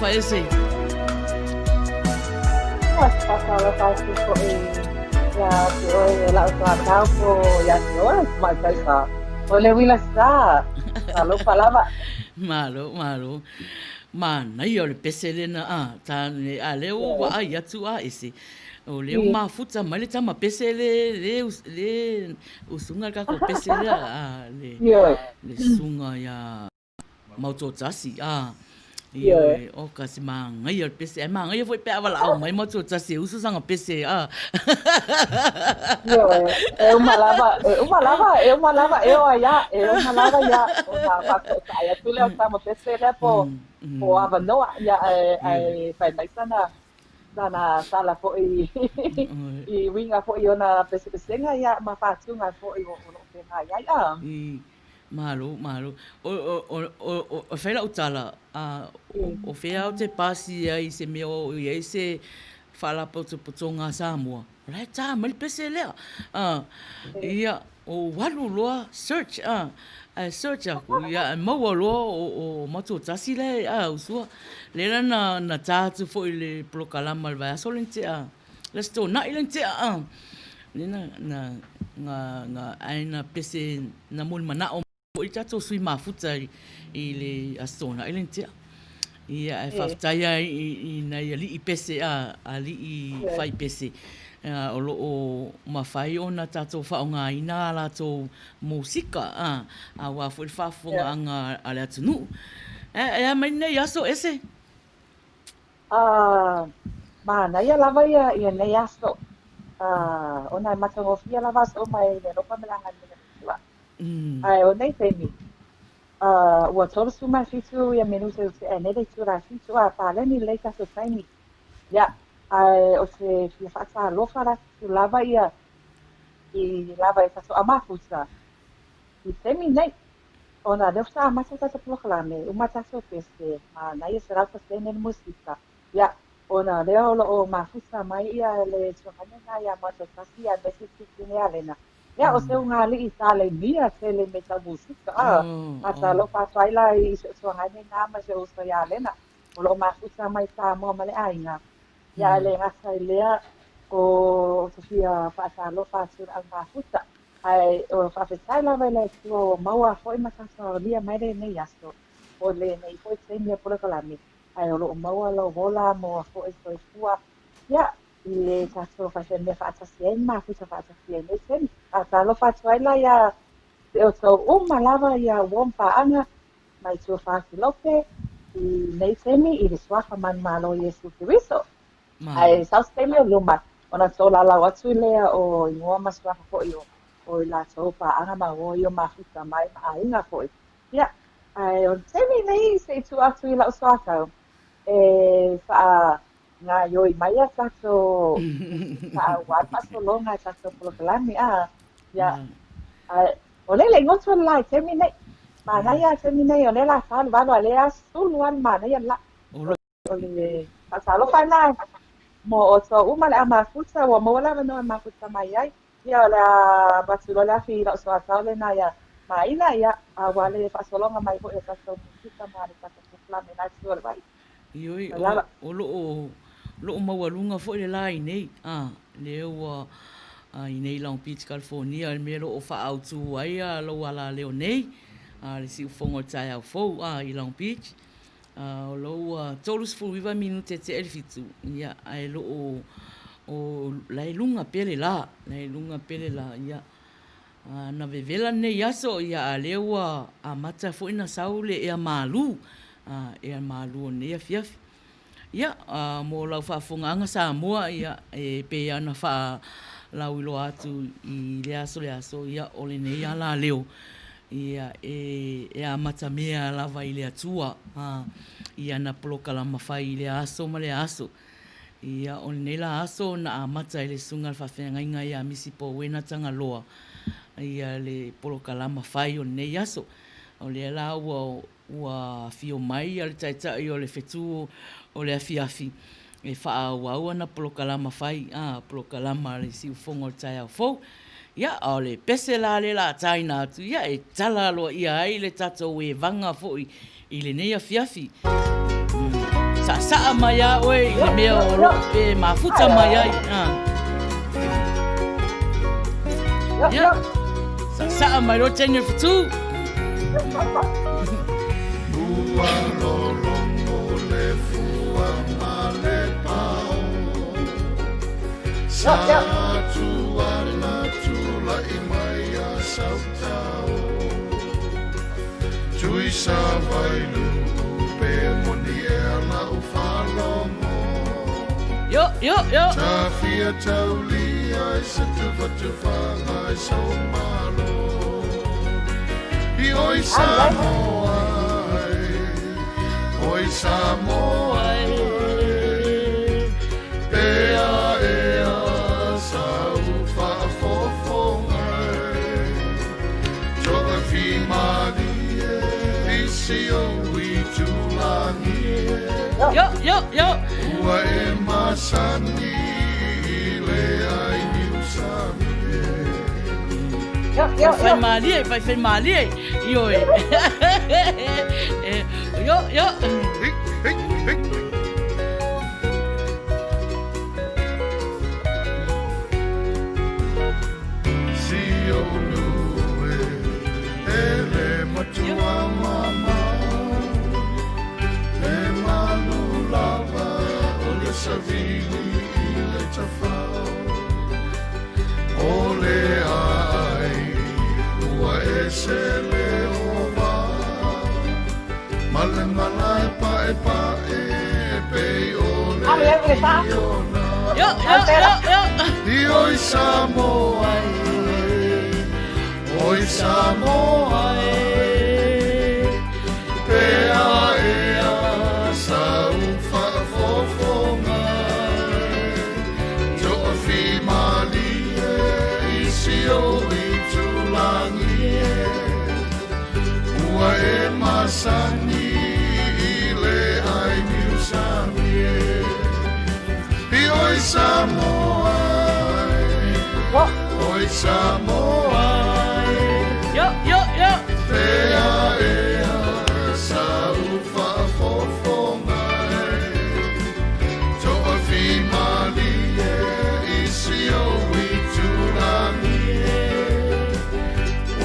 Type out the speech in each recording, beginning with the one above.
faatalofa ese. Ua faatalofa atu foi ia te oe e la'u soatau po o ia te oe tamaitai sa. O le uila sa. Talofa lava. Malo, malo. Manaia o le pese lena a, tāne, a lea ua vaai atu a ese. O lea ua mafuta mai le tama pese le, le, le usuga le kākou pese lea, a, le, le susuga iā Mautuatasi, a, ioe, oka se manaia o le pese, ae manaia foi pe a valaau mai Mautuatasi e usu sana pese, a. Ioe, e uma lava, e uma lava, e uma lava e o ai a, e uma lava ia, ona faatoʻetoʻai atu lea o tama pese lea po, po avanoa, ia, ae, ae fai mai sana, sana tala foi i uiga foi i ona pesepesega, ia, ma faatuga foi o lo o feagai ai, a. Malo, malo. O, o, o, o, o, e fai lau tala, a, o, o fea ou te pasi ai i se mea o i ai se faalapotopotoga a Samoa, o la e tā mai le pese lea. A, ia, o alu loa search, a, ae search aku, ia, e maua loa o, o Matuatasi la e, a, usua. Lea la na, na tā atu foi i le polokalama i le vaiaso lea na tea, Le Aso Toonai lea na tea, a, lea na, na, na, na, ae na pese, na molimanaʻo foi le tatou sui mafuta i, i le Aso Toonai lea na tea. Ia, ae faafetai lava i, i nai aliʻi pese, a, aliʻi fai pese, a, o lo o mafai ona tatou faaaogaina a latou musika, a, aua foi le faafofogaaga a le atunuu. Ae, e a mai lenei aso ese? A, manaia lava ia ia nei aso, a, ona e matagofie lava aso uma i le alofa ma le agalelei o le Atua. Ae o nei taimi, a, ua 37 ia minute ua tea nei le itula e fitu, a paleni lelei tatou taimi. Ia, ae o te fia faatalofa atu lava ia i lava e tatou aumafuta i taimi nei. Ona lea faatoa amata le tatou polokalame, uma tatou pese, manaia 100% le musika. Ia, ona lea o lo o mafuta mai ia le tuagane lena ia matou tasi aemaise Sitine Alena. Ia, o se ugāliʻi tālemia tele me tau musika, a faatalofa atu ai la i si ou tuagane lena ma si ou uso ia Alena. O lo o mafuta mai Samoa ma le aiga. Ia, ae le gata i lea, o te fia faatalofa atu i le au mafuta. Ae o faafetai lava i le Atua ua maua foi ma tatou aulia mai lenei aso, o lenei foi taimi o polokalame, ae o lo o maua lou ola maua foi soifua, ia, i le tatou faifemea faatasi ai ma mafuta faatasi ai nei taimi. Faatalofa atu ai la ia te outou uma lava ia uo ma paaga mai tua Fasilope i nei taimi i le Suafa Manumalo o Iesu Keriso. Ae sau se taimi o luma, ona tolaulau atu lea o igoa ma suafa foi o o i latou paaga ma uo i o mafuta mai ma aiga foi. Ia, ae o le taimi nei se i tuu atu i la'u soatau e faagaioi mai a tatou musika aua le faasologa o tatou polokalame, a? Ia, ae o lea le goto le la i taimi nei. Manaia le taimi nei, o lea la 4:08 a o lea sulu lava le manaia le la. O le faatalofa lena mo outou uma le au mafuta, ua maua le avanoa e mafuta mai ai. Ia, o le a avatu loa le afi i lau soatau lena ia Maina, ia, aua le faasologa mai foi o tatou musika ma le tatou polokalame i lena itu o le vai. Ioe, o lo o, lo o maualuga foi le la i nei, a, lea ua i nei Long Beach, California, le mea o lo o faaautu ai a lou alaleo nei, a, le siufofoga o le taeao fou, a, i Long Beach. O lo ua 39 minute tea i le fitu, ia, ae lo o, o la e luga pea le la, la e luga pea le la, ia. Na vevela lenei aso, ia, a lea ua amata foi na sau le ea malū, a, ea malū o lenei afiafi. Ia, mo lau faafofogaaga Samoa, ia, e pei lava ona faalauiloa atu i lea aso lea aso, ia, o lenei alaleo, ia, e, e amatamea lava i le Atua, a, i ana polokalama fai i lea aso ma lea aso. Ia, o lenei la aso na amata i le Susuga i le Faafeagaiga ia Misi Powena Tagaloa, ia le polokalama fai o lenei aso. O lea la ua Ua afio mai le Taitai o le fetu o le afiafi e faaauau ana polokalama fai, a, polokalama a le siufofoga o le taeao fou. Ia, a o le pese la lea la a taina atu, ia, e tala aloaia ai le tatou evaga foi i lenei afiafi. Saasaa mai lava oe i le mea o lo o e mafuta mai ai. Ia, saasaa mai loa teine o le fetu. Ua lologo le fua ma le pao Sa tuala tulai mai a Sautao Tui sa vailu pe moni ea lau faalogo Yo, yo, yo. Tafia taulia i se tufatufaga i saumalo I oi Samoa e, oi Samoa e, Ea ea sau faafofoga e, Toafimalie i si ou itulagi e. Yo, yo, yo. Ua e masani i le ai niu sami e. Fai malie, fai fai malie. Ioe. Yo, yo. Hey, hey, hey. Si ou nuu e, e le matua mamao, E malu lava o le savili i le tafao, O le aai ua ese le ova, Ma le malae paepae pei o le Iona. Yo, yo, yo, yo. I oi Samoa e, oi Samoa e, Pea ea sau faafofoga e, Toafimalie i si ou itulagi e, Ua e masani i le ai niu sami e, I oi Samoa e, oi Samoa e, Yo, yo, yo. Pea ea sau faafofoga e, Toafimalie i si ou itulagi e,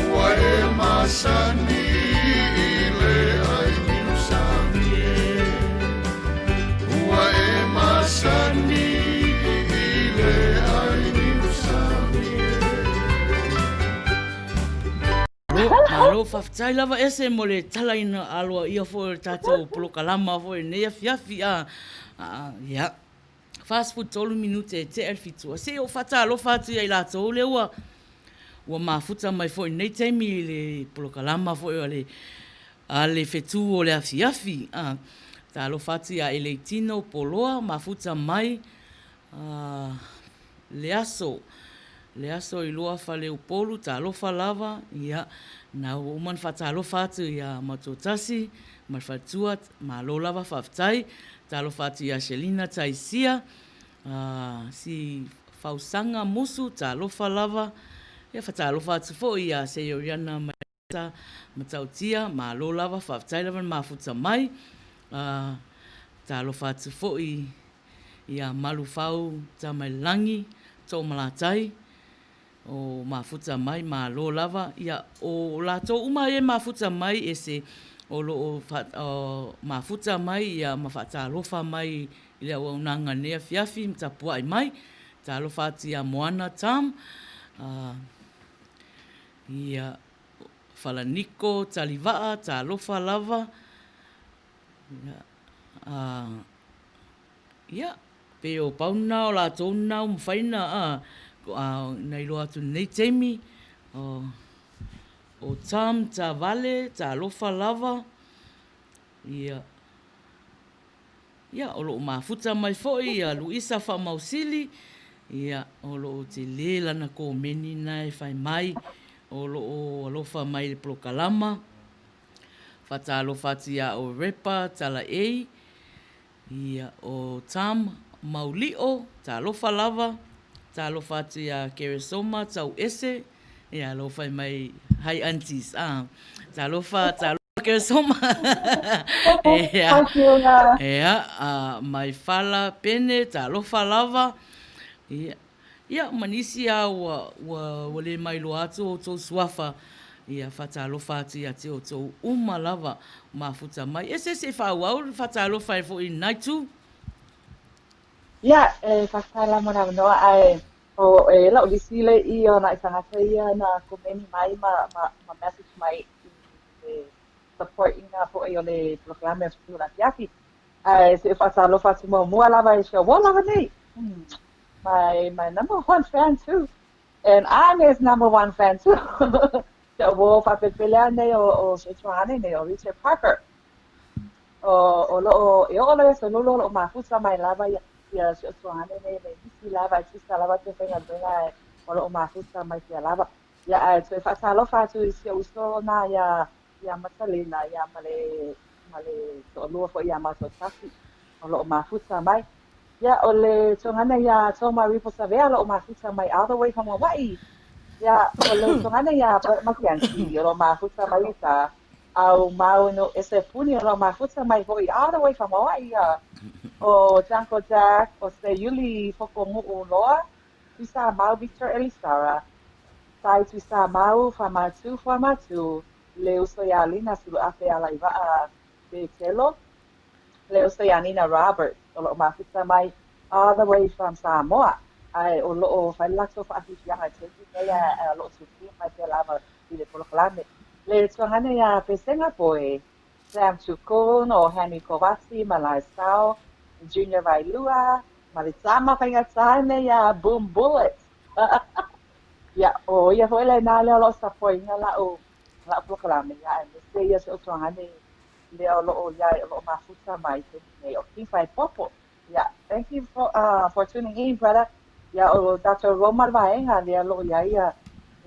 Ua e masani i le ai niu sami e, Ua e masani i le ai niu sami e. Malo, faafetai lava ese mo le talaina aloaia foi o le tatou polokalama foi i lenei afiafi a, a, ia, 43 minute e tea le fitu. Se i ou faatalofa atu ia i latou lea ua ua mafuta mai foi i lenei taimi i le polokalama foi a le a le fetu o le afiafi. A, talofa atu ia Eleitino Poloa, mafuta mai a, le aso, le aso i lua Faleupolu, talofa lava, ia, na ua uma ona faatalofa atu ia Matuatasi ma le faletua, malo lava faafetai, talofa atu ia Selina Taisia, a, si Fausaga Musu, talofa lava, ia faatalofa atu foi ia Seioriana Mailata Matautia, malo lava, faafetai lava le mafuta mai, a, talofa atu foi ia Malufau Tamailangi Toomalatai, o mafuta mai, malo lava. Ia, o latou uma ia e mafuta mai ese o lo o o mafuta mai ia ma faatalofa mai i le auaunaga i lenei afiafi ma tapuai mai. Talofa atu ia Moana Tam, ia Falaniko Talivaa, talofa lava. Ia, ia, pei o pau lena o latou lena ua mafai ona, a, na iloa atu i lenei taimi, o, o Tom Tavale, talofa lava, ia, ia, o lo o mafuta mai foi ia Luisa Faamausili, ia, o lo o tele lana komeni lena e fai mai, o lo o alofa mai i le polokalama. Faatalofa atu ia Orepa Talaei, ia o Tom Maulio, talofa lava. Talofa atu ia Keresoma Tauese, ia alofa mai, hi aunties, ah. Talofa, talofa. you so much. Ia. Thank you nga. Ia, mai Fala Pene, talofa lava. Ia, ia ma nisi a ua, ua, ua le mailoa atu o outou suafa. Ia, faatalofa atu ia te outou uma lava mafuta mai. E se se i faaauau le faatalofa ai foi i lena itu. Ia, e faafetai la mo le avanoa, ae o e lau lisi le i o nai tagata ia na komeni mai ma, ma, ma message mai i le support ina foi o le polokalame o Fetu Afiafi. Ae se i faatalofa atu muamua lava i si au uo lava nei. My, my number one fan too. And I'm his number one fan too. Si au uo faapelepele lava nei o, o si tuagane nei o Richard Parker. O, o loo, e oo loa i aso lolo o loo mafuta mai lava ia, ia si ou tuagane nei le isi lava e tusa lava te faigaluega ae o loo mafuta mai pea lava. Ia ae toe faatalofa atu i si ou uso na ia, ia Matalena ia ma le, ma le toalua foi ia matou tasi o loo mafuta mai. Ia o le tuagane ia Toma Ripo Savea o loo mafuta mai all the way from Hawaii. Ia o le tuagane ia Bert McKenzie o loo mafuta mai Utah. Au mau no ese puni o loo mafuta mai foi all the way from Hawaii ia. O Jungle Jack, o Seiuli Fokonuu Loa, Tuisamau Victor Elisara, Sai Tuisamau, Famatu Fuamatu, le uso ia Lina Suluafe Alaivaa Betelo, le uso ia Nina Roberts o loo mafuta mai all the way from Samoa ae o loo fai le latou faafiafiaga i taimi nei ae o loo tune in mai pea lava i le polokalame. Le tuagane ia Pesega Poe, Sam Chukun, o Henry Kovati ma Lai Sao, Junior Vailua, ma le tama faigata nei ia Boom Bullet. Ia, o ia foi lena lea o loo support ina lau lau polokalame ia aemaise ia si ou tuagane lea o loo iai o loo mafuta mai i taimi nei o King Faipopo. Ia, thank you for, for tuning in, brother. Ia, o Doctor Roma le vaega lea o loo iai ia,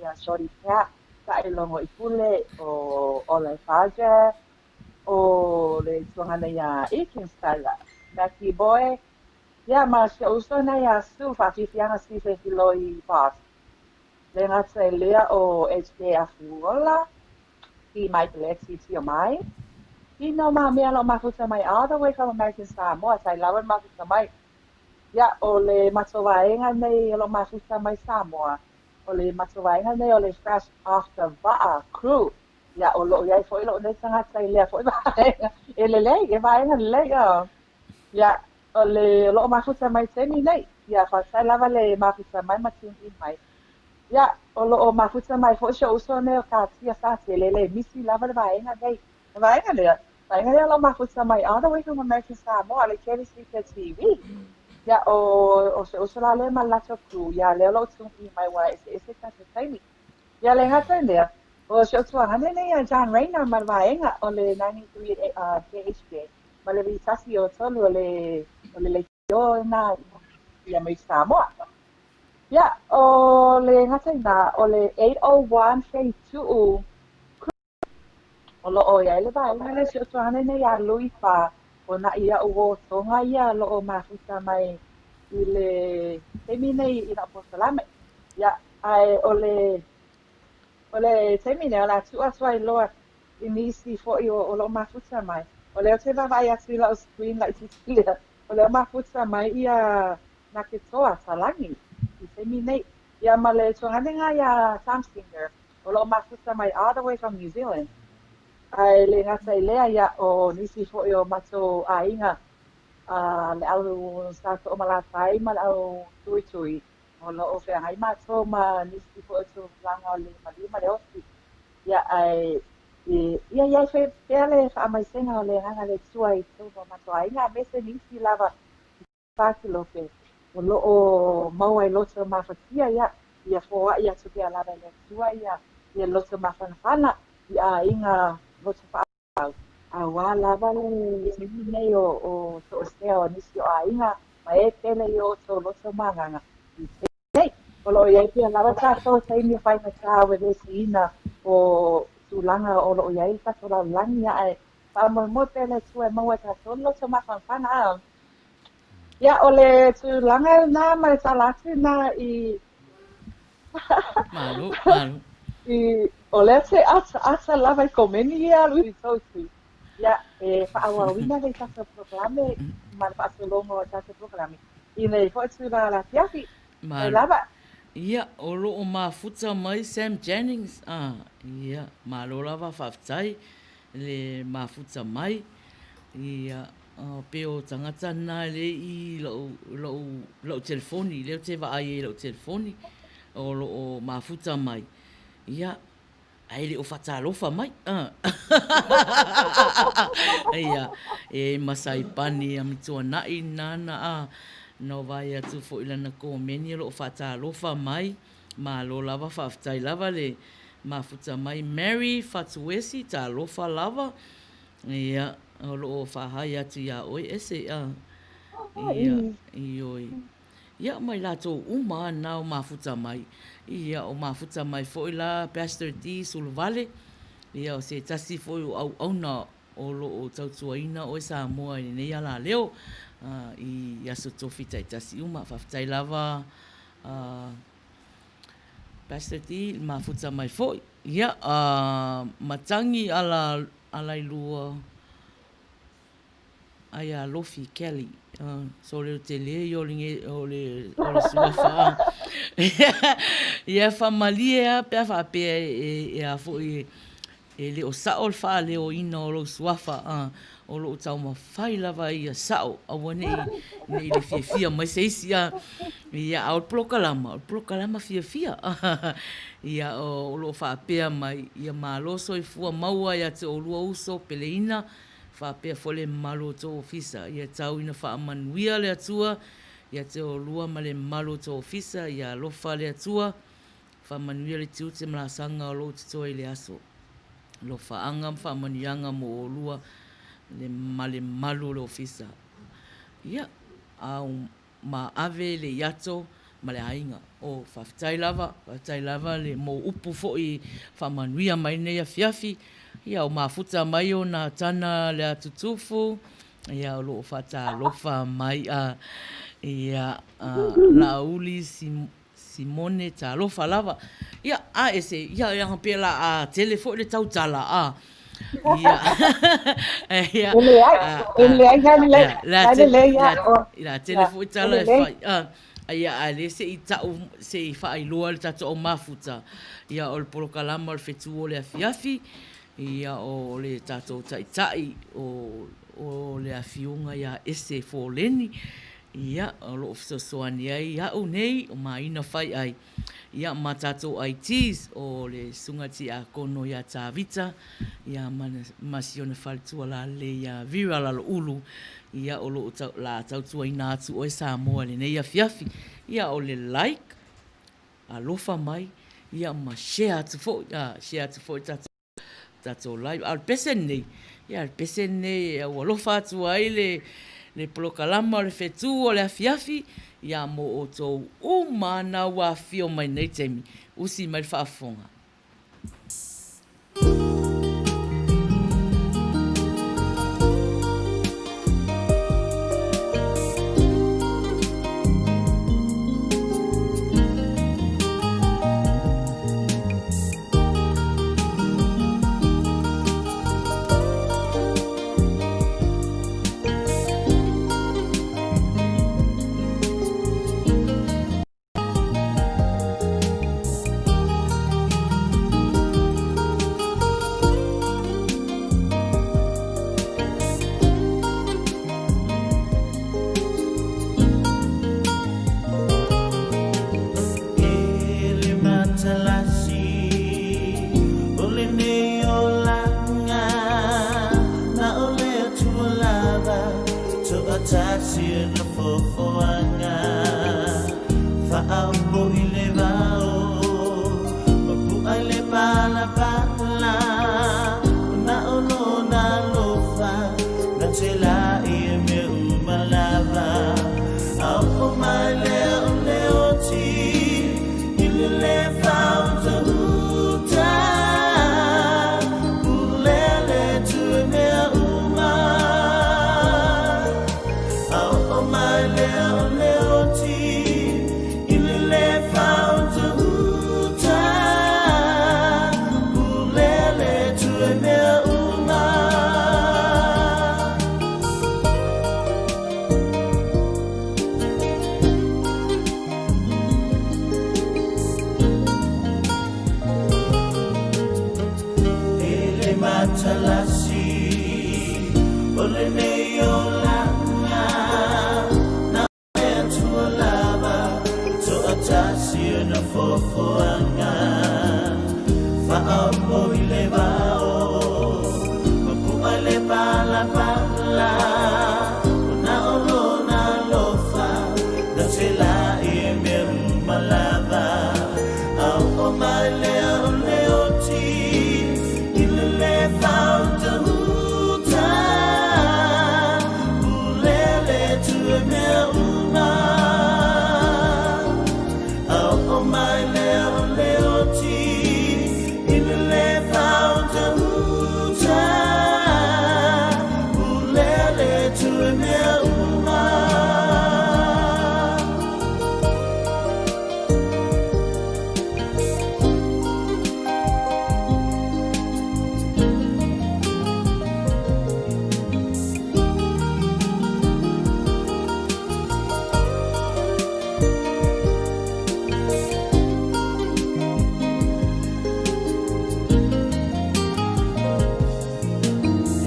ia Shorty Pat, Taʻailogo i Pule, o Ole Faja, o le tuagane ia Ekin Stella, Mackie Boy, ia ma si ou uso lena ia Sue Faafiafiaga Stephen Filoi Boss. Le gata i lea o HK Afuola, Ki Mike Leti Tio Mai, Ki no ma mea lo mafuta mai all the way from American Samoa, tai lava le mafuta mai. Ia, o le matou vaega nei o lo mafuta mai Samoa, o le matou vaega nei o le Fresh Off the Va'a Crew. Ia, o loo iai foi lou nei tagata i lea foi vaega. E lelei, e vaega lelei. Ia, o le o loo mafuta mai taimi nei. Ia, faafetai lava le mafuta mai ma tune in mai. Ia, o loo mafuta mai foi si ou uso nei o Katia Satele, le misi lava le vaega nei. Le vaega lea, vaega lea o loo mafuta mai all the way from American Samoa, le Kelly Speaker TV. Ia, o, o si ou uso la lea ma le latou crew, ia, lea o loo tune in mai ua eseese tatou taimi. Ia, le gata i lea, o si ou tuagane nei a John Rayner ma le vaega o le 93 KHJ, ma le V1 o tolu o le, o le leitio lena i Amerika Samoa. Ia, o le gata i ina, o le 801 Feitu'u Crew, o loo iai le vaega lea si ou tuagane nei ia Louis Fa, o na'i a'u uo Tonga ia o loo mafuta mai i le taimi nei i la'u polokalame. Ia, ae o le o le taimi nei o le a tuu atu ai loa i nisi foi o loo mafuta mai. O lea ou te vaavaai atu i la'u screen laitiiti lea, o lea o mafuta mai ia Naketoa Talagi i taimi nei. Ia ma le tuagane ia Tom Singer o loo mafuta mai all the way from New Zealand. Ae le gata i lea, ia, o nisi foi o matou aiga, a le au Sa Toomalatai ma le au Tuitui, o loo feagai matou ma nisi foi o tulaga o le maliu ma le oti. Ia, ae ia iai foi pea le faamaisega o le agaga le Atua i totonu o matou aiga, aemaise nisi lava i Fatilope o loo maua i loto mafatia, ia, ia foai atu pea lava e le Atua ia ia loto mafanafana i aiga loto faaau, auā lava le taimi nei o o toesea o nisi o aiga ma e pele i o outou loto ma agaga i taimi nei. O loo iai pea lava tatou taimi o faigata ua vesiina o tulaga o loo iai le tatou lalolagi, ae faamoemoe pea le Atua e maua e tatou le loto mafanafana. Ia, o le tulaga lena ma le tala atu lena i Malo, malo. i O lea te ataata lava i komeni ia alu i tou tui. Ia, e faaauauina lenei tatou polokalame ma le faasologa o le tatou polokalame i lenei foi itula afiafi. Mai lava. Ia, o lo o mafuta mai Sam Jennings, a, ia, malo lava faafetai le mafuta mai. Ia, pei o tagata na e le i lou, lou, lou telefoni, lea ou te vaai ai i lau telefoni, o lo o mafuta mai. Ia, ae le o faatalofa mai. Ia, e ma Saipani Amituanai nana a na vaai atu foi i lana komeni o lo o faatalofa mai. Malo lava, faafetai lava le mafuta mai. Mary Fatuesi, talofa lava. Ia, o lo o faahai atu iā oe ese. Ia, ioe. Ia ma i latou uma na o mafuta mai. Ia o mafuta mai foi la Pastor D Suluvale, ia o se tasi foi o auauna o lo o tautuaina oe Samoa i lenei alaleo i aso tofi taitasi uma. Faafetai lava Pastor D i le mafuta mai foi. Ia matagi ala alailua. Ai a Lofi Kelly so le tele ia o le o le o le suafa ia faamalie a pe a faapea e e a foi e le o sao le faaleoina o lou suafa o lo o taumafai lava ia sao aua nei nei le fiafia mai se isi a ia a o le polokalama o le polokalama fiafia ia o lo o faapea mai ia malo soifua maua ia te oulua uso peleina Faapea foi le mamalu o tou ofisa, ia tau ina faamanuia le Atua ia te oulua ma le mamalu o tou ofisa, ia alofa le Atua, faamanuia le tiute ma laasaga o lou totoe i le aso. Alofaaga ma faamanuiaga mo oulua ma le mamalu o le ofisa. Ia, a ma ave le iato ma le aiga. Oh, faafetai lava, faafetai lava le mo upu foi faamanuia mai lenei afiafi. Ia, o mafuta mai o Natana Leatutufu, ia, o lo o faatalofa mai a, ia, a, Laauli Simone, talofa lava. Ia, a ese, ia, ia, pe la a tele foi le tautala, a. Ia, ia, E leai, e leai, nai lelei, nai lelei ia, o, la tele foi tala e fai, a, ia, a le se i tau, se i faailoa le tatou au mafuta, ia, o le polokalama o le fetu o le afiafi, ia, o le tatou taitai, o, o le Afioga ia Ese Foleni, Ia, o lo o fesoasoani ai au nei, o Maina Faiai, ia, ma tatou ITs, o le Susuga Tiakono ia Tavita, ia, ma, ma si ona faletua lalelei ia Vera Laloulu, ia, o lo o tau, la tautuaina atu oe Samoa i lenei afiafi. Ia, o le like, alofa mai, ia, ma share atu foi, a, share atu foi le tatou. tatou live. A o le pese lenei, ia o le pese lenei e aualofa atu ai le, le polokalama o le fetu o le afiafi, ia mo outou uma na ua afifio mai nei taimi, usi mai le faafofoga. matalasi o lenei olaga na le Atua lava toatasi ona foafoaga faaoo i le vao ma pu'a le palapala ona o lona alofa na te la'i e mea uma lava a oo mai lea o le oti i le lē faautauta pulea le Atua i mea uma a oo mai lea o le oti i le lē faautauta pulea le Atua i mea uma.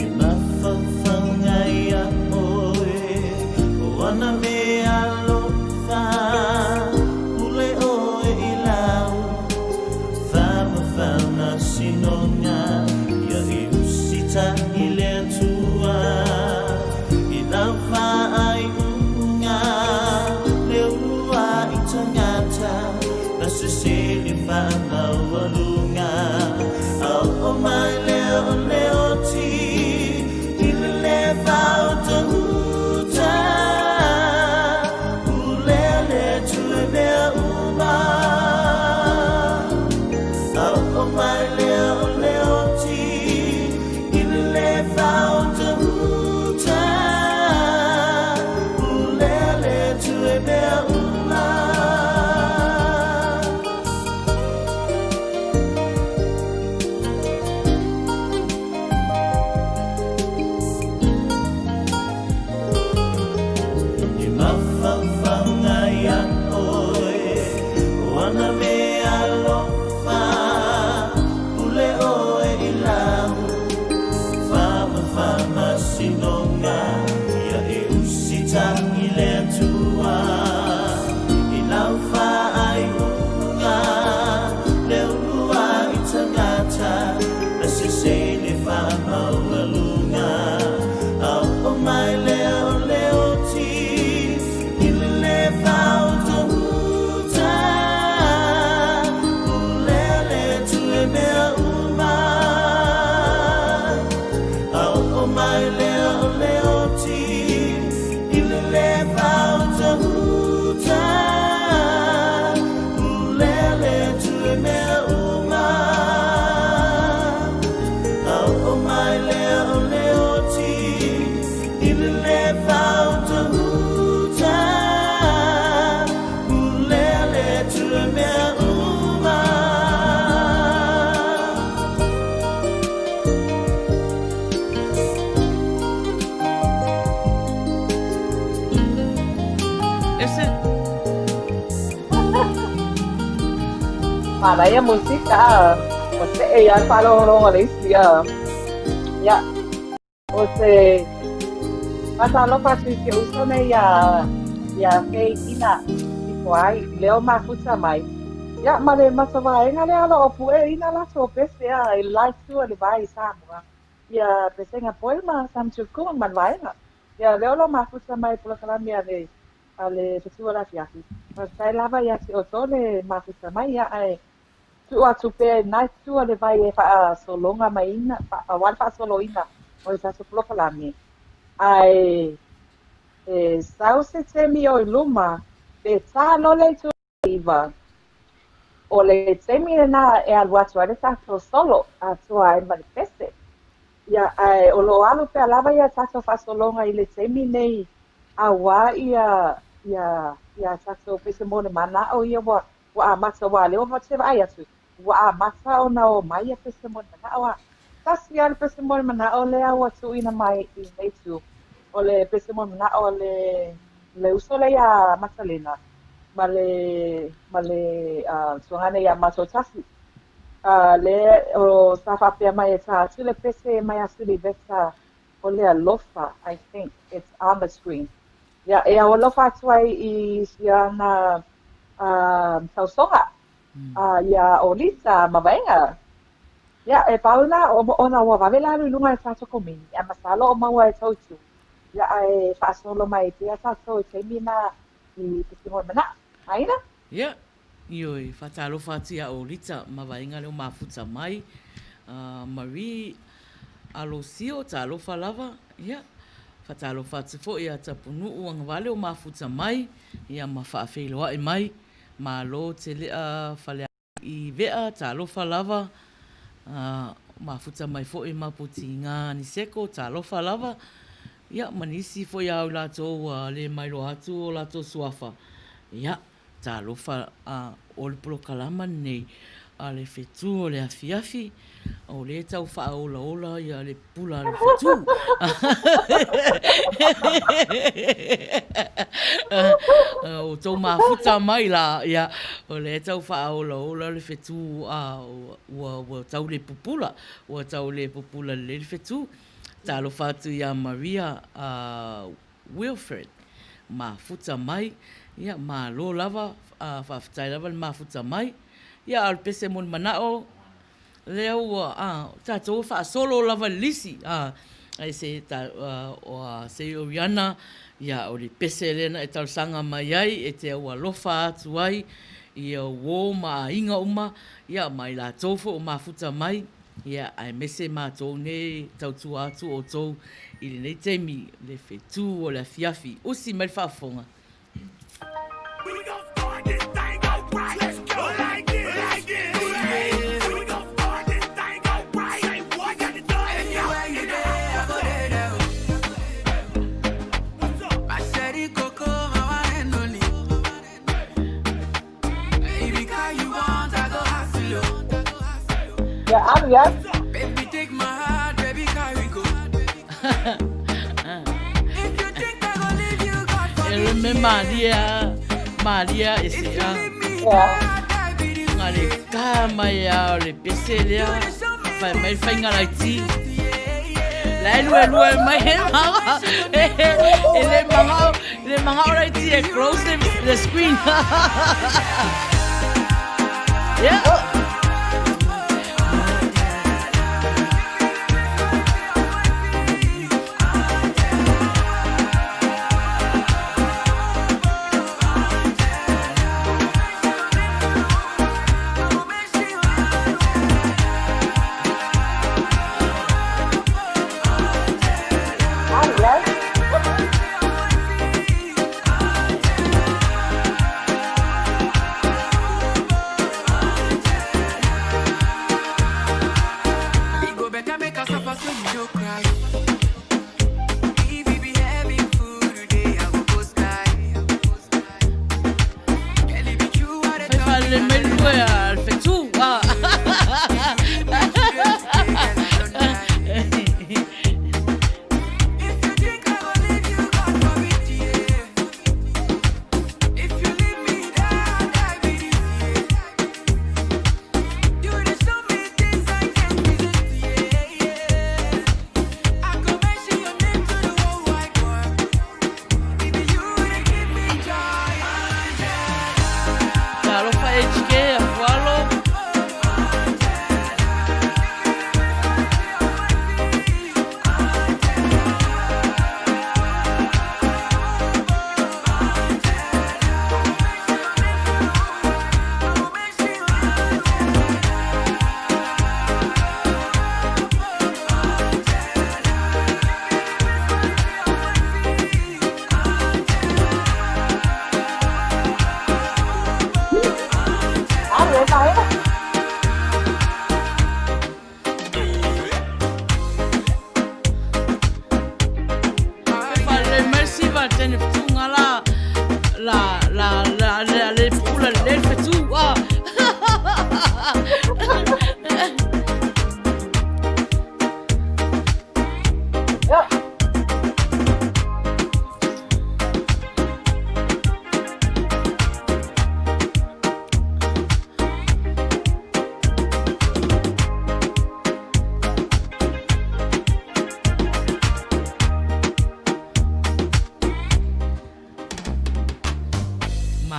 E mafaufauga ia oe o ana mea alofa pule oe i lau faamafamasinoga ia e usita'i le Atua i lau faaiuga le ulua'i tagata na sese le faamaualuga a oo mai lea o le oti i le lē faautauta pulea le Atua i mea uma a oo mai lea o le oti i le lē faautauta pulea le Atua i mea uma. E mafaufauga ia oe o ana mea alofa pule oe i lau faamafamasinoga ia e usita'i le Atua i lau faaiuga le ulua'i tagata na sese le faamaualuga a oo mai lea o le oti i le lē faautauta pulea le Atua i mea uma a oo mai lea o le oti i le lē faautauta pulea le Atua i mea uma a oo mai lea o le oti i le lē faautauta pulea le Atua i mea uma. Ese Manaia musika a ua seʻe ia le faalogologo a le isi a. Ia, o te faatalofa atu i si ou uso nei iā iā Faye Ina Ifoai, leo mafuta mai. Ia, ma le matou vaega lea o lo o pueina latou pese a i le la itu o le vai i Samoa. Ia Pesega Poi ma Sam Chukung ma le vaega. Ia, lea o lo o mafuta mai i polokalame a le a le fetu o le afiafi. Faafetai lava ia te outou le mafuta mai, ia ae tuu atu pea i lena itu o le vai e faasologa maiina, aua le faasoloina o le tatou polokalame. Ae e sau se taimi o i luma, pe tā loa le itu 9, o le taimi lena e alu atu ai le tatou solo atoa ai ma le pese. Ia, ae o lo o alu pea lava ia tatou faasologa i le taimi nei auā ia ia ia tatou pese mo le mana'o ia ua ua amata aua lea ua te vaai atu ua amata ona o mai ia pese mo le mana'o a tasi lava le pese mo le mana'o lea ua tuuina mai i lenei itu o le pese mo le mana'o a le le uso lea iā Matalena ma le ma le tuagane iā matou tasi. Lea o sa faapea mai e ta atu le pese mai ia Silivesa o le alofa, I think it's on the screen. Ia, e aualofa atu ai i si ana tausoga iā Olita ma Vaega. Ia, e pau lena ona ua vave la alu i luga e tatou komeni, ae masalo o maua e tautu, ia ae faasolo mai pea tatou i taimi na i pese mo le manaʻo. Aina? Ia, Ioe, faatalofa atu ia Olita ma Vaega lea o mafuta mai, Marie Alosio, talofa lava, ia, faatalofa atu foi ia Tapunuu Agavale o mafuta mai, ia ma faafeiloai mai, malo telea Falealii Vea, talofa lava, mafuta mai foi ma Putiga Aniseko, talofa lava, ia ma nisi foi a i latou ua le mailoa atu o latou suafa, ia. Talofa a o le polokalama lenei a le fetu o le afiafi, o lea e tau faaolaola ia le pula a le fetu. O tou mafuta mai la, ia, o lea e tau faaolaola le fetu a ua tau le pupula, ua tau le pupula lelei le fetu. Talofa atu ia Maria Wilfred, mafuta mai, ia malo lava, faafetai lava le mafuta mai. Ia a o le pese mo le manao, lea ua, a, tatou ua faasolo lava i le lisi, a, ai se ta, a, se Oriana, ia o le pese lea na e talosaga mai ai e te aualofa atu ai i au uo ma aiga uma, ia ma i latou foi ua mafuta mai. Ia, aemaise matou nei tautua atu outou i lenei taimi, le fetu o le afiafi. Usi mai le faafofoga. Ia, alu ia. E le me malia, malia e se a. Nga le ka mai a o le pese lea, fai mai faiga laiti. La e lue lue mai e manga, e le manga, le manga o laiti e close the screen. Yeah. Alu ia. Fai fale mai lue a le fetu.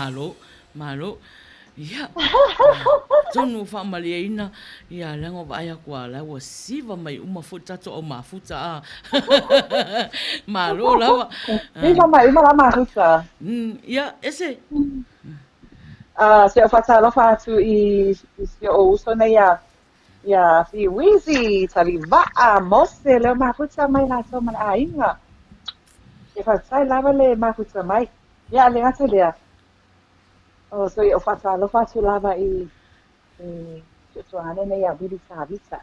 Malo, malo. Ia, atonu ua faamalieina, ia, leaga ua vaai atu lava o la ua siva mai uma foi le tatou au mafuta, a. Malo lava. Siva mai uma la mafuta. Ia, ese. Se o faatalofa atu i si ou uso nei iā iā Fiuizi, Talivaa, Mose, lea ua mafuta mai latou ma le aiga. E faafetai lava le mafuta mai. Ia, le gata i lea, Oh, so ia o faatalofa atu lava i i si ou tuagane nei ia Wili Tavita.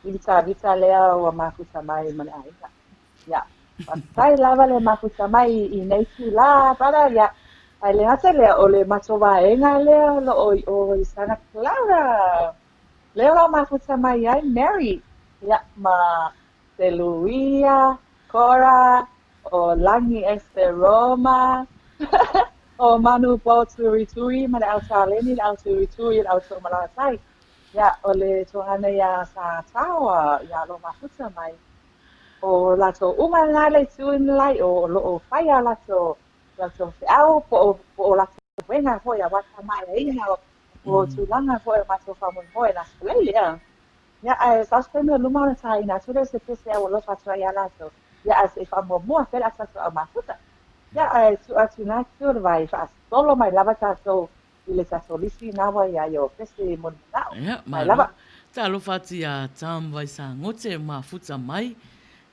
Wili Tavita lea ua mafuta mai ma le aiga. Ia, faafetai lava le mafuta mai i nei itulā, brother, ia. Ae le gata i lea, o le matou vaega lea o lo o i o i Santa Clara. Lea o lo o mafuta mai ai Mary, ia, ma Seluia, Cora, ʻo Lagi Esteroma, ʻo Manu Paul Turituri ma le ʻAu Taleni, le ʻAu Turituri, le ʻAu Toomalatai. Ia, ʻo le tuagana iā Sataoa, ia o lo o mafuta mai. ʻO lākou uma lena le itu i lai, o lo o fai a latou latou feʻau, po o po o latou wena foi auā ka maʻeaina o tulaga foi o matou faamoemoe na Australia. Ia, ae so o se taimi o luma ona tāina atu lea o se pese aualofa atu ai iā lātou. Ia, ae se i faamuamua pea le a tatou au mafuta. Ia, ae tuu atu i nā itu o le vai, faasolo mai lava tatou i le tatou lisi nā ua iā ia o pese mo le manaʻo. Ia, Mai malo. lava. Talofa atu iā Tom Vaisagote mafuta mai.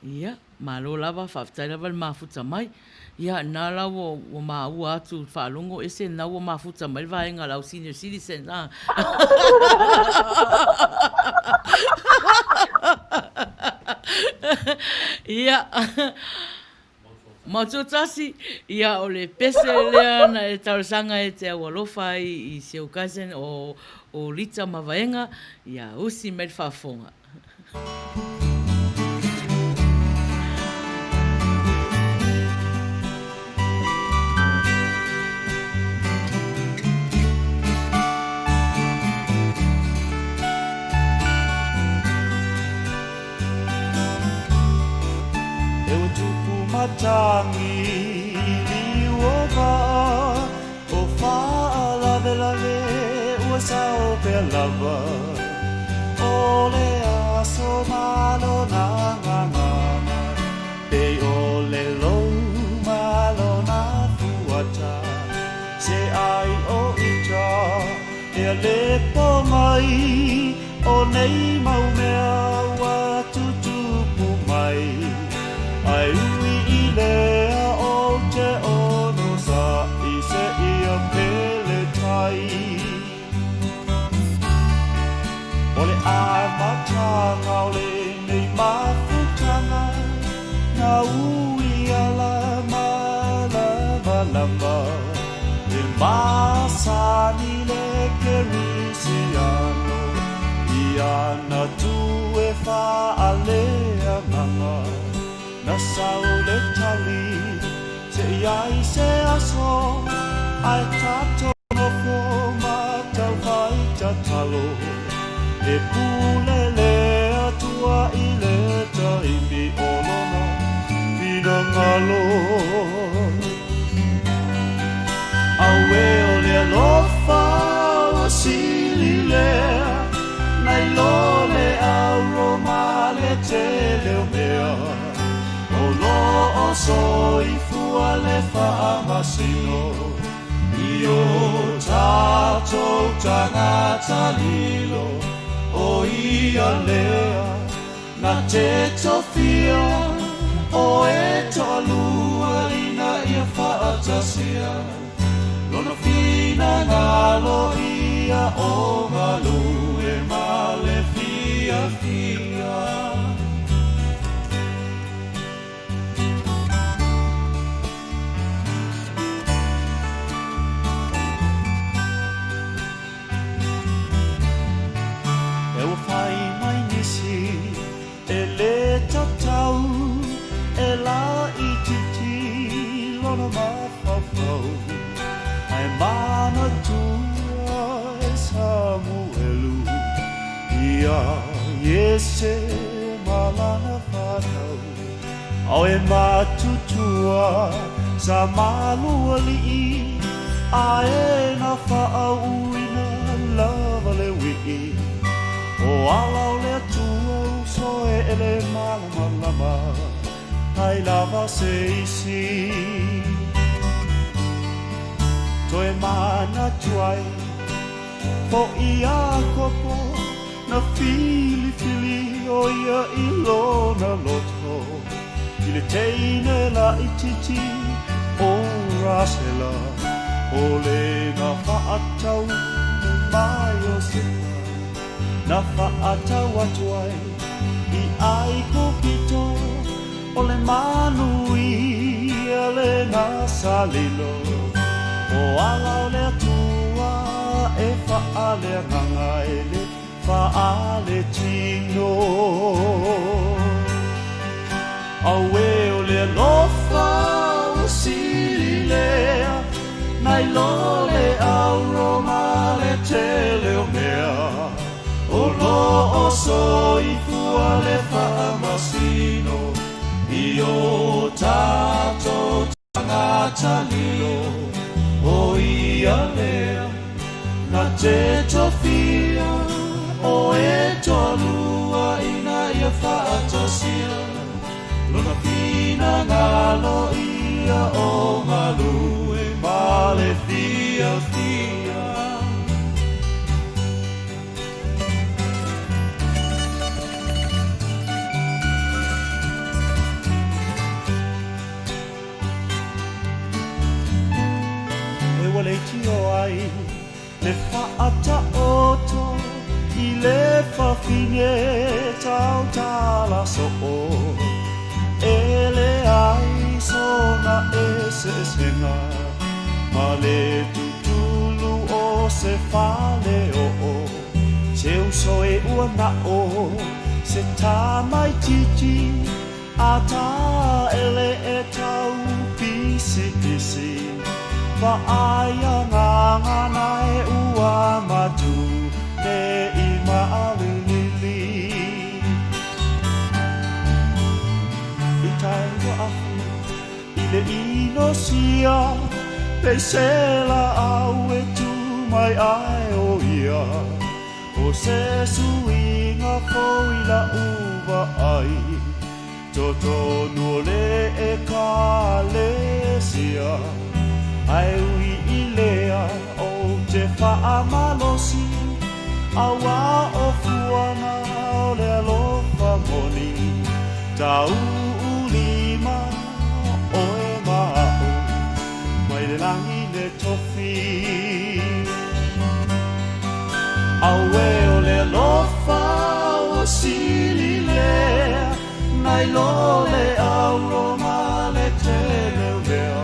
Ia, malo lava, faafetai lava le mafuta mai. Ia, na la ua, ua maua atu i le faalogo ese na ua mafuta mai le vaega a le au senior citizens, a. Ia, Maututasi, ia, o le pese lea na e talosaga e te au alofa ai i si ou cousin o, o Lita Mavaega, ia usi mai le faafofoga. E ua tupu matagi i liu o vaa, O faalavelave ua sao pea lava, O le aso ma lona gagana, Pei o le lou ma lona fuata, Se ai o ita e lepo mai, O nei mau mea ua tutupu mai, Ae ui i lea ou te ono saʻi seia pele tai. O le amataga o lenei mafutaga, Na ui ala malamalama, E masani le Kerisiano, I ana tū e faaleagaga. Na sau le tali, se i ai se aso, Ae tatou nofo ma taufai tatalo, E pule le Atua i le taimi o lona finagalo. Auē o le alofa ua sili lea, Nai lo le auro ma le tele o mea, O lo o soifua le faamasino I o tatou tagata lilo, O ia lea na te tofia, O e toalua ina ia faatasia Lona finagalo ia o galue ma le fiafia. E ua fai mai nisi e le tatau, e laitiiti lona mafaufau, ae manatua e Samuelu iā Iese ma lana whanau. Ao e matutua sa malualii. Ae na faauuina lava le uii O ala o le Atua uso e e le malamalama Ai lava se isi Toe manatu ai Foʻi Iakopo Na filifili ʻo ia i lona loto I le teine laitiiti ʻo Rasela ʻO le na faatau ma Iosepa Na faatau atu ai i ʻAigupito ʻO le manuia lena sa lilo ʻO ala o le Atua e faaleagaga e le faaletino. Auē o le alofa ua sili lea Nai lo le auro ma le tele o mea O lo o soifua le faamasino I o tatou tagata lilo O ia lea na te tofia O e toalua ina ia faatasia Lona finagalo ia o galue ma le fiafia. E ua leitio ai le faataoto i le fafine tautala soo E leai sona eseesega ma le tutulu o se fale oo Se uso e ua nao se tamaititi A taele e tau pisipisi Vaai a ngangana e ua matu nei maalilili I tai ua afu i le inosia Peisela au e tu mai ai o ia O se suiga fou i la'u vaai Totonu o le Ekalesia Ae ui i lea ou te faamalosi Auā o fuana o le alofa moni Tauulima oe ma a'u Mai le lagi le tofi Auē o le alofa ua sili lea Nai lo le auro ma le tele o mea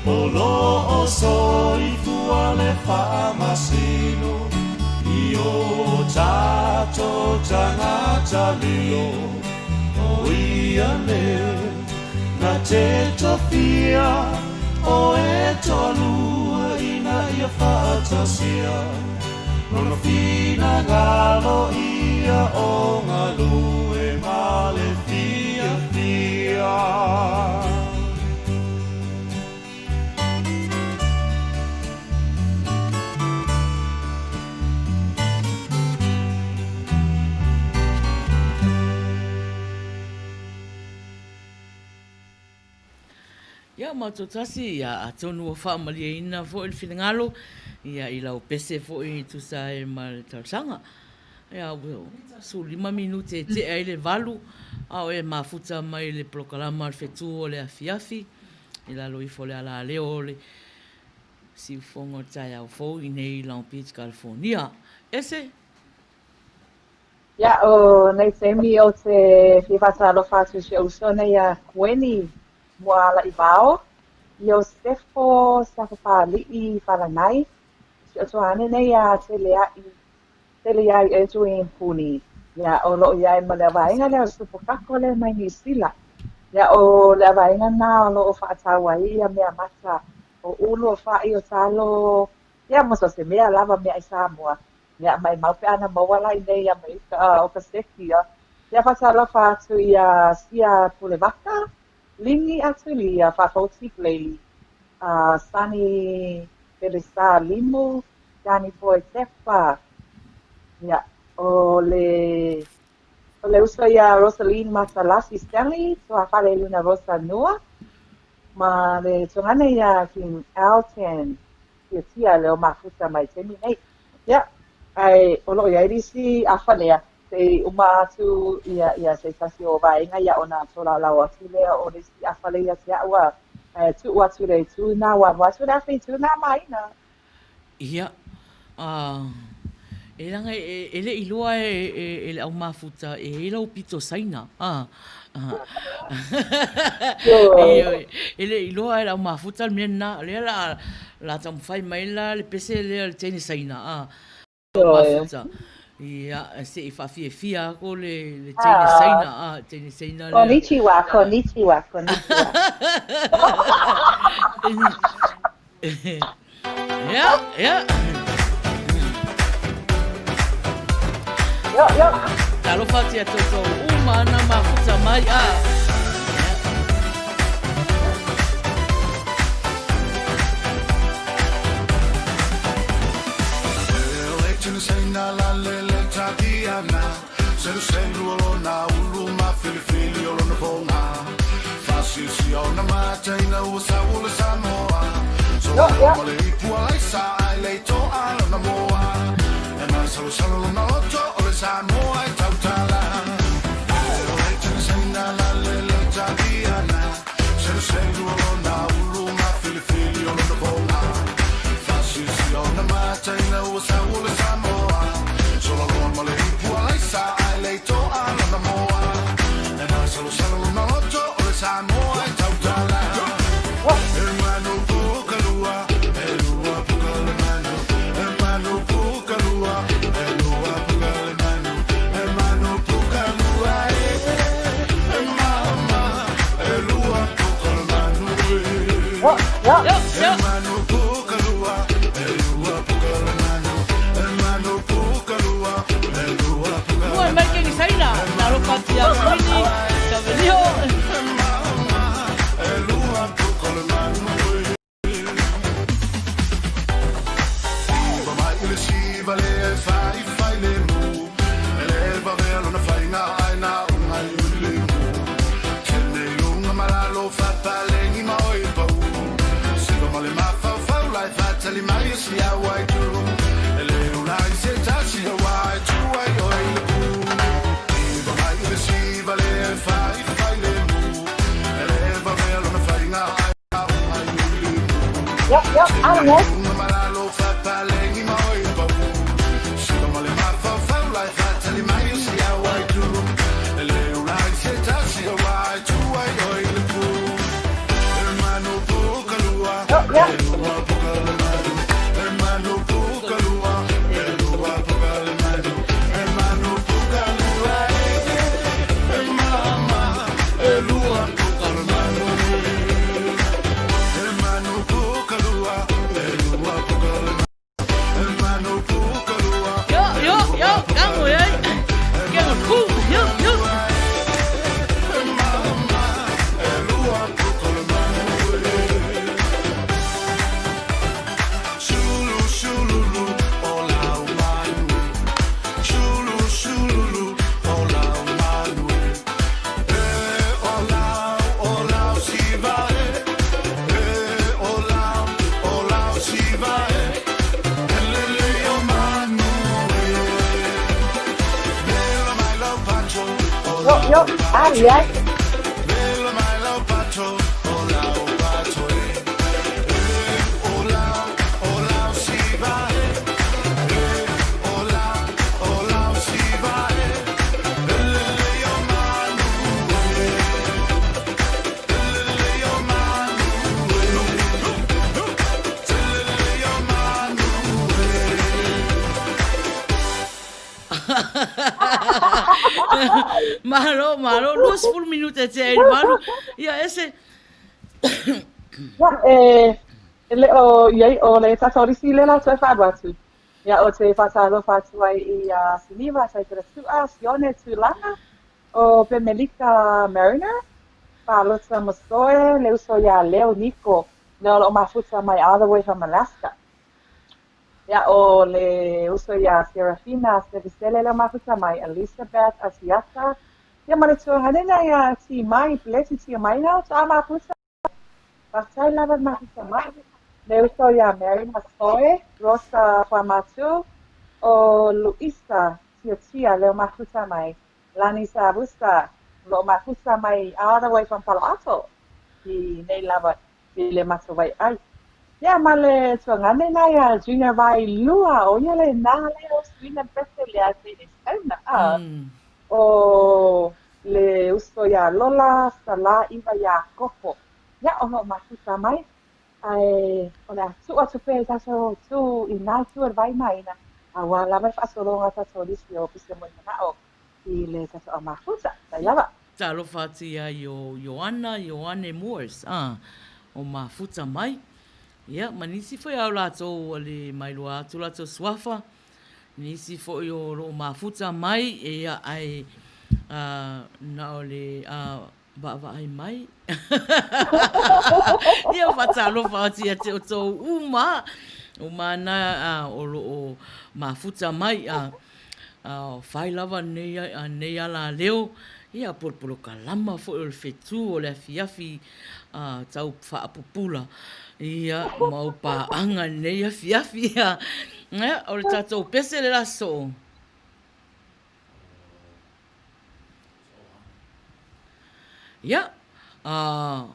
O lo o soifua le faamasino I o tatou tagata lilo O ia lea na te tofia O e toalua ina ia faatasia Lona finagalo ia o galue ma le fiafia. Ia matou tasi, ia atonu ua faamalieina foi le finagalo ia i lau pese foi e tusa ai ma le talosaga. Ia ua 15 minute e tea ai le 8 a o e mafuta mai le polokalama o le fetu o le afiafi i lalo ifo o le alaleo o le siufogo o le taeao fou i nei Long Beach, California. Ese! Ia, o nei taimi ou te fia faatalofa atu i si ou uso nei ia Kueni Mualaivao, Iosefo Safapali'i Falanai, si ou tuaane nei ia Telea'i, Teleai Edwin Puni, ia, o lo'o i ai ma le vaega lea o le Supokako lea mai Niu Sila. Ia, o le vaega lena o lo'o fa'atau ai ia mea mata o ulu, o fa'i, o talo, ia ma so o se mea lava mea'ai Samoa. Ia, maʻimau pe ana maua la i nei Amerika, o ka Seki, ia. Ia faatalofa atu iā Sia Pulevaka, Lini Atulia, Faafouti Blady, Sonny Pelesa Limu, Danny Boy Tepa, ia, o le o le uso ia Rosaline Matalasi Stanley, tuafale i luna Rosa Nua, ma le tuagana ia King Alten Tiatia leo mafuta mai taimi nei. Ia, ae o lo o i ai le isi afa lea, se i uma atu ia ia se tasi o vaega ia ona tolaulau atu lea o le isi afa lea ia te a'u a ae tuu atu i le itu lena ua alu atu le afa i itu lena maina. Ia, a, e leaga e, e le i iloa e, e, e le au mafuta e i ai lau pito Saina, a, a. Ioe, e le i iloa e le au mafuta le mea lena, o lea la, la taumafai mai la le pese lea le teine Saina, a, au mafuta. Ia, se i faafiafia aku le, le teine Saina, a, teine Saina lea. Konnichiwa, konnichiwa, konnichiwa. Ia, ia. Ia, ia. Talofa atu ia toutou uma ana mafuta mai a. Ia, ia. Ia, ia. Ia, ia. Mua mai kengi saina. Talofa atu ia Kuini, Kaweliho. Ia, ia, alo ai. Ia, ia. Yo, yo, yo, kango ai. Kengo ku, yo, yo. Ia, ia, alo ai. Malo, malo, 20 minute e tea i le 8. Ia, ese. Ia, e, e le o i ai o le tatou isi lea la toe faalu atu. Ia, o te faatalofa atu ai i a Siniva, Taiterasu'a, Sione Tulaga, o Pemelika Mariner, Palota Masoe, le uso iā Leo Niko, lea o lo o mafuta mai all the way from Alaska. Ia, ʻo le uso iā Serafina Selesele lea mafuta mai, Elizabeth Asiata, ia ma le tuagane lena iā Timai Blessy Tiamai lena faatoa mafuta. Faafetai lava le mafuta mai. Le uso iā Mary Masoe, Rosa Fuamatu, ʻo Luisa Tiatia lea mafuta mai, Lani Savusa, o lo o mafuta mai all the way from Palo Alto i nei lava i le matou waiʻai. Ia, ma le tuagane lena iā Junior Vailua, ʻo ia lena lea o suina pese lea Jamestown, a ʻo le uso iā Lola Salaiwa Iakopo. Ia, o lo o mafuta mai, ae o le a tuu atu pea i tatou tu i nā itu o le vai maina, aua lava le faasologa o tatou lisi o pese molimanaʻo i le tatou au mafuta. Faafetai lava. Talofa atu iā Ioana, Ioane Moores, a, o mafuta mai. Ia, ma nisi foi a o latou ua le mailoa atu latou suafa, nisi foi o lo o mafuta mai, ia, ae, a, na o le, a, vaavaai mai. Ia, faatalofa atu ia te outou uma, uma ana a, o lo o mafuta mai, a, a, fai lava nei, nei alaleo, ia, polokalama foi o le fetu o le afiafi, a, tau faapupula, ia, mau paaga i lenei afiafi, ia, ia, o le tatou pese le la soo. Ia, a,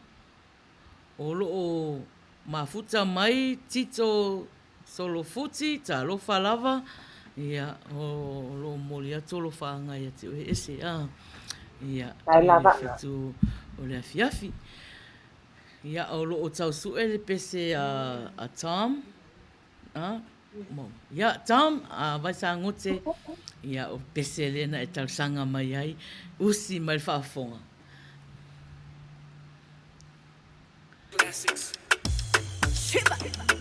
o lo o mafuta mai Tito Solofuti, talofa lava, ia, o lo o momoli atu alofaaga ia te oe ese, a, ia, Tae i le lava. fetu o le afiafi. Ia, o lo o tau sue le pese a, a Tom, a, Ia, Tom, a Vaisagote, ia, o pese lena e talosaga mai ai, usi mai le faafofoga.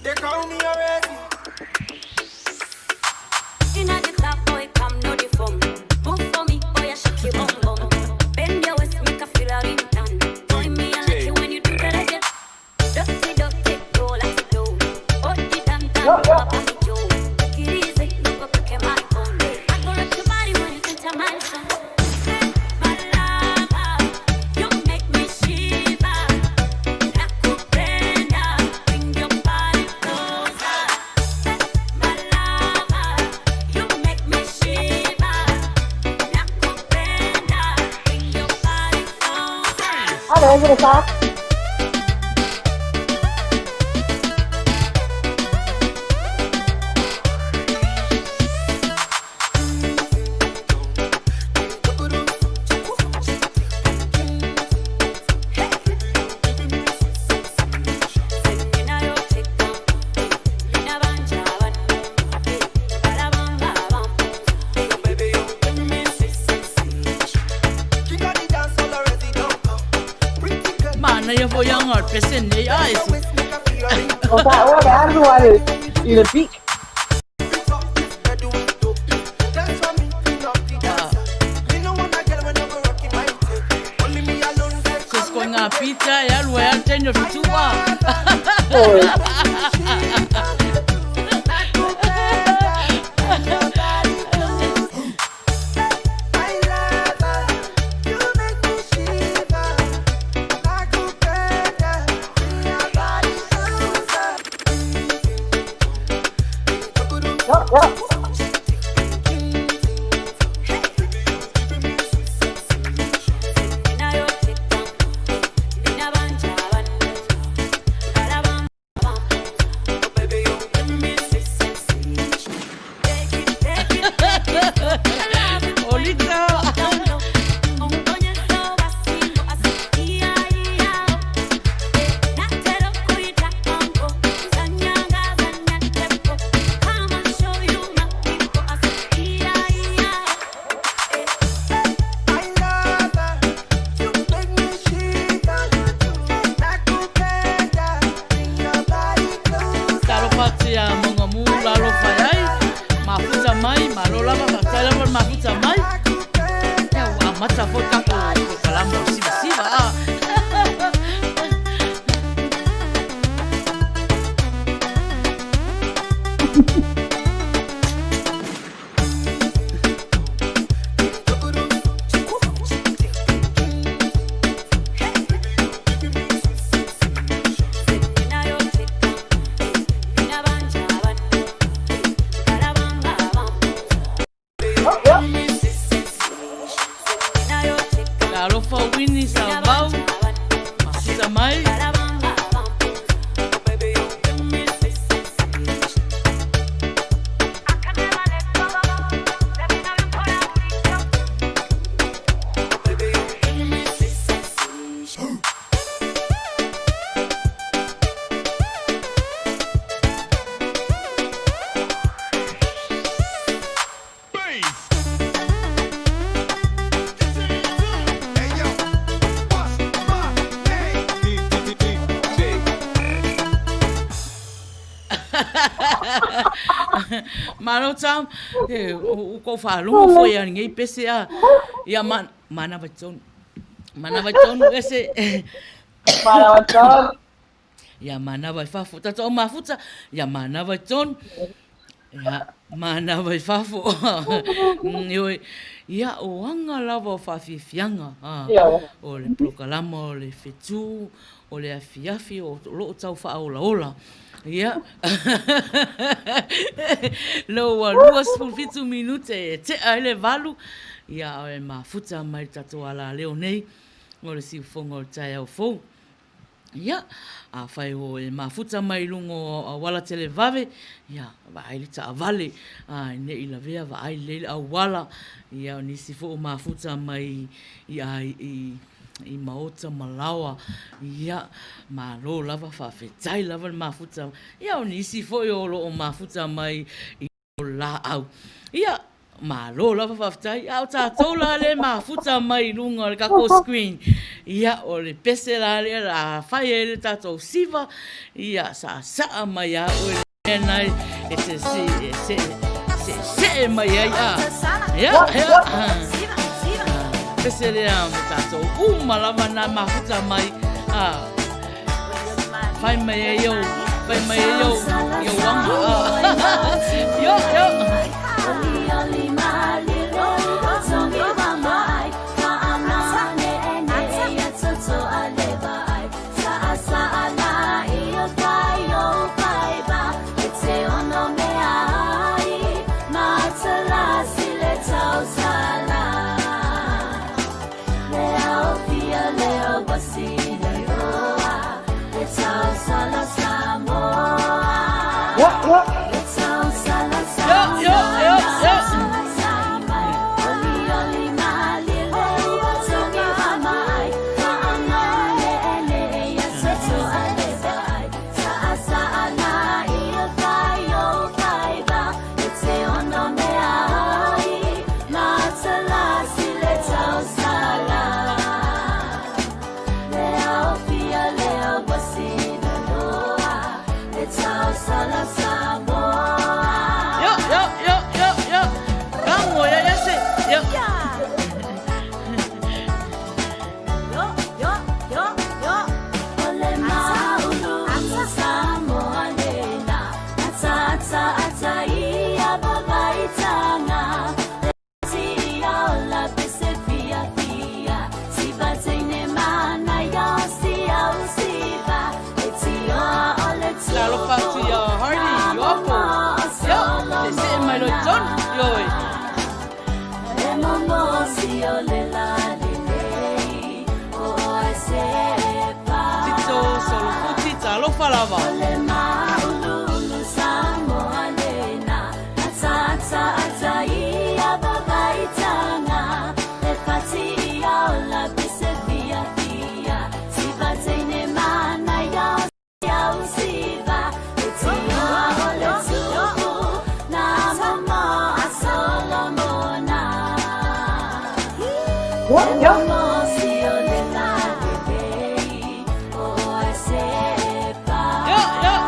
They call me already. Alo, Manaia foi aga o le pese lenei a e O taua le alu ai i le beat. Cos ko ngā pita e alu ai a tēnei o whitua. Oi. Yo, yo. Talofa Winnie Savau, mafuta mai. Malo Tom, e, o kou faalogo foi a lenei pese a, ia manava tonu. Manava tonu ese. Manava tonu. Ia manava i fafo. Tatou mafuta, ia manava i tonu. Ia manava i fafo. Ioe, ia o aga lava o faafiafiaga, o le polokalama o le fetu, o le afiafi o loo tau faaolaola. Ia, lea ua 27 minute e tea ai le 8, ia e mafuta mai le tatou alaleo nei o le siufofoga o le taeao fou. Ia, afai o e mafuta mai i luga o auala televave, ia, vaai le taavale, a, ne i lavea vaai lelei le auala, ia, o nisi foi o mafuta mai i, i, i maota ma laoa, ia, malo lava, faafetai lava le mafuta, ia, o nisi foi o lo o mafuta mai i o laau. Ia, malo lava faafetai. A o tatou la lea e mafuta mai i luga o le tatou screen, ia, o le pese la lea la fai ai le tatou siva, ia, saasaa mai lava oe i le mea lena e te seesee mai ai, a. Ia, ia. Pese lea mo tatou uma lava na mafuta mai, a. Fai mai ai ou, fai mai ai ou, i ou aga. Io, io. Io, io, io, io. Io, io, io, io, io. Kago ia ia se. Io. Talofa atu ia Hardy, Ioapo. Io, seesee mai loa i totonu. Ioe. Tito Solofuti, talofa lava. Io, io.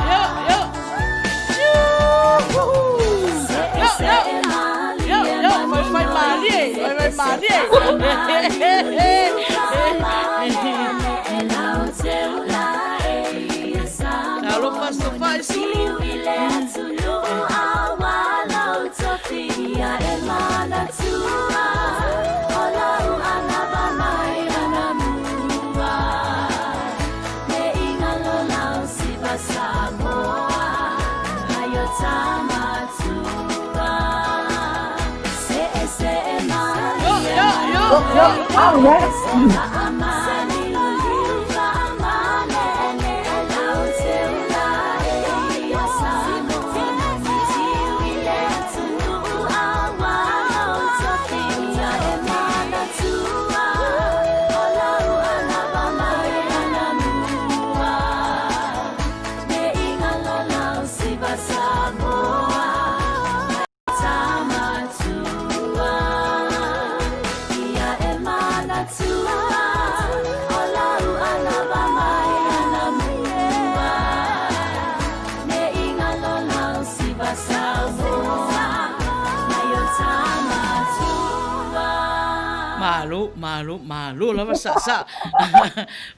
Malo, malo, malo lava saasaa.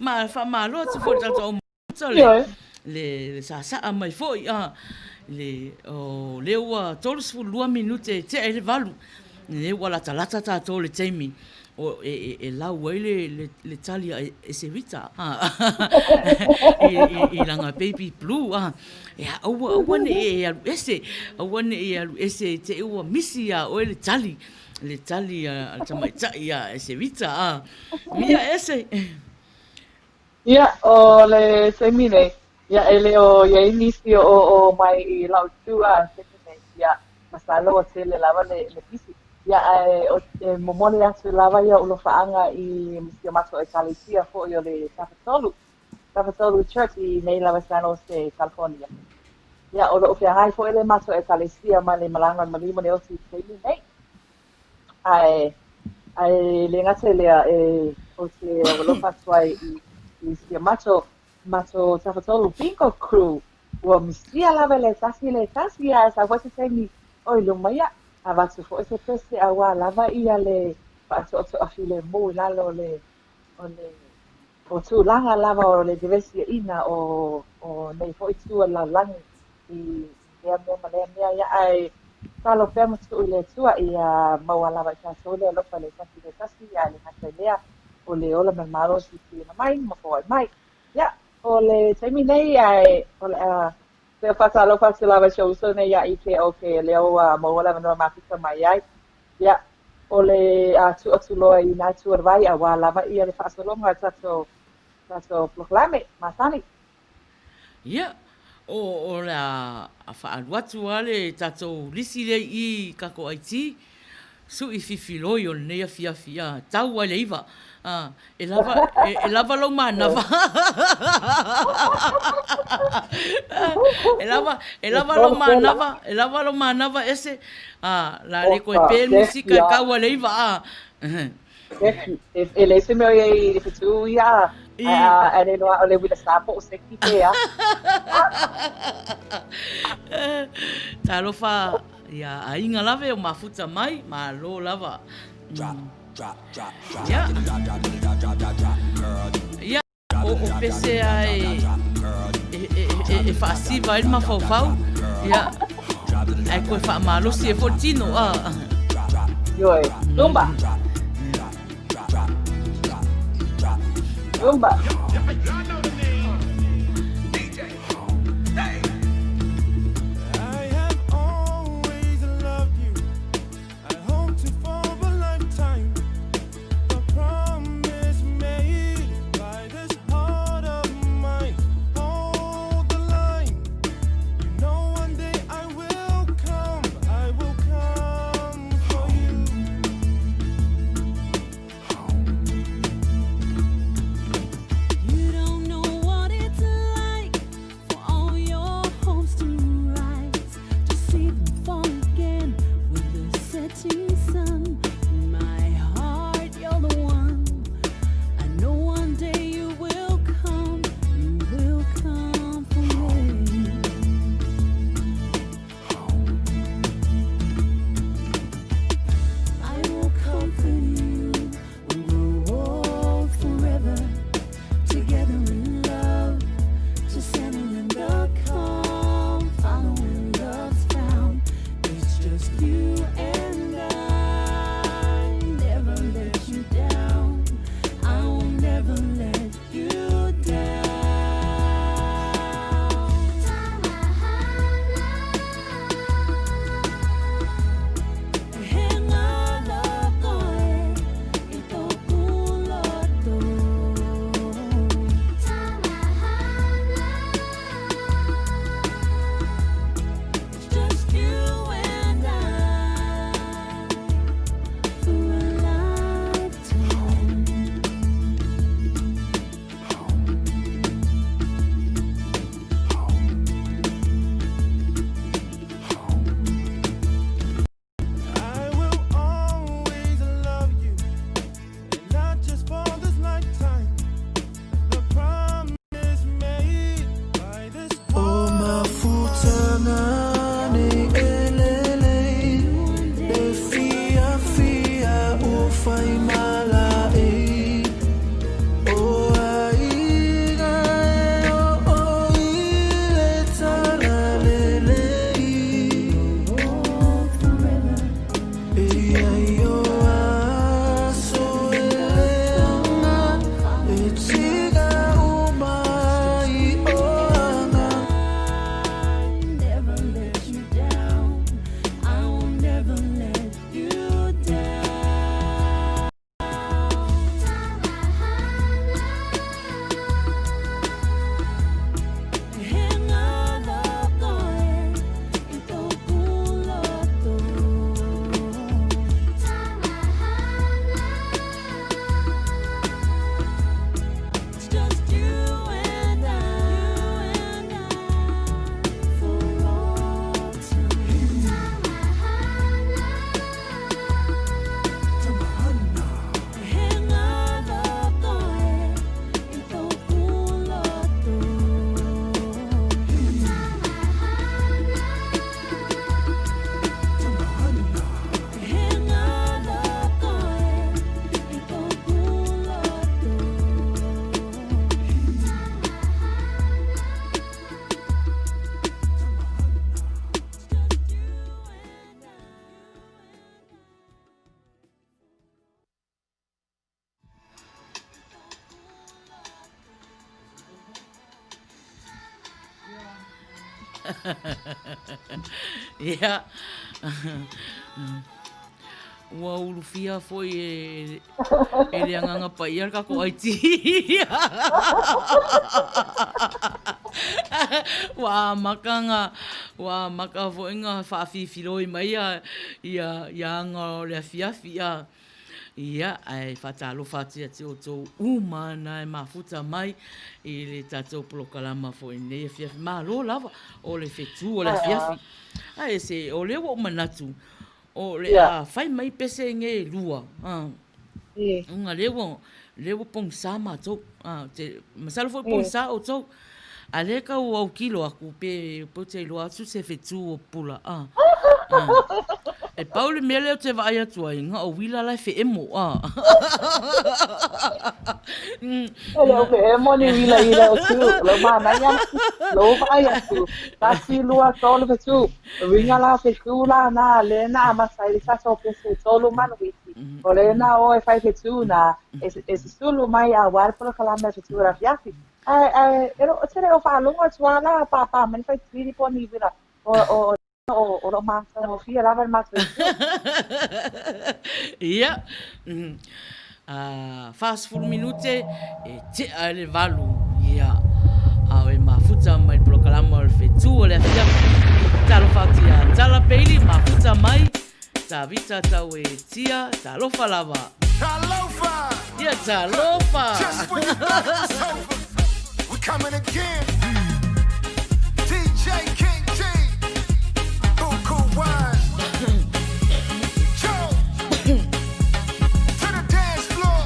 Ma faamalo atu foi i le tatou au le, le, le saasaa mai foi a le, o lea ua 32 minute e tea ai le valu. Lea ua latalata tatou i le taimi o e, e, e lau ai le, le, le tali a Esevita a, i, i, i lana baby blue a. Ia, aua, aua ne i e alu ese, aua ne i e alu ese i te i ua misi iā oe le tali, le tali a le tamaitai a Esevita a. Ia, Ese. Ia, o le taimi nei, ia e le o i ai nisi o oo mai i la'u itu a i le taimi nei, ia, masalo ua tele lava le le pisi. Ia, ae o e momoli atu lava ia ou alofaaga i si o matou ʻEkalesia foi o le Tafatolu, Tafatolu Church i nei lava San Jose, California. Ia, o lo o feagai foi le matou ʻEkalesia ma le malaga o le maliu ma le oti i le taimi nei. Ae, ae le gata i lea, e, ou te alofa atu ai i, i si a matou, matou Tafatolu Bingo Crew, ua misia lava i le tasi le tasi, ae sau foi se taimi o i luma, ia, avatu foi se pese auā lava ia le faatoatoa filemu i lalo o le, o le, o tulaga lava o le vevesiaina o, o nei foi itu o le lalolagi i lea mea ma lea mea, ia, ae tatalo pea ma tuu i le Atua ia maua lava e tatou le alofa i le tasi i le tasi, ae le gata i lea, o le ola ma le malosi i tuuina mai ma foai mai. Ia, o le taimi nei, ae o le a toe faatalofa atu lava i si ou uso nei ia ʻIke o ke leo ua maua le avanoa mafuta mai ai. Ia, o le a tuu atu loa i nā itu o le vai, auā lava ia le faasologa o le tatou, tatou polokalame masani. Ia, o, o le a faaalu atu lava le tatou lisi lea i i i tatou IT, suʻi fifiloi o lenei afiafi, a, tau ai le iva, a, e lava, e, e lava lou manava. E lava, e lava lou manava, e lava lou manava ese, a, la le koe pē le musika e kau ai le iva, a. Seki, e leai se mea o i ai i le fetu ia, a le iloa o le uila sa po o seki pea. Talofa ia aiga lava e o mafuta mai, malo lava. Ia. Ia. O, o pese a e, e, e, e, e faasiva ai le mafaufau, ia, ae koe faamalosi ai foi le tino, a. Ioe, Zumba. Zumba. Ia. Ua ulufia foi e, e le Agaga Paia le tatou IT. Ua amata na, ua amata foi na faafifiloi mai ia, ia, ia aga o le afiafi. A. Ia, ae faatalofa atu ia te outou uma na e mafuta mai i le tatou polokalama foi i lenei afiafi. Malo lava o le fetu o le afiafi. Ae se, o lea ua ou manatu, o le a fai mai pese nei e lua, ona lea ua, lea ua pogisa matou. Te, masalo foi pogisa outou. A lea tau autilo atu pe ou te iloa atu se fetu o pula. E pau le mea lea ou te vaai atu ai, na o uila la e feemo. E le o feemo ni uila i lou tu. Lou manaia, lou vaai atu. Tasi, lua, tolu fetu. Uiga la fetu la na, le na amata ai le tatou pese tolu ma le wiki. O le na o e fai fetu na, e susulu mai aua le polokalame fetu o le afiafi. Ae, ae, e lo, te le o faalogo atu a la, pāpā mai le faitili po o ni uila, o, o, o, o lo matagofie lava le matou itu. Ia, 40 minute e tea ai le 8, ia, a o e mafuta mai le polokalama o le fetu o le afiafi. Talofa atu ia Tala Peili, mafuta mai, Tavita Tauetia, talofa lava. Talofa! Ia talofa! Just when you thought it was over, we coming again. DJ King G, Buku Wine. Joe, to the dance floor.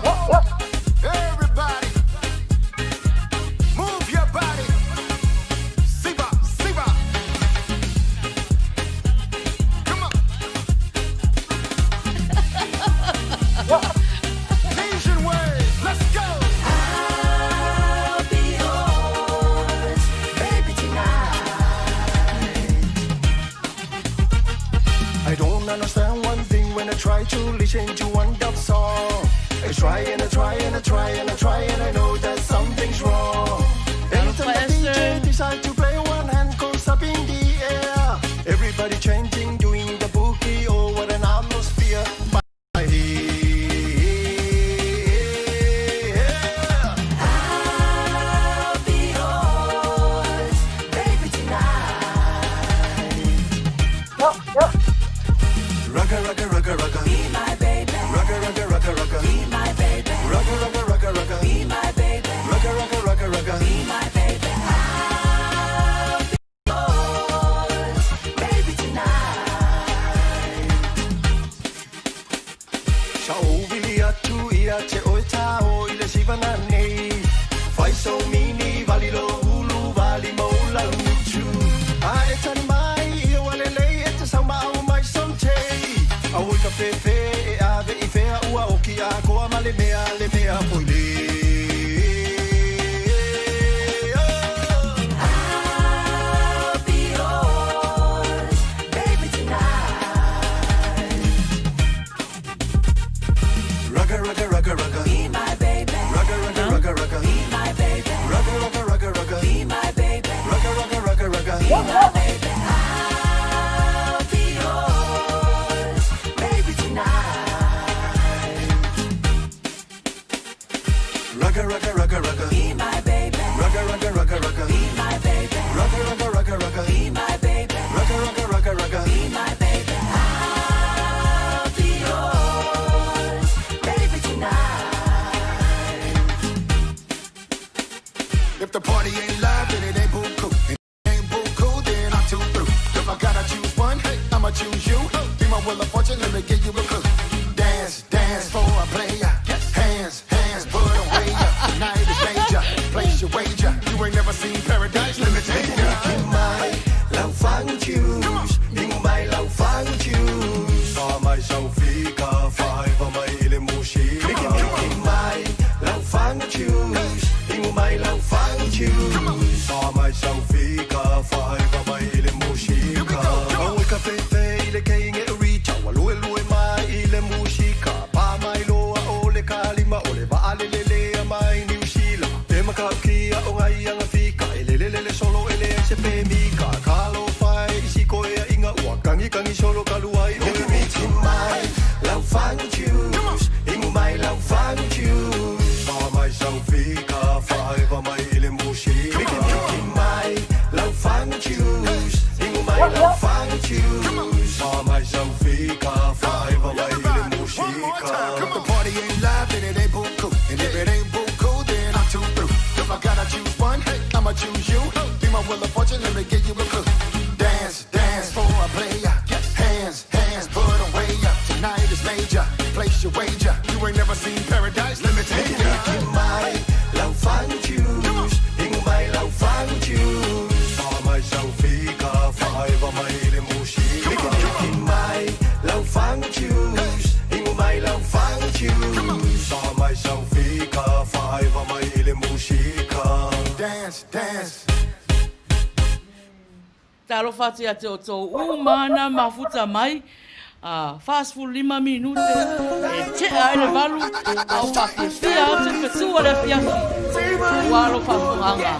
Everybody, move your body. Siva, Siva. Come on. Asian wave, let's go. I'll be yours, baby, tonight. I don't understand one thing when I try to listen to one dub song. I try and I try and I try and I try and I know that something's wrong. Anytime the DJ decide to play, one hand goes up in the air. Everybody chanting, doing the boogie. Oh, what an atmosphere! But yeah. I'll be yours, baby, tonight. Yo, yo. Rugga, rugga, rugga, rugga. Be my baby, Rugga, rugga, rugga, rugga. be my baby, Rugga, rugga, rugga, rugga. be my baby, Rugga, rugga, rugga, rugga. be my baby. I'll be yours, baby, tonight. Sa o vili atu ia te oe tā o i le siva nei. Fai so mini vali lo ulu vali mo la utu. A e tani mai i o ale lei e te sau ma au mai so te. A oi ka fefe e ave i fea ua oki a koa ma le mea le mea foi le. I'll be yours, baby, tonight. Rugga, rugga, rugga, rugga. Be my baby, Rugga, rugga, rugga, rugga. be my baby, Rugga, rugga, rugga, rugga. be my baby, Rugga, rugga, rugga, rugga. be my baby. I'll be yours, baby, tonight. Rugga, rugga, rugga, rugga. Be my baby, Rugga, rugga, rugga, rugga. be my baby, Rugga, rugga, rugga, rugga. be my baby, Rugga, rugga, rugga, rugga. be my baby. I'll be yours, baby, tonight. If the party ain't live, then it ain't buku. If it ain't buku, then I'm too through. If I gotta choose one, I'ma choose you. Be my wheel of fortune, let me give you a clue. Dance, dance for a player. Hands, hands, put 'em way up. The night is danger. Place your wager. You ain't never seen paradise, let me take ya. Mai lau fangu choose Ingu mai lau fangu choose Sa mai sau fika faiva mai ile mushika Miki mai lau fangu choose Ingu mai lau fangu choose Sa mai sau fika faiva mai ile mushika Awe ka fefe ile keinge uricha Wa lue lue mai ile mushika Pa mai loa o le kalima o le vaalelele mai New Zealand E makau kia o ngai anga fika E lele lele solo ele ai se pe mika Ka Wheel of Fortune, let me give you a clue. Dance, dance for a player. Hands, hands, put 'em way up. Tonight is major. Place your wager. You ain't never seen paradise. Let me take ya. Mai lau choose. Mai lau choose. Mai saufika, faiva mai le mushika. Mai lau choose. Mai lau choose. Mai saufika, faiva mai le mushika. Dance, dance. Talofa atu ia te outou uma na mafuta mai, a 45 minute e tea ai le 8, a o faafiafia atu le fetu o le afiafi aua lou faafofogaaga.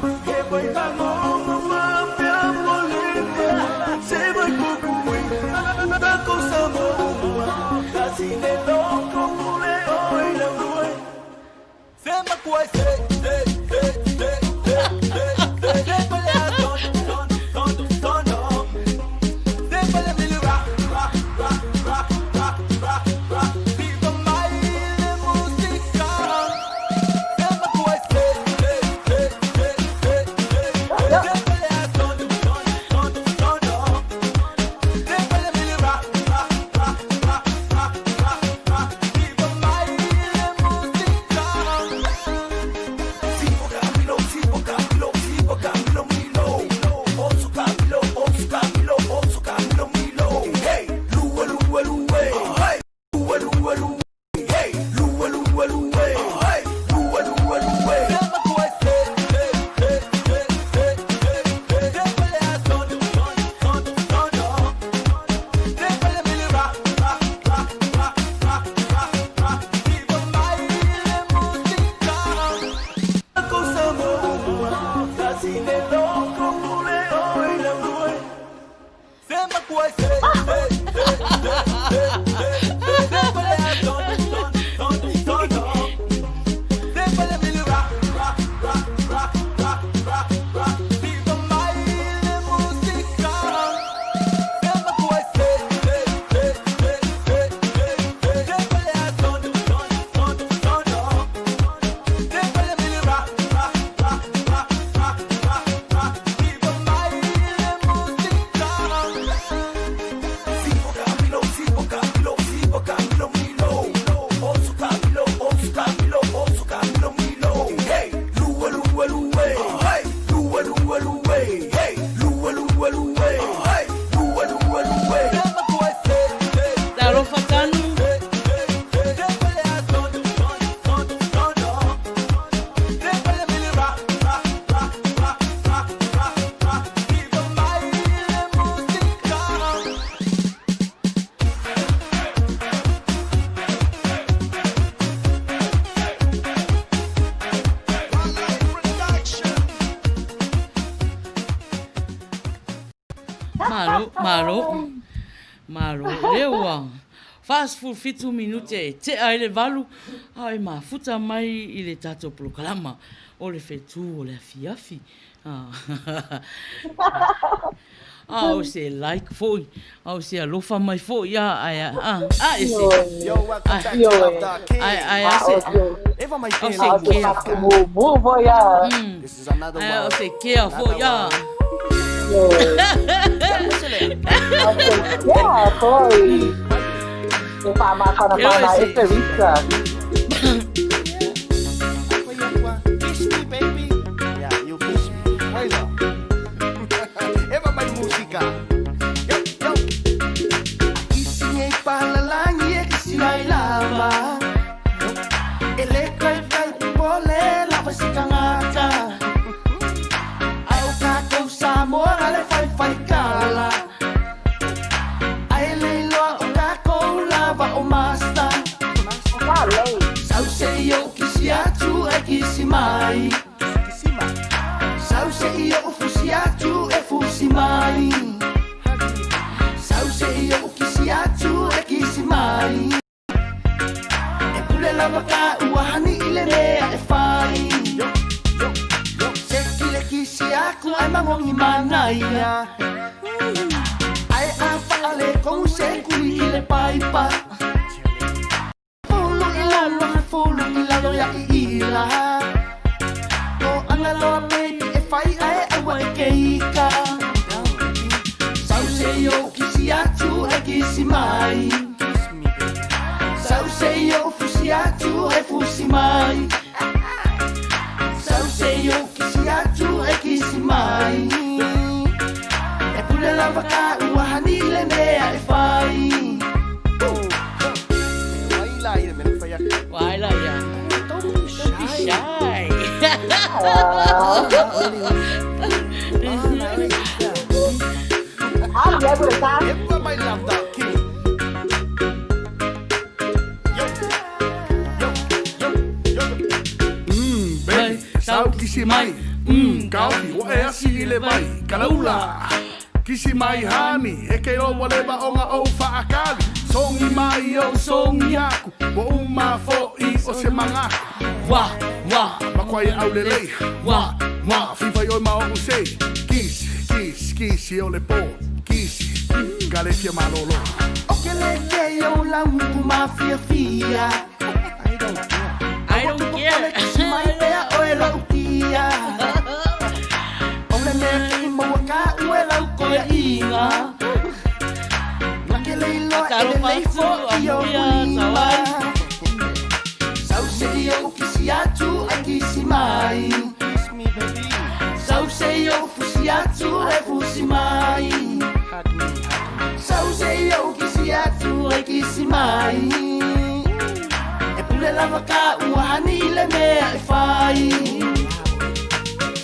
Talofa Tanu. Malo, malo, malo, lea ua 47 minute e tea ai le 8, a e mafuta mai i le tatou polokalama o le fetu o le afiafi. A o se like foi, a o se alofa mai foi, a, ae, a, a, e se, ae, ae, a se, o se kea. Ae o se kea foi, a. mai. Sau se i ou fusi atu e fusi mai. Sau se i ou kisi atu e kisi mai. E pule lava ka ua hani le mea e fai. Uai la ia. Don't be Don't be shy. shy. Ah, ia pule sa. Epa mai love that king. Yo, yo, yo, yo. Baby, sau kisi mai. Kaofi, ua e asi i le vai. Kalaula. Kisi mai hani, e ke o waleba o nga o whaakali. Songi mai o songi aku, wa uma fo i o se mangaku. Wa, wa, Makuai e au lelei, wa, wa, fifa i oi ma o usei. Kisi, kisi, kisi o le pō. Kisi, ka le fia malolo. O ke le ke o lau ku mafiafia. I don't care. I don't care. Kisi mai pea o e lau tia. O le mea ke i maua ka ue lau koia inga. Na ke le iloa e le Talofa lei atu, fo i o amuia, mulima. tawai. Sau se i ou kisi atu e kisi mai. Kiss me, baby. Sau se i ou fusi atu e fusi mai. Hug me, hug me. Sau se i ou kisi atu e kisi mai. E pule lava ka ua hani i le mea e fai.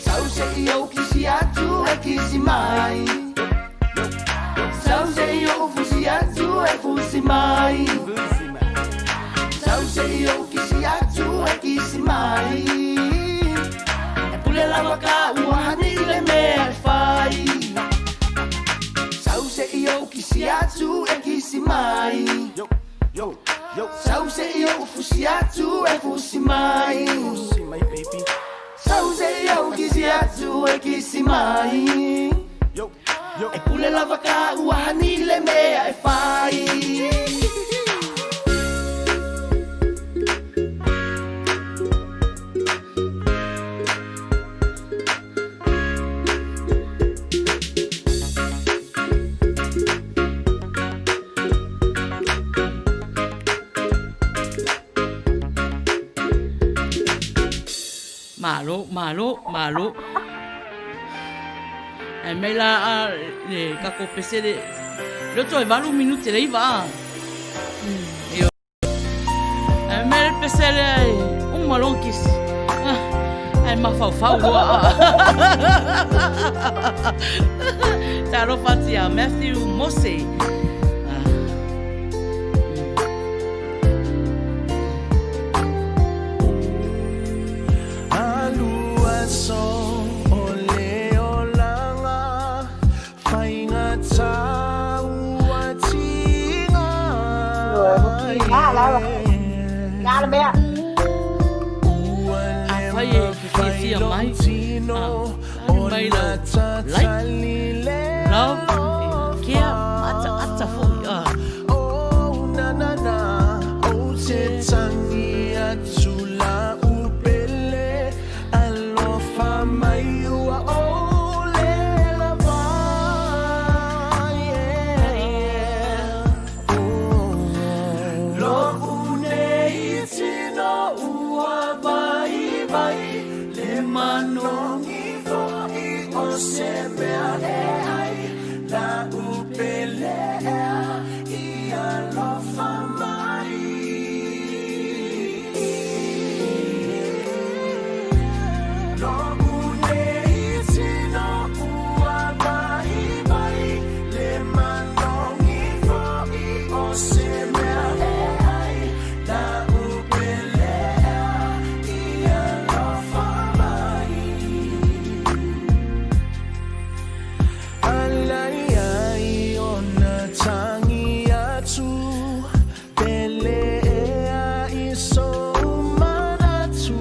Sau se i ou kisi atu e kisi mai. Sau se i ou fusi atu e fusi mai. Fusi mai. Sau se i ou kisi atu e kisi mai. E pule lava ka ua hani i le mea e fai. Sau se i ou kisi atu e kisi mai. Yo, yo, yo. Sau se i ou fusi atu e fusi mai. Fusi mai, baby. Sau se i ou kisi atu e kisi mai. Yo, yo. E pule lava ka ua hani i le mea e fai. Malo, malo, malo. Ae mai la a le tatou pese le le toe 8 minute le iva a. Ioe. Ae mai le pese lea e uma lona kisi. Ae mafaufau loa a. Talofa atu ia Matthew Mose. Alu aso o le olaga faigata ua tiga. Ah, lava. Nga le mea. Afai e te fiafia mai, ah, alu mai lau like, love, e care, ma ataata foi. Ah. Oh na na na, o te tangi atu la upele alofa mai ua o le lava yeah. Oh, lo'u nei tino ua vaivai le manogi fo'i o se mea e ai la upele ea i alofa mai. Lo'u nei tino ua vaivai le manogi fo'i o se mea e ai la upele ea i alofa mai. Alai ai ona tangi atu pele ea i sou manatu.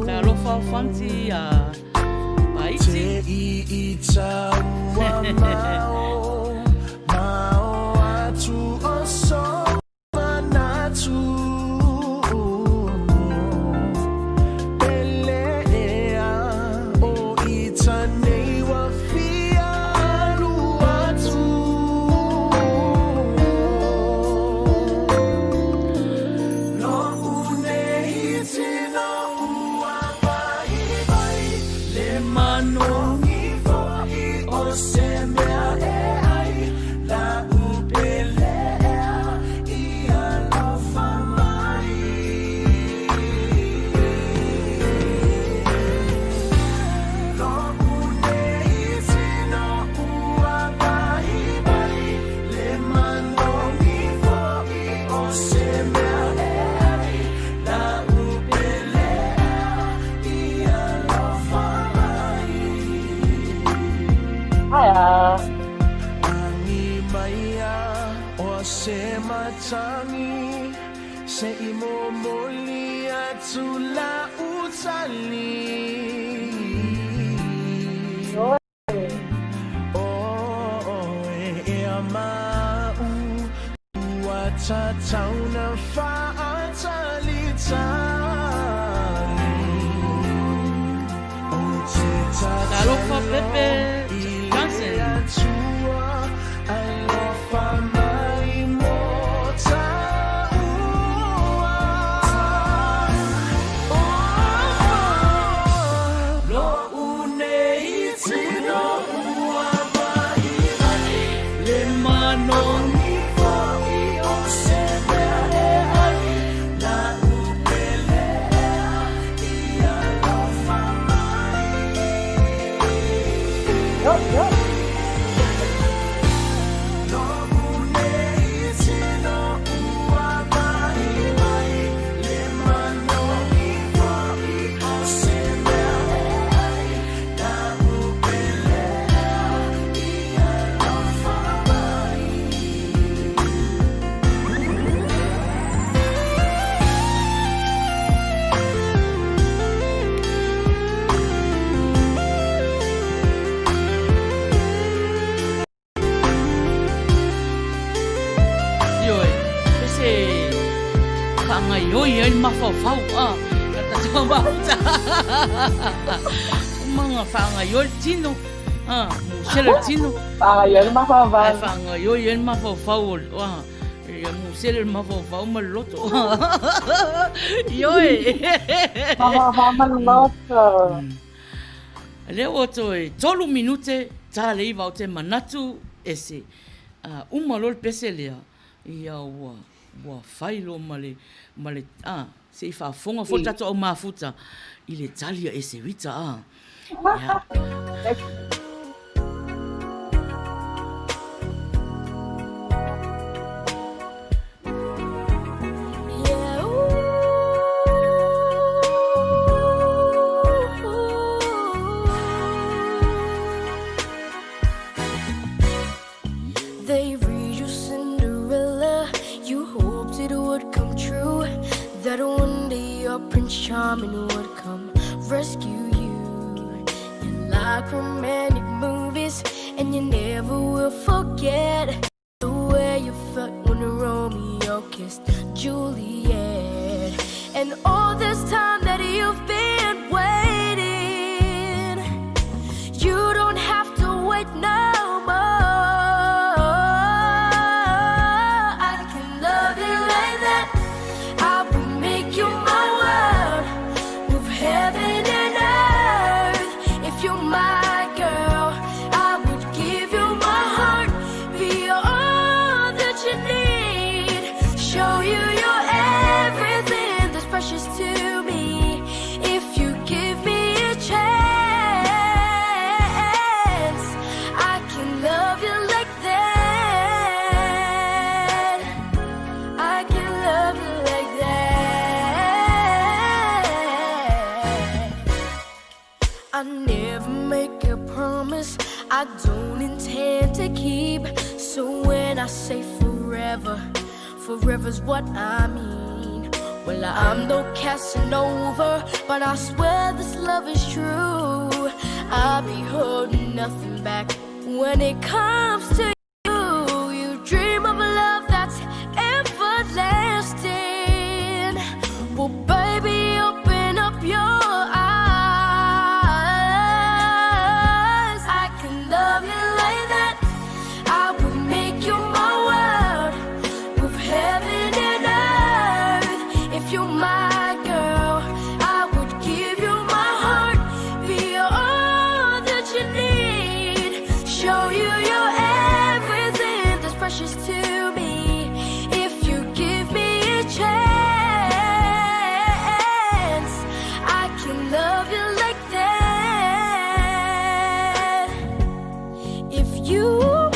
Talofa Fonti a Paiti. Te i i taua mao, mao atu o sou manatu. Pele ea o ita nei ua fia alu atu. la'u tali. Ioe. Oe e ma'u ua tatau na fa'atalitali. Ou te Talofa tatalo Pepe i le Johnson. Atua alofa mai mo ta'ua. Oh, lo'u nei tino ua ma'ima'i le manogi fo'i o se mea e ai la'u pele i alofa mai. Io, io. Lo'u nei tino ua ma'ima'i le manogi fo'i o se mea e ai la'u pele i alofa mai. Ioe, pe se faagaioi ai le mafaufau, a, a tatou mafuta. Uma faagaioi le tino, a, musele le tino. Faagaioi le Ae mafaufau. faagaioi ai le mafaufau o, a, ia musele le mafaufau ma le loto. Ioe. Mafaufau ma le loto. Lea ua toe 3 minute ta le 9 ou te manatu ese. A uma loa le pese lea, ia ua ua fai loa ma le ma le a se i faafofoga foi le tatou au mafuta i le tali a Eseuita a. Ia. They read you Cinderella. You hoped it would come true. That one day your Prince Charming would come rescue you. You like romantic movies, and you never will forget the way you felt when Romeo kissed Juliet. And all this time that you've been waiting, you don't have to wait no more. I can love you like that. I will make you my world. Move heaven and earth. If you're my girl, I would give you my heart. Be all that you need. Show you your everything that's precious to me. If you give me a chance, I can love you like that. I can love you like that. I never make a promise I don't intend to keep. So when I say forever, forever's what I mean. Well, I'm no Casanova, but I swear this love is true. I'll be holding nothing back when it comes to you. You dream of a love that's everlasting. Well, baby, open up your eyes. I can love you like that. I will make you my world. Move heaven and earth. If you're my girl, I would give you my heart. Be all that you need. Show you your everything that's precious to me. If you give me a chance, I can love you like that. If you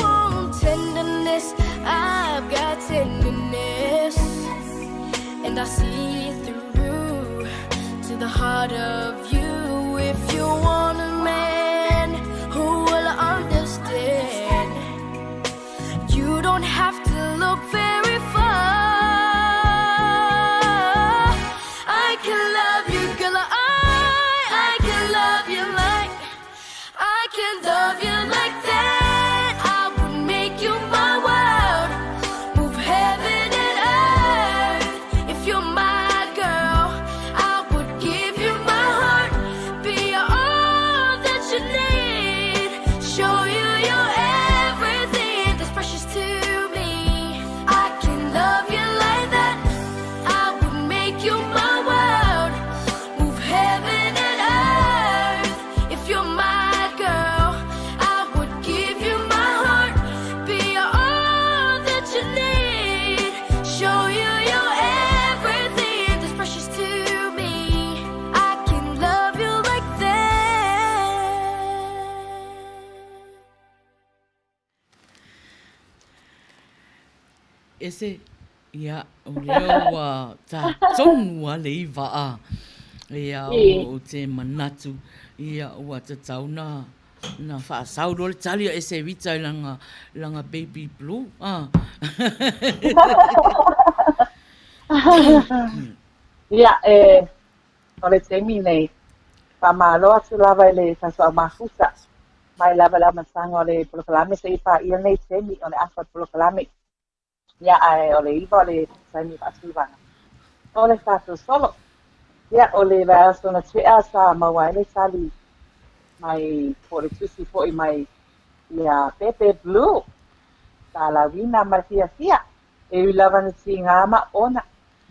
want tenderness, I've got tenderness. And I see through to the heart of you. If you want a man who will understand, you don't have to look very far. I can love you. Ese, ia, o lea ua tatonu lava le 9 a. Ia, ou te manatu, ia, ua tatau na, na faasau loa le tali a Ese Rita i lana, lana baby blue, a. Ia, e, o le taimi nei, faamalo atu lava i le tatou au mafuta, mai lava i le amataga o le polokalame seia paia lenei taimi o le afa o le polokalame. Ia, ae o le 9 o le taimi faatulaga o le tatou solo. Ia, o le vaiaso na tea sa maua ai le tali mai po o le tusi foi mai iā Pepe Blue sa lauina ma le fiafia e ui lava ina tiga ma ona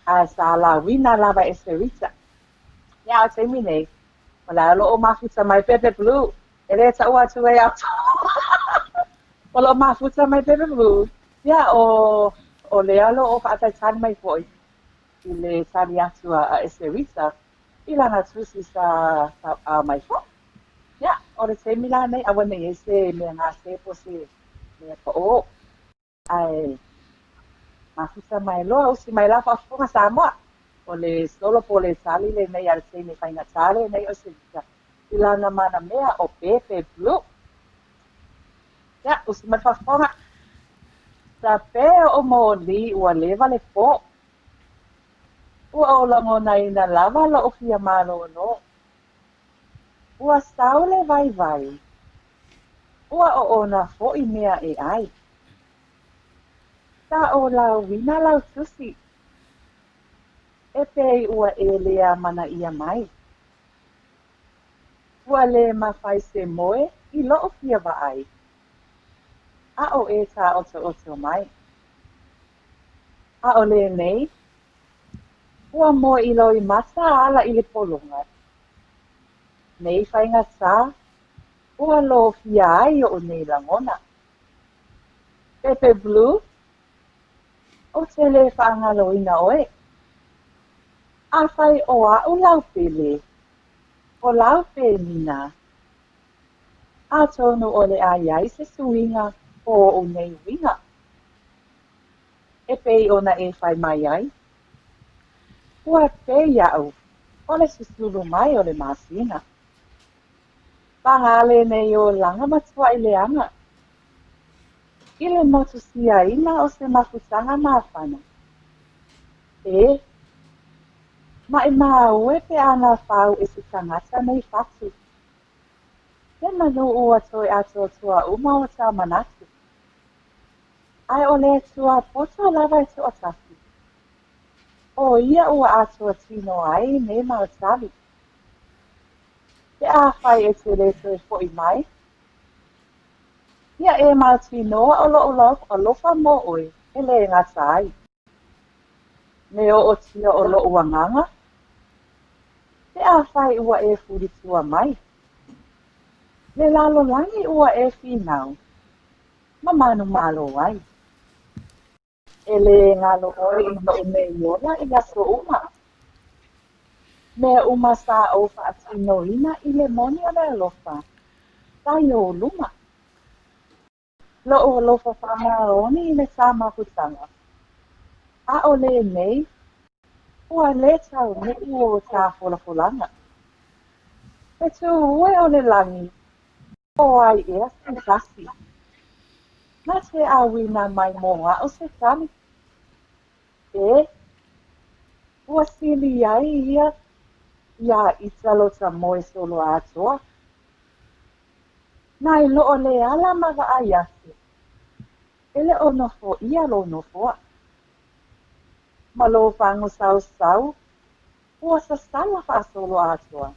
ae sa lauina lava e Serita. Ia, a o le taimi nei, o la e o lo o mafuta mai Pepe Blue E lē taua atu ai O lo o mafuta mai Pepe Blue. Ia, o, o lea o lo o faatalitali mai foi i le tali atu a Eserita i lana tusi sa tauau mai foi. Ia, o le taimi la nei, aua ne i i ai se mea gase po o se mea paʻō. Ae mafuta mai loa, usi mai la faafofoga Samoa. O le solo po o le tali lenei a le teine faigata lenei o Eserita i lana manamea o Pepe Blue. Ia, usi mai le faafofoga. Sa pea oʻu mōlī ua leva le pō. Ua ou lagonaina lava loʻu fia malōlō. Ua sau le vaivai. Ua oona foi mea e ʻai. Sa ou lauina lau tusi. E pei ua e lē amanaia mai. Ua lē mafai se moe i loʻu fia vaai. A o e tāotoʻoto mai. A o lenei, ua moe i loimata ala i le pologa. Nei faigata, ua lofia ai oʻu nei lagona. Pepe Blue, Ou te lē faagaloina ʻoe. Afai ʻo aʻu lau pele, ʻo lau penina, atonu o le a i ai se suiga o oʻu nei uiga, e pei ona e fai mai ai, Ua pei iaʻu o le susulu mai o le masina. Paga lenei olaga matuaʻi leaga i le motusiaina o se mafutaga mafana. E maʻimau e pe a nafau e se tagata nei fatu. Semeamanu ua toe atoatoa uma o tā manatu. Ae o le Atua poto lava e toʻatasi. ʻO ia ua atoa tino ai nei mau tali. Pe afai e te lē toe hoʻi mai, ia e mautinoa o loʻu alofa mō ʻoe e lē gata ai. Me oʻotia o loʻu agaga, pe afai ua e hulitua mai, Le lalolagi ua e finau ma manumalo ai. E lē galo ʻoe i loʻu nei ola i aso uma. Mea uma sa ou faatinoina i le moni o le alofa, sa i ou luma. Loʻu alofa faamaoni i le tā mafutaga. A ʻo lenei, ua lē taunuu o tā folafolaga. E tū e o le lagi, o ai ea se tasi. Na te ʻauina mai mō aʻu se tali. E, ua sili ai ia iā ita lo ta moe solo atoa. Nai loʻo le ala ma vaai atu, e le o nofo ʻia lō nofoa. Ma lō fagu sausau, ua sasala faasolo atoa.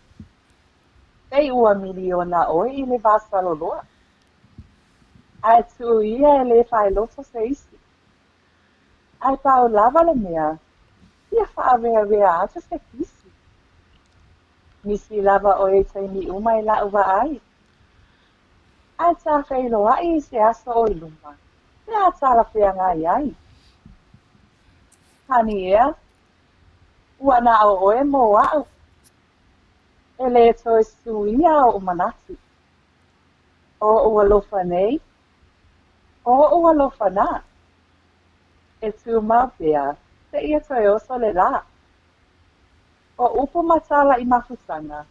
Pei ua miliona ʻoe i le wā saloloa. Ae tuu ia e lē faeloto se isi. Ae pau lava le mea, ia faaweawea atu se kisi. Misi lava ʻoe i taimi uma i laʻu vaai. Ae ta feiloaʻi i se aso o i luma, pe a talafeagai ai. Honey ea, ua naʻo ʻoe mō aʻu. E lē toe suia oʻu manatu. ʻO oʻu alofa nei, ʻo oʻu alofa na. E tumau pea seia toe oso le lā. O upu ma tala i mafutaga,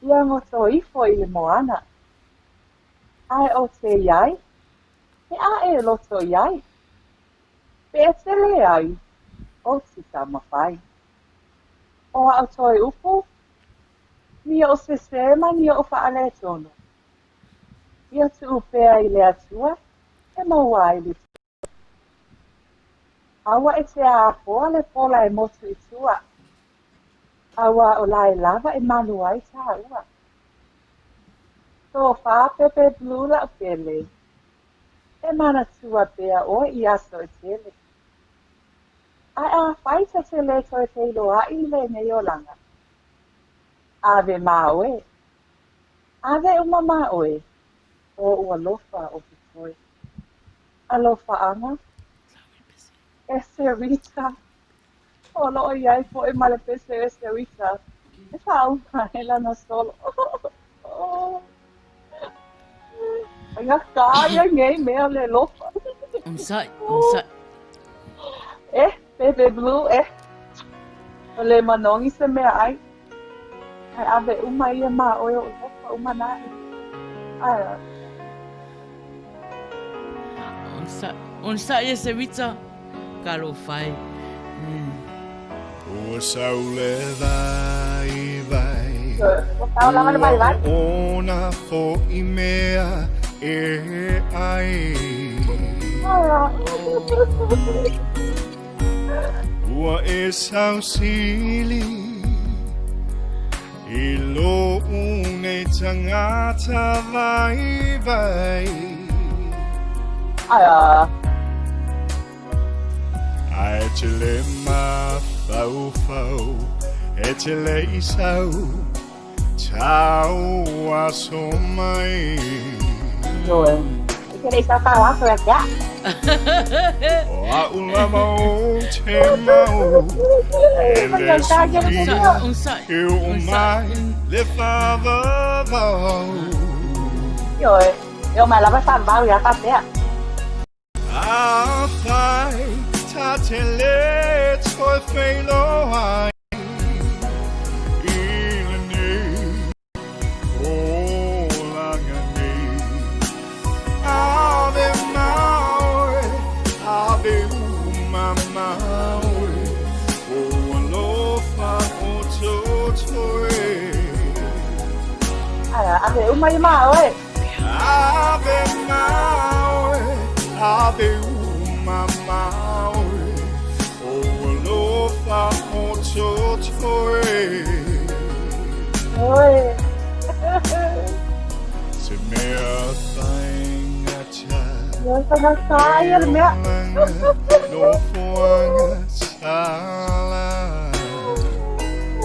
ia goto ifo i le moana. Ae o te i ai, he a e loto i ai? Pe e te leai, o te taumafai. O a'u toe upu, ni oʻu sesē ma ni oʻu faaletonu. Ia tuu pea i le Atua e maua ai le Aua e te apoa le pola e motu i tua, auā o la e lava e malu ai tāua. Tofā Pepe Blue la'u pele, e manatua pea ʻoe i aso e tele. Ae afai ta te lē toe feiloaʻi i lenei olaga, ave mā ʻoe, ave uma mā ʻoe, oʻu alofa o ke koe. Alofaaga, E Serita, o lo o i ai poʻe ma le pese e Serita, e faauma ai lana solo. Faigata ia nei mea le alofa. Onosai, onosai. E, Pepe Blue, e. O le manogi se meaʻai. Ae ave uma ia ma ʻoe oʻu alofa uma naʻe. Ae. Onosai e Serita, talofa e. Ua sau le vaivai Ua sau lava le vaivai. Ua oona foʻi mea e ʻai. Ua e sausili i loʻu nei tagata vaivai. Aia. Ae e te le mafaufau, e te le i sau, tau aso mai. Ioe. E te le i sau tau aso ia kia. O a'u lava o te mau, e le sui e oo mai le faavavau. Ioe. E oo mai lava le faavavau ia faapea. Afai ta te le toe feiloai i lenei olaga nei. Ave ma oe, ave uma ma oe, o alofa o totoe. Ave uma i ma oe. Ave ma oe, ave uma ma oe, o alofa o totoe. Oi. Se mea faigata. Ia faigata ia le mea. Nofoaga sala.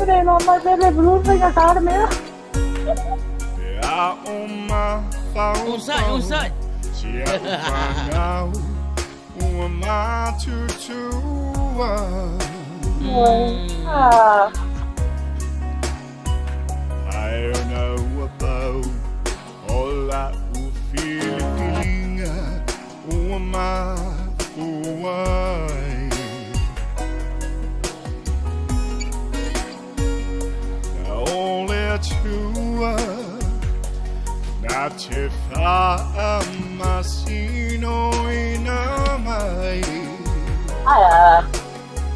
Le iloa mai Pepe Blue faigata le mea. Pe a o mafaufau. Onosai, onosai. Si a'u fanau ua matutua. Ah. Ae ona ua pau o la'u filifiliga ua mafua ai. Na o le Atua na te faamasinoina mai. Aia,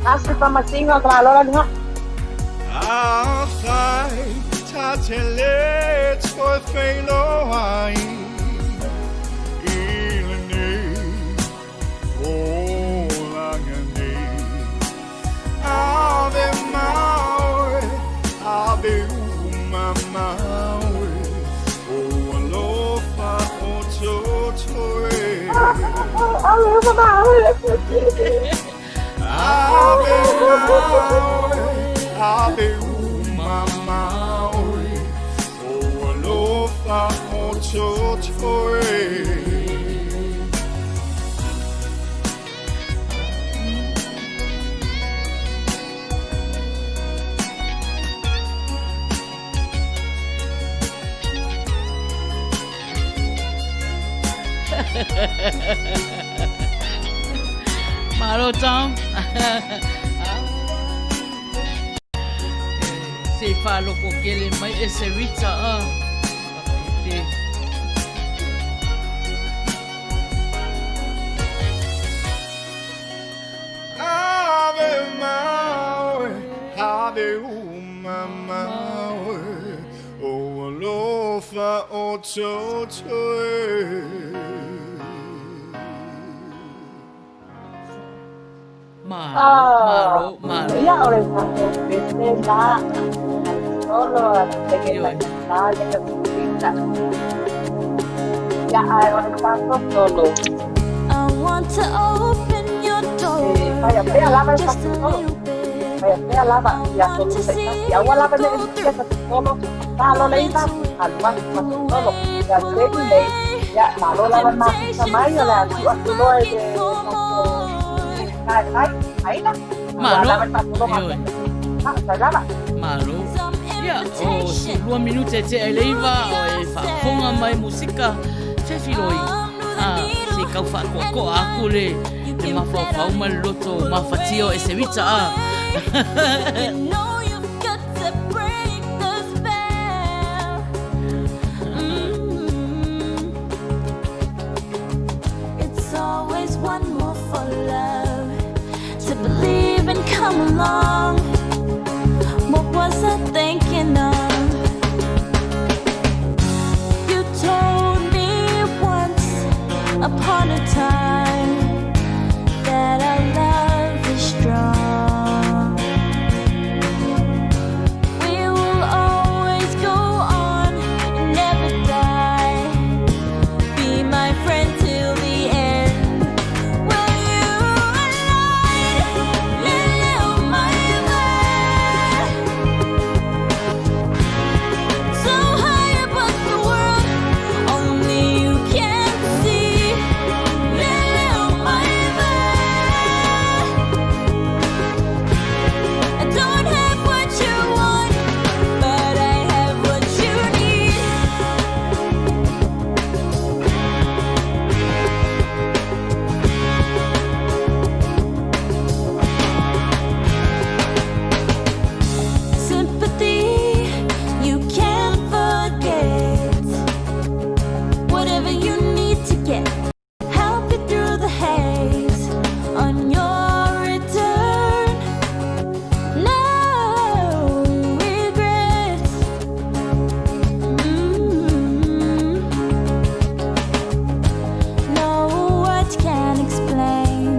a se faamasino ka malo la luga. Afai ta te le toe feiloai i lenei olaga nei. Ave ma oe, ave uma ma oe, o alofa o totoe. Ave uma ma oe. Ave ma oe, ave uma ma oe, o alofa o totoe. Malo Tom. Se i whaaloko kele mai e se Rita a. Te. Ave maui, ave uma maui, o alofa o toto e. Malo, malo, malo. Ia, o le tatou pese la, solo a le Ioe. la le ka Ia, ae o le tatou solo. I want to open your door E faia pea lava le just tatou a solo. little bit. Faia pea lava I ia want tolu to se see tasi. Aua you lava ne go i sia through. tatou solo. Talo le iva, alu atu tatou solo. Ia Pull seli nei, away. ia malo lava le mafuta Temptation's mai o le atu always atu loa e looking le for tatou more. tai tai aina. Aua Malo. lava le tatou Ioe. mafuta. Lava. Malo. Some Ia, o si invitation. lua minute te e leiva, o e whaafonga mai musika, te filoi. I'm the A, se needle kau whaakoa and koa aku le, you le can mawhau bet whau on mai it. loto, Pull mawhatio away, e se pull Rita a. away. You know you've got to break the spell. It's always one more for love to believe and come along. What was I thinking of? You told me once upon a time that our love is strong. We will always go on and never die. Be my friend till the end. Will you alight, little my So high above the world, only you can see. Little my I don't have what you want, but I have what you need. Sympathy, you can't forget. Whatever you need to get, help you through the haze on your return. No regrets. No words can explain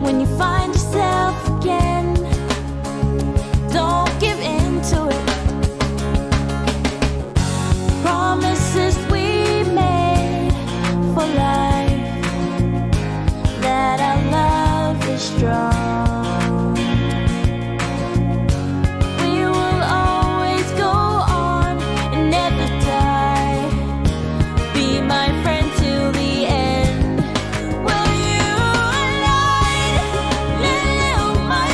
when you find yourself again. Don't give in to it. Promises we made for life that our love is strong. We will always go on and never die. Be my friend till the end. Will you alight, little my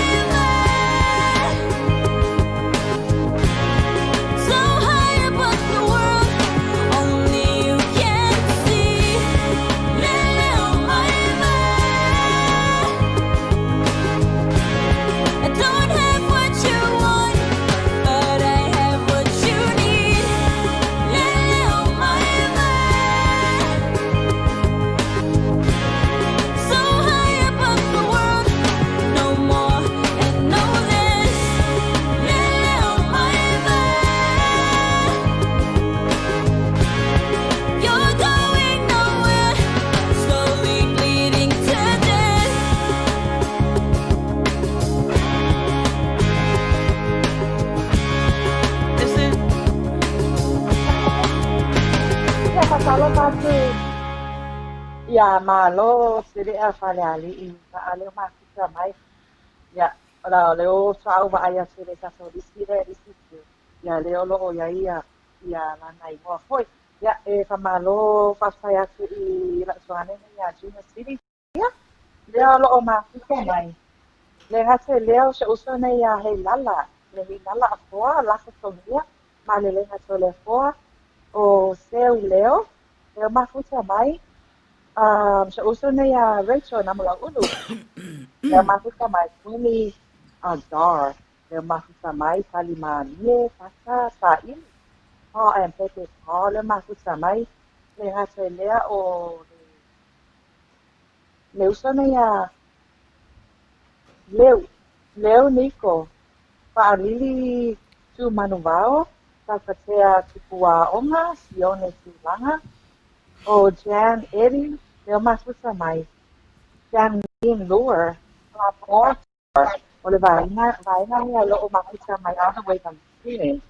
So high above the world, only you can see. Little my I don't have what you want, but I have what you need. Little my So high above the world, no more and no less. Little my You're going nowhere, slowly bleeding to death. Ese. Ia, faatalofa atu ia malo se lea faleali'i va'a leo mafuta mai. Ia, o leo faatoa ou vaai atu i le tatou lisi lea lisi ia lea o loo iai ia ia lana igoa foi. Ia, e faamalo faafetai atu i la'u tuaga ia Junior City. Ia, lea o loo mafuta mai. Le gata i lea o se uso nei ia Heilala, le Heilala Afoa, lafo togia, ma le le gata o le Afoa, o Seu Leo, leo mafuta mai. Se uso nei ia Rachel Namulau'ulu. Lea mafuta mai Tony Dar, lea mafuta mai Talimālie Tata Saʻili, Paul and Pepe Paul, lea mafuta mai le gata i lea o le le uso nei a Leu, Leu Niko, Faalili Tumanuvao, Taufatea Tupuaoga, Sione Tulaga, o Jan Eddie, lea mafuta mai Janine Lure, O le vaega, vaega lea o lo o mafuta mai all the way from Sweden.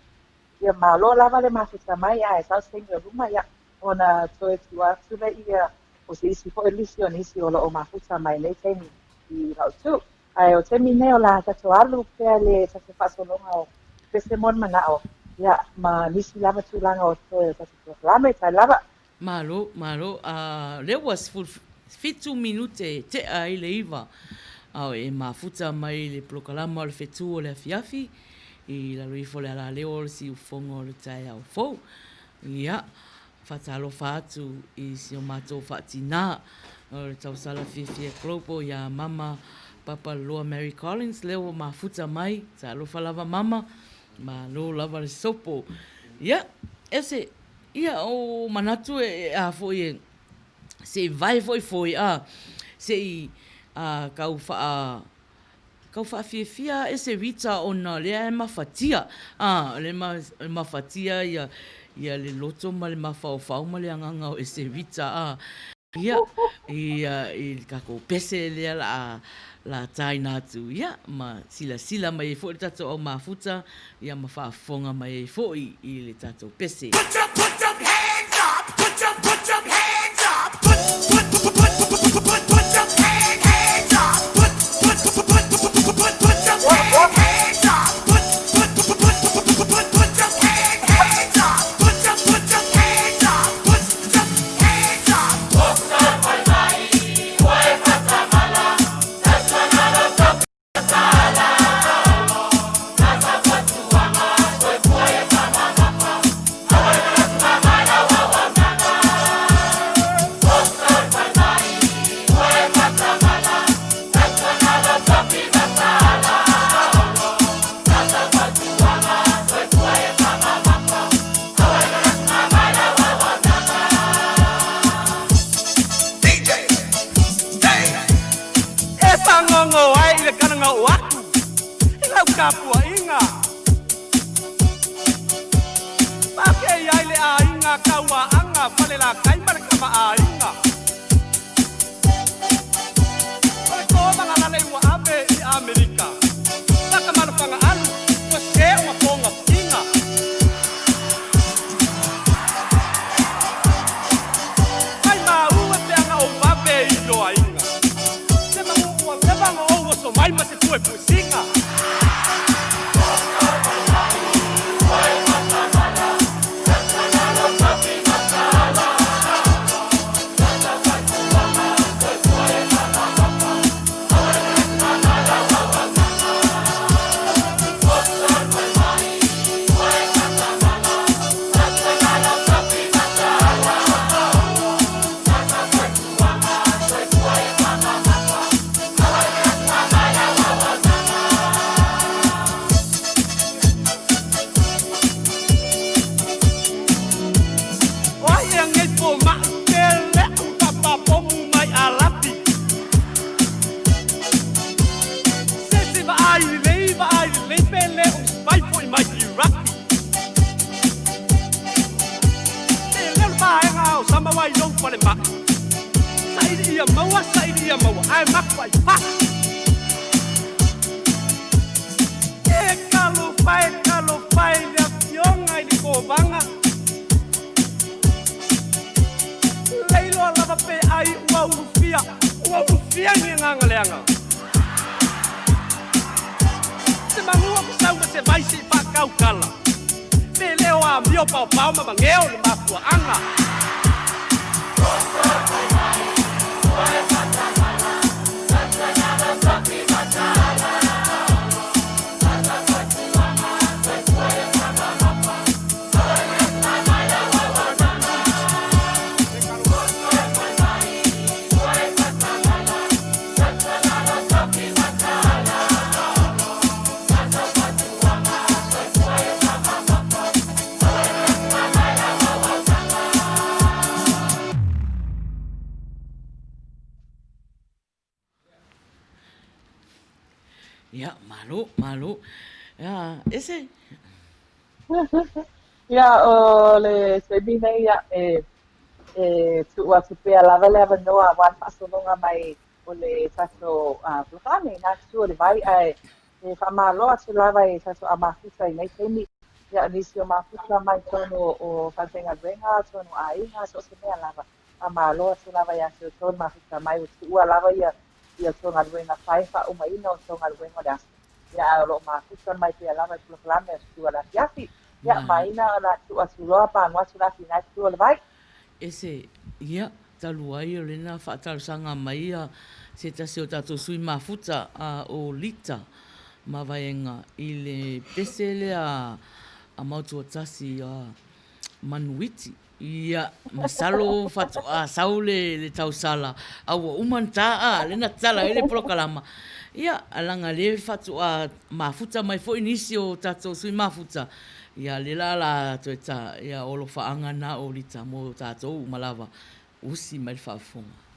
Ia malo lava le mafuta mai ae sau se taimi o luma ia ona toe tuu atu lea o se isi foi lisi o nisi o lo o mafuta mai nei taimi i lau tu. Ae o taimi nei o le a tatou alu pea le tatou faasologa o pese mo le manao ia ma nisi lava tulaga o totoe o tatou polokalame. Tai lava. Malo, malo, a lea ua 17 minute e tea ai le 9, a e mafuta mai le polokalama o le fetu o le afiafi i lalo ifo o le alaleo o le siufofoga o le taeao fou. Ia, faatalofa atu i si o matou faatinā o le tausala fiafia Global iā Mama Papaloloa Mary Collins, lea ua mafuta mai, talofa lava Mama, malo lava le sopo. Ia, ese. Ia, o manatu e a foi e se i vae foi foi a se i a kau wha kau whaafiafia e se Rita ona lea e mafatia a le ma mafatia ia ia le loto ma le mafaofao ma le agaga o ese Rita a ia ia i le takou pese lea la a la taina atu ia ma silasila mai ai foi le tatou au mafuta ia ma faafofoga mai ai foi i le tatou pese. Put your put your hands up, put your put your hands up, put put put put put put your hand hands up, put put put put put put your hand hands up, put put put put put put your hand hands up, put your put your hands up, put your hands up. E pāgogo ai i le kalaga o aku i lau tapuaiga. Pakei ai le aiga Kauaʻaga, Falelatai ma le kamaʻāina. O le kōmaga lale ua ave i ʻAmelika, Takamalofaga alu, ua se o mapoga piga. Mai māu e peaga ou vave i loaiga. Se magu ua leva ngo ou oso mai ma se puepuesiga. O ai ea nei fomai pe leʻu papapomu mai Alapi. Se se vaai lelei vaai lelei pe le o se vai foi mai Iraki. E leo le vaega o sama wai lou falemai. Saili ia maua, saili ia maua, ae maku ai faa. E talofa e talofa i le afioga i le kovaga. Leiloa lava pe ai ua ulufia, ua ulufia ni agaga leaga. Se magua ku sau ma se vai se i faakaukala. Pe leo amio paopao ma mageo le mafuaaga. Malo, malo. Ia, ese. Ia, o le taimi nei, ia, e, e tuu atu pea lava le avanoa aua le faasologa mai o le tatou polokalame i Nā Tu o le Vai, ae e faamalo atu lava i tatou au mafuta i nei taimi. Ia, o nisi o mafuta mai totonu o falefaigaluega, totonu o aiga, so o se mea lava. Faamalo atu lava iā te outou le mafuta mai, ua tuua lava ia ia outou galuega fai, faaumaina o outou galuega o le aso. Ia, ae o lo o mafuta mai pea lava i polokalame a Tua i le afiafi. Ia, ma ina o le a tuu atu loa pa agu atu le afi i Tu o le Vai. Ese, ia, talu ai o lena faatalosaga mai a se tasi o tatou sui mafuta a o Lita Mavaega i le pese lea a Mautuatasi a Manuiti. Ia, masalo faatoa sau le tausala a ua uma ona ta a lea na tatala ai le polokalama. Ia, leaga lea faatoa mafuta mai foi nisi o tatou sui mafuta, ia lea la o le a toe ta, ia o alofaaga na o Lita mo tatou uma lava, usi mai le faafofoga.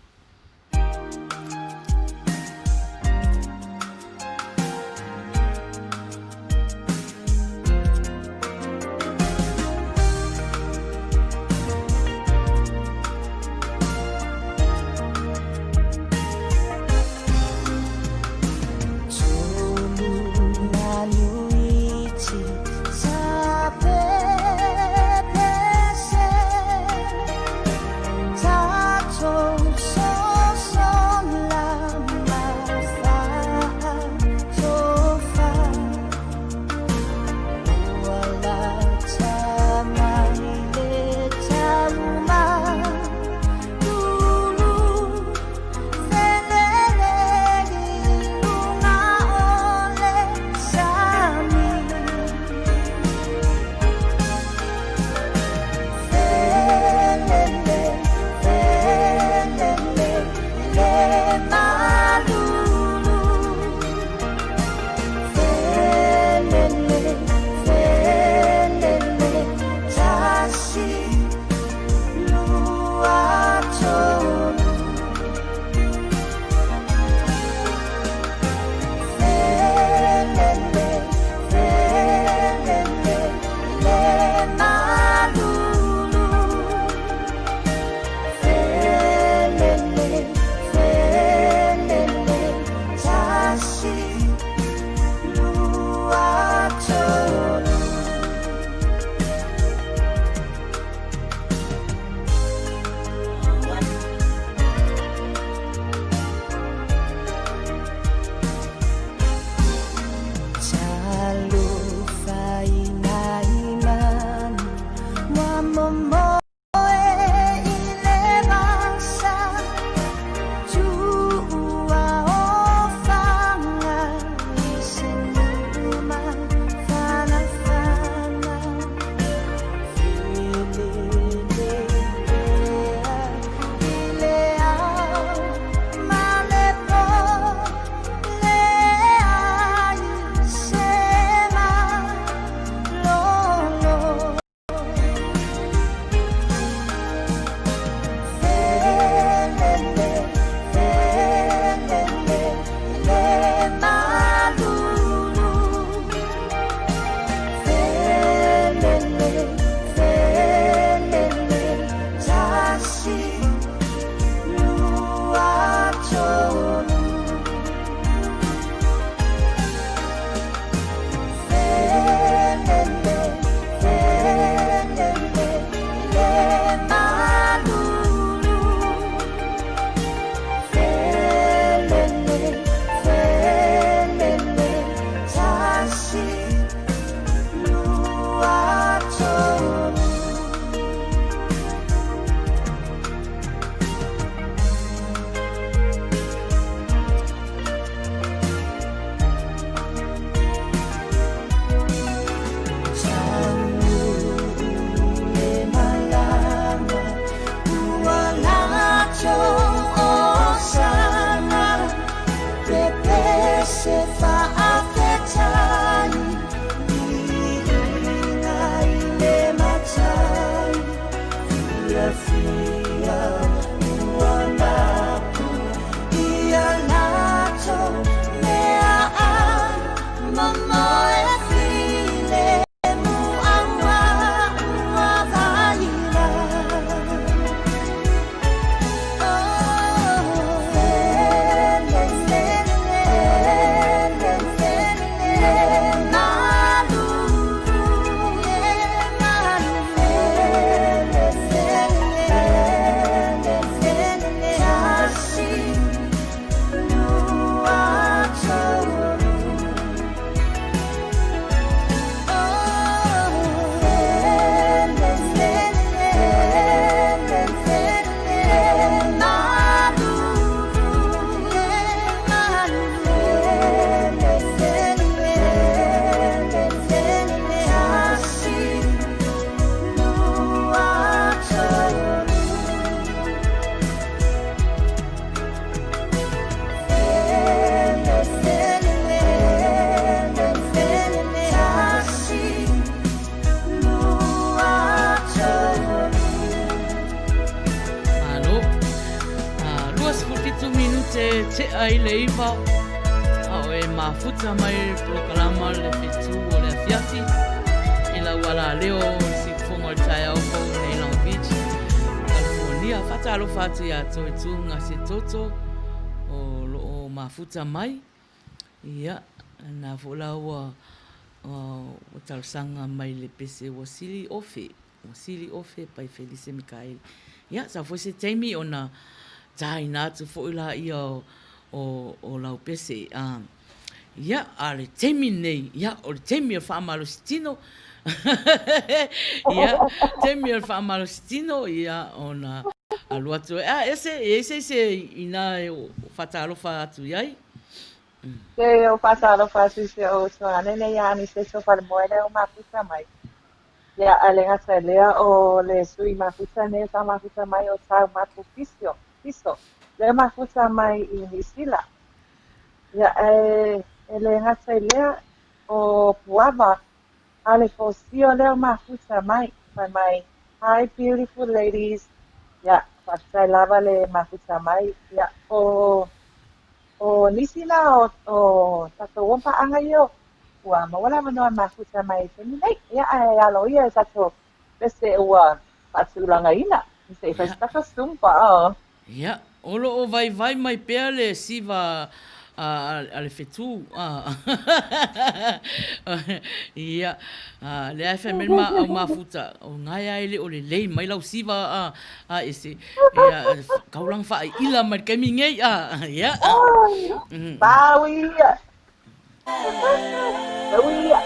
tea i le 9 a o e mafuta mai i le polokalama le fetu o le afiafi i lau alaleo o le siufofoga o le taeao fou i nei Long Beach, California. Faatalofa atu iā Toetu Gasetoto o lo o mafuta mai. Ia, na foi la ua talosaga mai le pese ua sili ofe, ua sili ofe by Felise Mikaele. Ia, sau foi se taimi ona tāina atu foi laia o lau pese. Ia, a o le taimi lenei, ia, o le taimi o le faamalosi tino. Ia, taimi o le faamalosi tino, ia, ona alu atu ai. A, ese, e i ai se isi inā e faatalofa atu i ai? Se o faatalofa atu i si ou tuagane nei ia Aniseto Falemoe lea ua mafuta mai. Ia, a le gata i lea o le sui mafuta nei sa mafuta mai o Taumapu Fisio, Fiso, lea mafuta mai i Niu Sila. Ia, e, e le gata i lea o Puava a le Fosio lea mafuta mai, fai mai, Hi beautiful ladies. Ia, faafetai lava le mafuta mai. Ia, o O nisi na o, o tatou o paaga ia ua maua le avanoa e mafuta mai i taimi nei. Ia, ae alo ia i tatou pese ua faatulagaina se i fai se tatou Zumba. Ia, o lo o vaivai mai pea le siva a le fetu. Ia, lea e fai mai le au mafuta, o gae a e le o lelei mai lau siva a ese, ia, kaulanga faaiila mai le taimi nei, a, ia. Pau ia. Pau ia.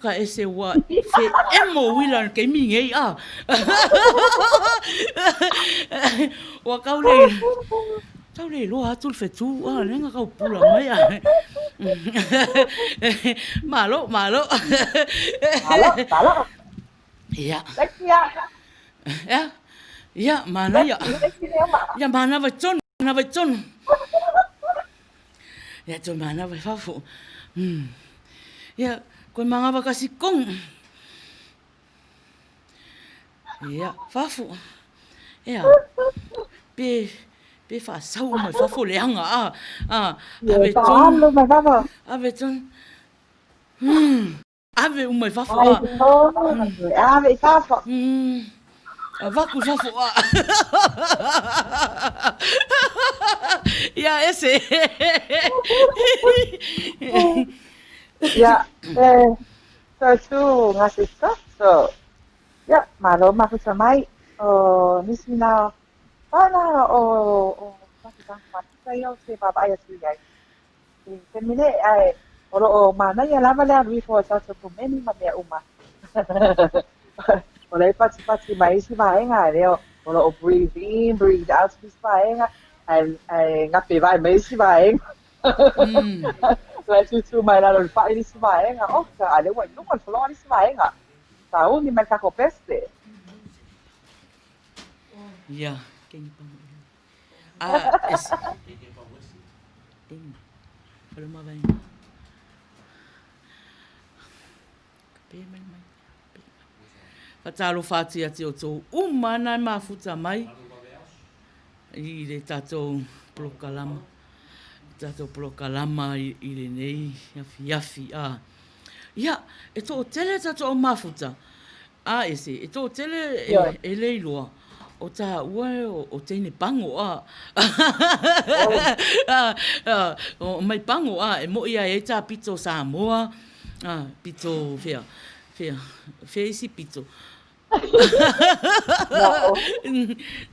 Oka ese ua feʻemo uila i le taimi nei a. Ua tau le tau le iloa atu le fetu a lea na tau pula mai a. Malo, malo. Malo, malo. Ia. Ea? Ia, manaia. Ia, manava i tonu, manava i tonu. Ia, toe manava i fafo. Ia, koe manava kasi kong. Ia, fafo. Ea, pe, pe whaasau mai fafo le anga, a, a, ave tonu. Ave tonu. Ave uma i fafo a. Ave i fafo. Avaku i fafo a. Ia ese. Ia, so tu ngā sister, so, ia, malo mafuta mai, o nisi na, whana o, o, mafuta ia o te vaavaai atu i ai. I le taimi nei, ae o lo o manaia lava le alu ifo o tatou pumeni ma mea uma. O la e patipati mai isi vaega, ae lea o lo o breathe in, breathe out nisi vaega, ae, ae gape vae mai isi vaega. La e tūtū mai lalo i le fa'i nisi vaega, oka, a lea ua i luga o le floor nisi vaega. Sauni mai le takou pese. Ia. A, es... Fatalofa atu ia te outou uma ana e mafuta mai i le tatou polokalama, tatou polokalama i lenei afiafi. A, ia, e toatele tatou au mafuta, A ese, e toatele e le iloa, o taua o teine pango, a. O mai pango, a, e moʻi ai ai tā pito Samoa, a, pito whea, whea, whea isi pito.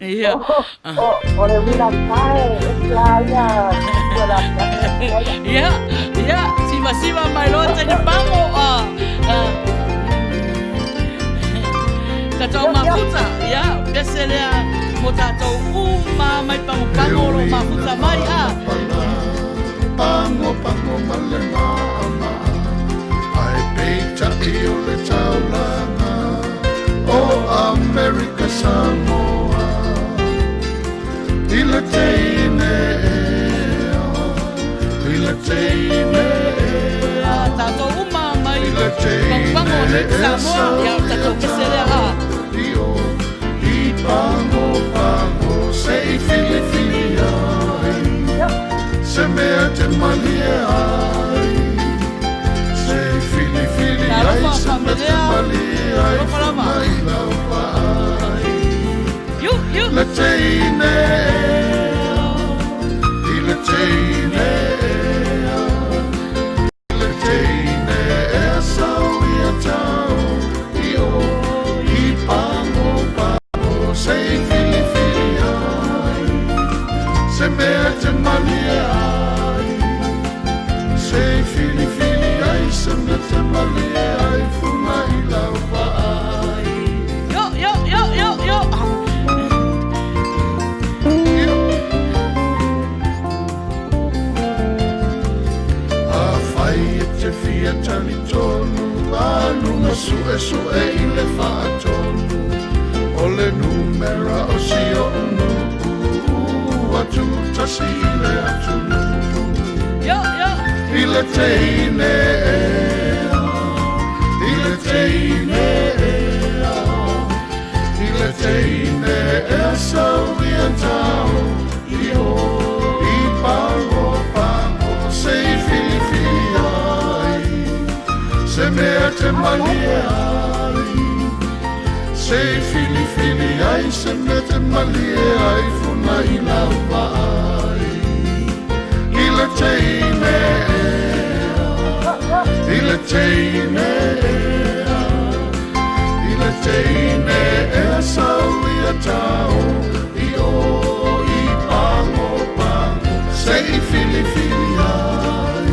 Ia. O le uila pae, e tia ia, Ia, ia, sivasiva mai loa teine pango, a. Tatou mafuta, ia, pese lea mo tatou uma mai pagopago o lo mafuta mai, a. Pago pago ma le maʻamaʻa, ae peitai o le taulaga o Amerika Samoa. I le teine ea, i le teine ea. Tatou uma mai pagopago o nei Samoa, ia, tatou pese lea, a. I pago pago se i filifili ai, se mea te malie ai, se i filifili ai, se mea te malie ai, mai lau vaai. Le teine ea, i le teine ea. Le teine ea sau ia tau i o i pago pago se i filifili ai, se mea te malie ai, se i filifili ai, se mea te malie ai, funa i lau vaai. Yo, yo, yo, yo, yo. Afai e te fia talitonu, alu suesue i le faatonu o le numera o si oʻu nuu atu tasi i le atunuu. Yo, yo. I le teine ea, i le teine ea, i le teine ea sau ia tau i o i pago pago se i filifili ai, se mea te malie ai, se i filifili ai, se mea te malie ai, funa i lau vaai. I le teine ea, i le teine ea, i le teine ea sau ia tau i o i pago pago se i filifili ai,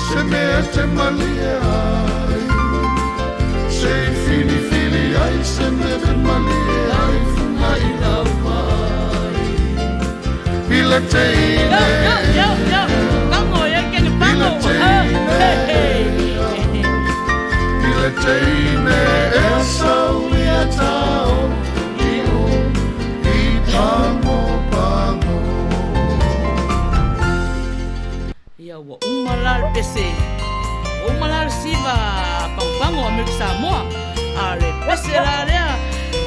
se mea te malie ai. le teine. Yo, yo, yo, Pango, yo, ke pango. I le teine. I le teine e sau ia tau i o i pango pango. Ia ua uma la le pese. Ua uma la le siva pagopago a Amerika Samoa. A o le pese la lea,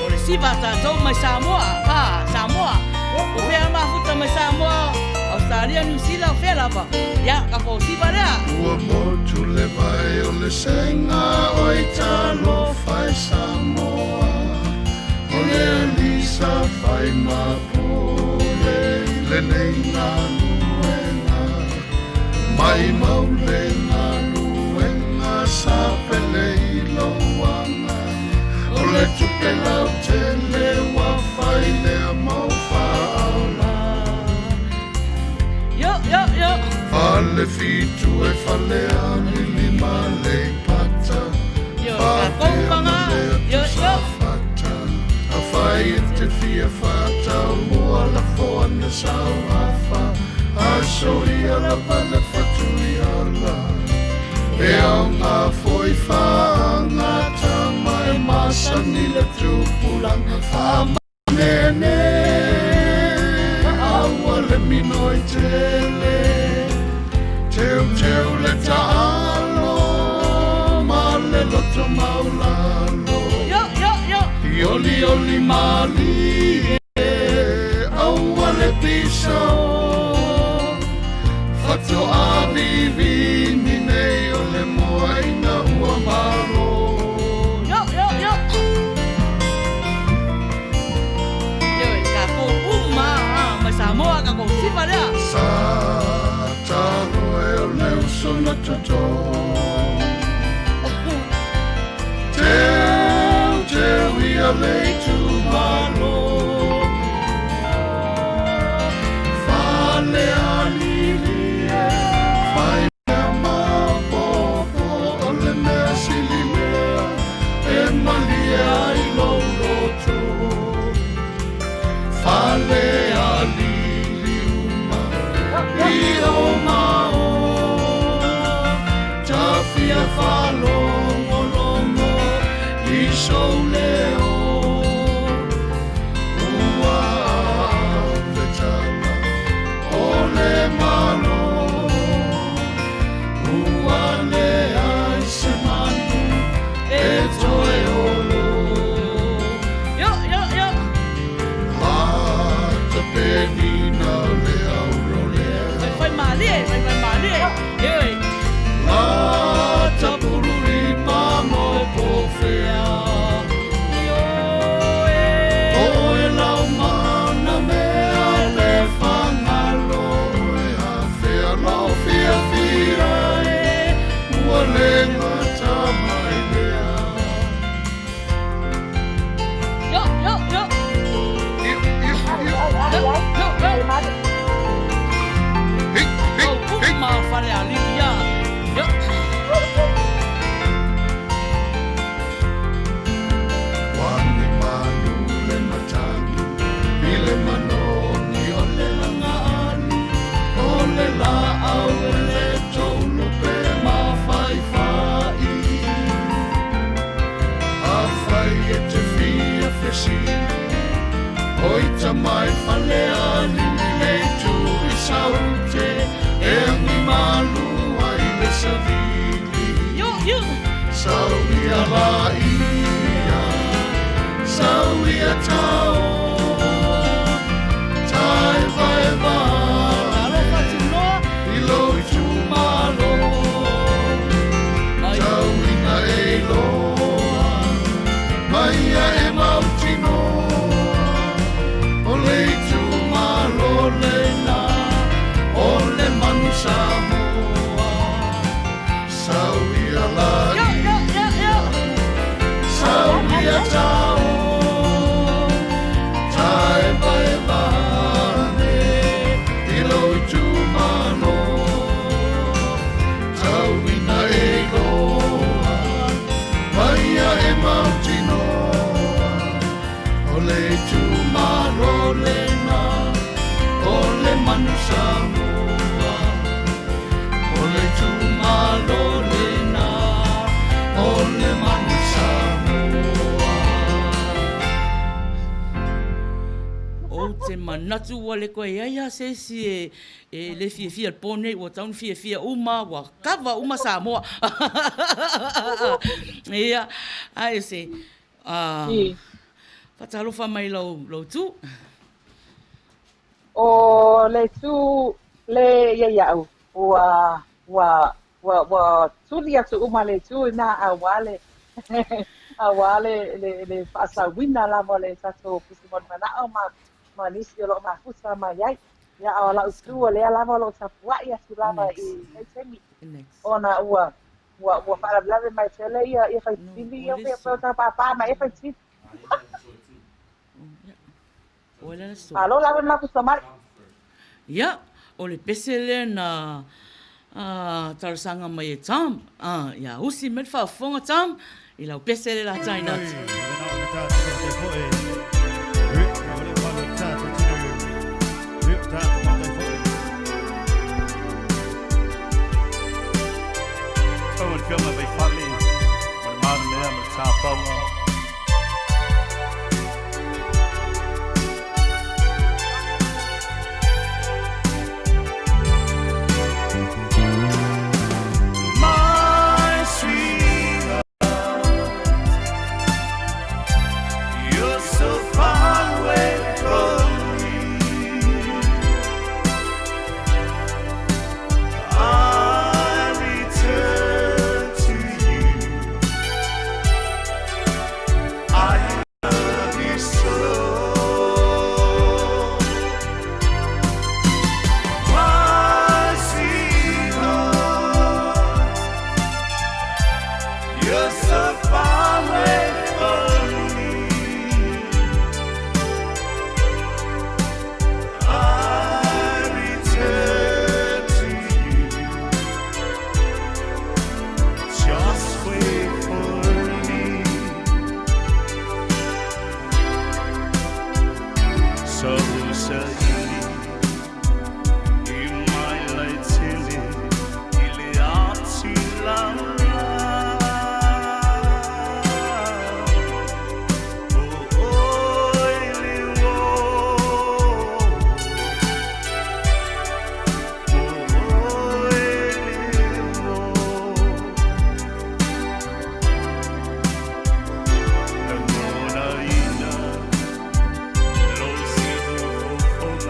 o le siva a tatou mai Samoa, a, Samoa. O fea mafuta mai Samoa, Australia, Niu Sila, o fea lava. Ia, tatou siva lea. Ua motu le vai o le sega oi talofa e Samoa. O le alii sa fai ma pule i lenei galuega. Maimau le galuega sa pele i lou agaga. O le tupe lautele ua fai lea mau faaola. Yo, yo, yo. Fale fitu e fale alili ma Aleipata. Yo, tatou paga. Yo, yo. Fata. Afai e te fia faatau mua lafo ane sau afa. Aso ia lava le fatuiala. E aoga foi faagatama e masani le tupulaga faamanene. Aua le minoi tele. Teuteu le taalo ma le loto maulalo. Yo, yo, yo. I olioli malie, aua le pisao. Fatoa vivini nei o le moaina ua malo. Yo, yo, yo. Yo, tatou uma mai Samoa tatou siva lea. Sa tago e o le uso na toto. Teu, teu ia le itumalo. Fale alili e, fai mea maopoopo o le mea sili lea, e malie ai lou loto. Fale alili uma, i o ma o, tafia faalogologo i sou leo. Ua ave tala o le Malo. Ua leai se manu e toe olo. Yo, yo, yo. Lata penina o le auro lea. Fai fai malie, fai fai malie. Yo. Lata pululima mo pofea. Yo, e. O e lau mana mea le fagalo e afea lo fiafia e ua le gata mai lea. Yo, yo, yo. Iu, iu, iu. Yo, yo, yo. Hei, hei, Oh, hei. uma fale alili ia. Yo. Wani malu le matagi, i le manoni o le lagaali, o le laau e le toulu pe mafaifai. Afai e te fia fesili, oi mai fale alili le itu i saute, e agi malu ai le savili. Yo, yo. Sau ia la ia, sau ia tau, tai vai vai, Alofa tunoa. I lou itumalo, Mai. tau ina e iloa, mai ia e mautinoa, o le itumalo lena, o le manu Samoa. Sau ia la Yo, yo, yo, yo. Sau ia tau, te manatu ua le toe i ai lava se isi e e le fiafia i le po nei, ua tatau ona fiafia uma, ua kava uma Samoa. Ia, ae se, faatalofa mai i lau, lau tu. O le tu le ia iaʻu, ua, ua, ua, ua tuli atu uma le tu i nā auā le, auā le, le, le faasauina lava o le tatou pisi molimanao ma, ma nisi o loo mafuta mai ai. Ia, a o lau tu o lea lava o loo tapuai atu lava i nei taimi, ona ua, ua, ua faalavelave mai tele ia, ia faitili, ia pei o ta pāpā mai e faitili. Malo lava le mafuta mai. Ia, o le pese lea na talosaga mai e Tom. Ia usi mai le faafofoga Tom i lau pese lea la taina atu. My sweetheart, you're so far away from me. I return to you. I love you so. My sweetheart, you're so far away from me. I return to you. Just wait for me. So saili i mai lai tele i le ati laula. O oi le o, o oi le o. Lagona ina lou siufofoga.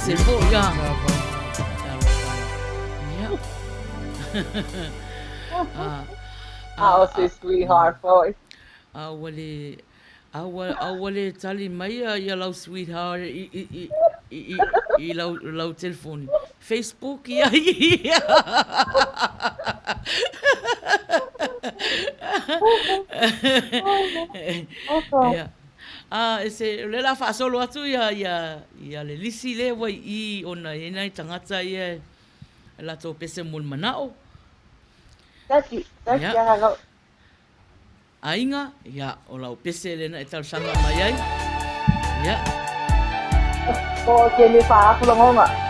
pese foi a. Talofa e. Ia. A o se sweetheart foi. A ua le a ua a ua le tali mai ia lau sweetheart i i i i i lau lau telefoni. Facebook ia ia. Ia. A e se o lea o le a faasolo atu ia ia ia le lisi lea ua i i ona e i ai nai tagata ia e latou pese mo le manao. Tasi, tasi Ia. aha lau. Aiga, ia, o lau pese lena e talosaga mai ai. Ia. Po o ke le faafu lagona.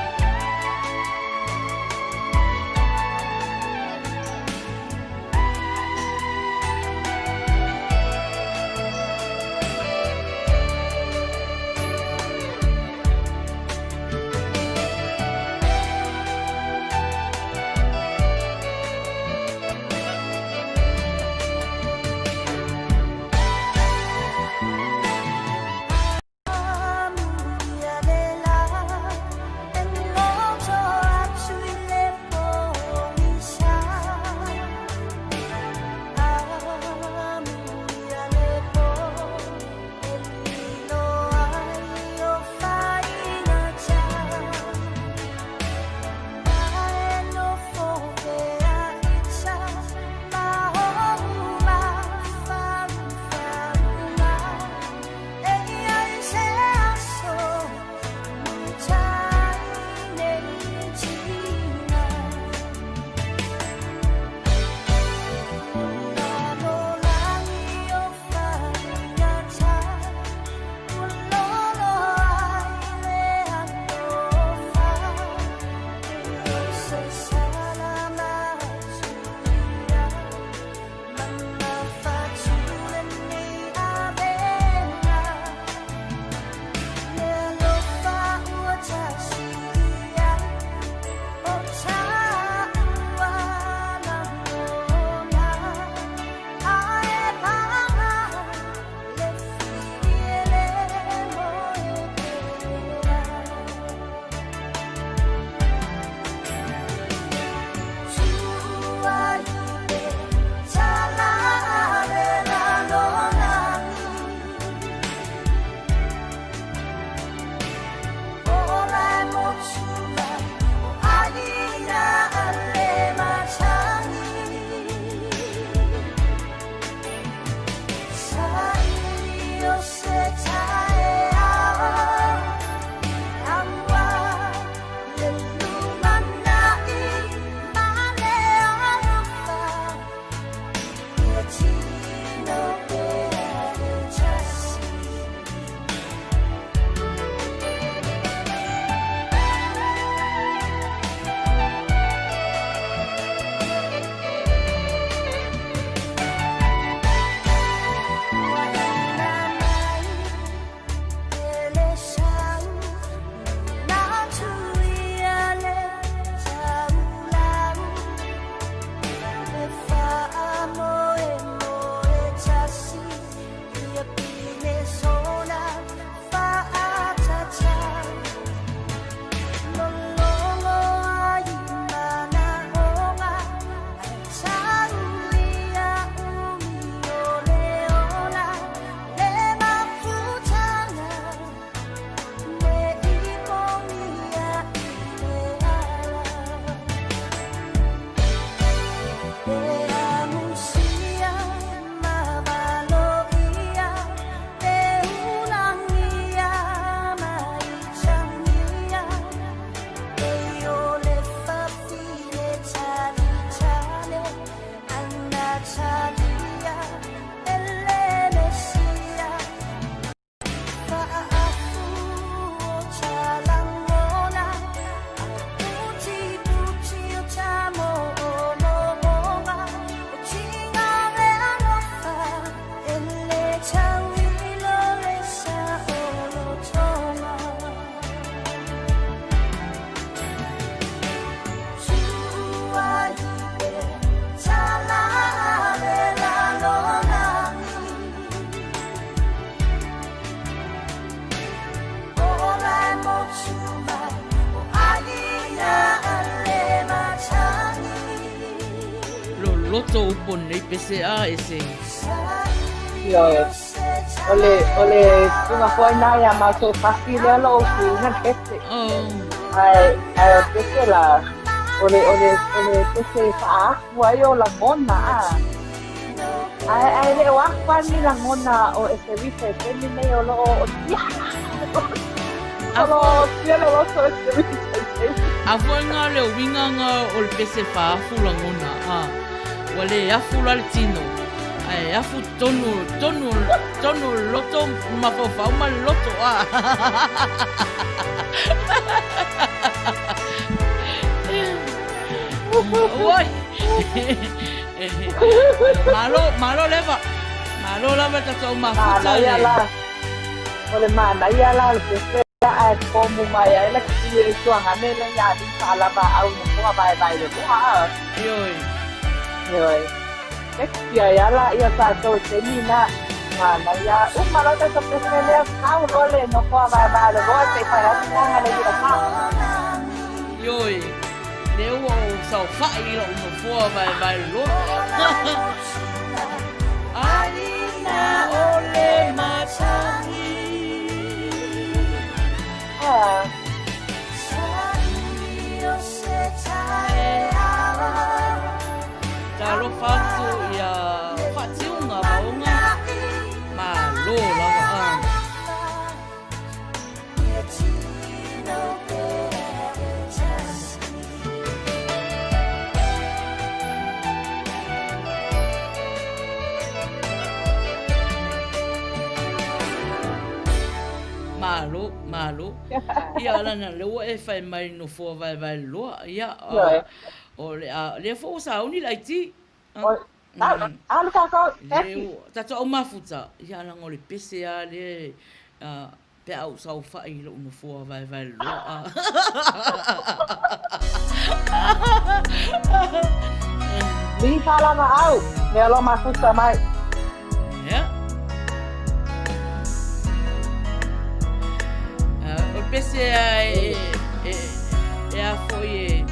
tou upu o lenei pese a e se. Ioe. O le, o le susuga foi lena iā matou pasi lea o lo o usuina le pese. Oh. Ae, ae o le pese la, o le, o le, o le pese e faaafu ai ou lagona, a. Ae, ae le o afu lava ni lagona o Esterita i le taimi lenei o lo o otia. O lo o otia le loto o Esterita i le taimi. A foi nga le uiga nga o le pese faafu lagona, a. Ua le afu la le tino, ae afu tonu, tonu, tonu o le loto, mafaufau ma le loto, a. Oi! Malo, malo leva. Malo lava tatou mafuta. Manaia la. O le manaia la o le pese ae komu mai ai le kili e tuagane le ia ni faalavaau nofoa vaevae le loa a. Ioe. Ioe. Next year ia la ia tatou i taimi na manaia uma loa tatou pese lea kau loa le nofoa vaevae le loa se i fai atu taga le ila pa. Ioe. Lea ua ou saofai i lou nofoa vaevae loa. Aina o le matagi. Talofa atu ia Faatiuga Vaoga, malo lava a. Malo, malo. Ia lana lea ua e fai mai nofoa vaevae loa. Ia, o le a, lea foi ua sauni le IT. Alu tatou, Lea tatou au mafuta, ia leaga o le pese lava lea pe a ou saofai i lou nofoa vaevae loa. Li faalavaau, mea loa mafuta mai. Ia. O le pese e, e, e a foi e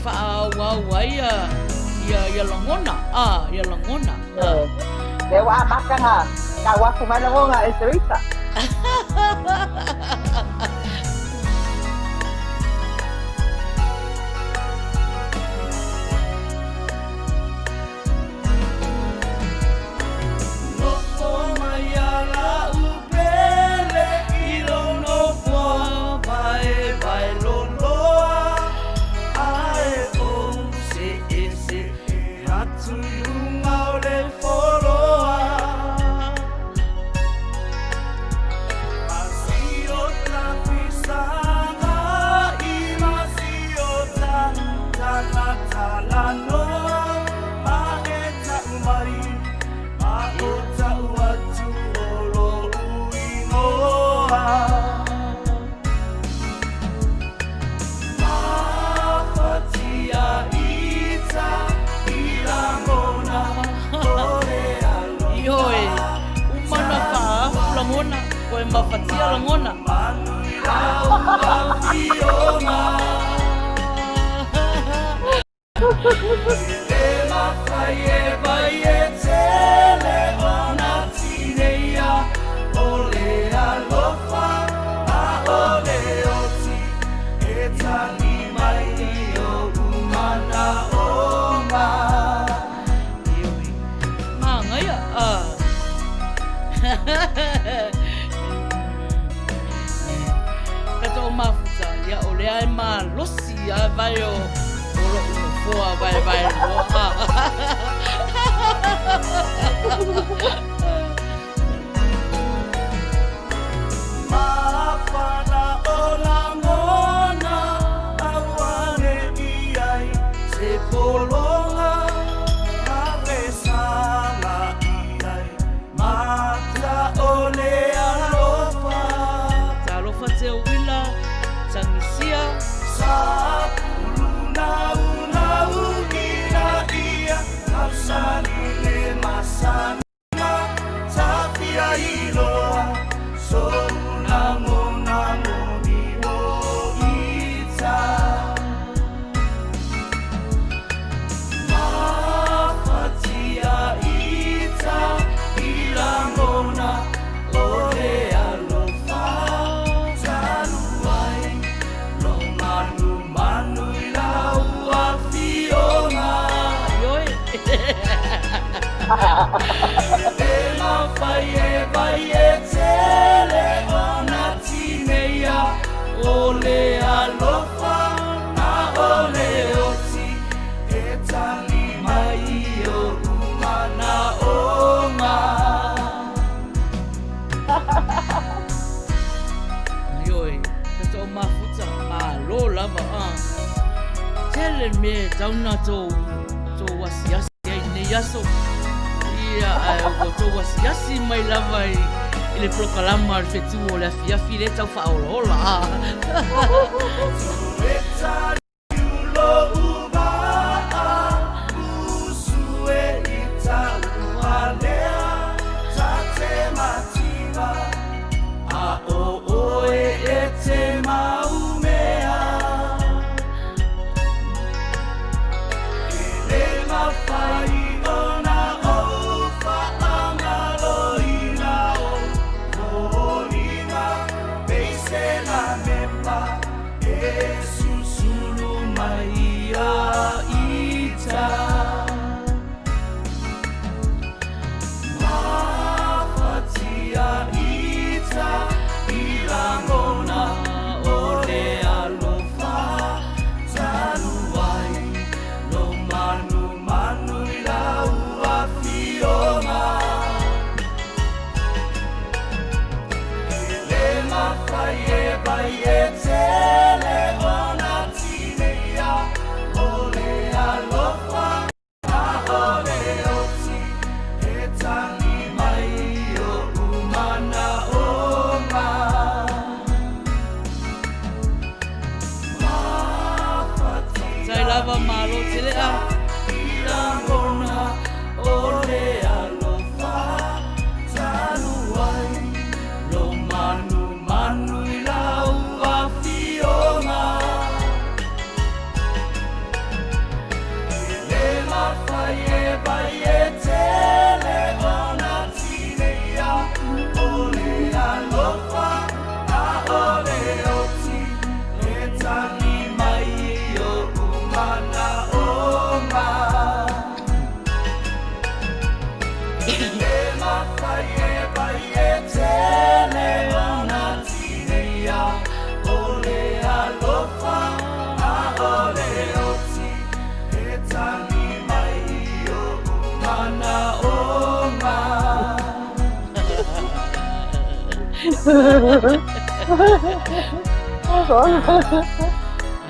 faaauau ai ia, ia, ia lagona, a, ia lagona. A. Lea ua amata na tau atu mai lagona e Teresa. Nofo mai a la'u pele i lou nofoa vaevae loloa Ae ou se'ese'e atu i luga o le foloa Ioe, uma na faaafu lagona, koe mafatia lagona. Ioe, māngaia, a. Tatou mafuta, ia o lea e malosi a vai o o lo'u nofoa vaevae loa. Talofa Teuila, Tagisia. Ioe, tatou mafuta, malo lava a. Tele mea e tau na tou, tou asiasi ai i nei aso. Ia, ae ua tou asiasi mai lava i, i le polokalama a le fetu o le afiafi lea e tau faaolaola a. Sai lava malo tele a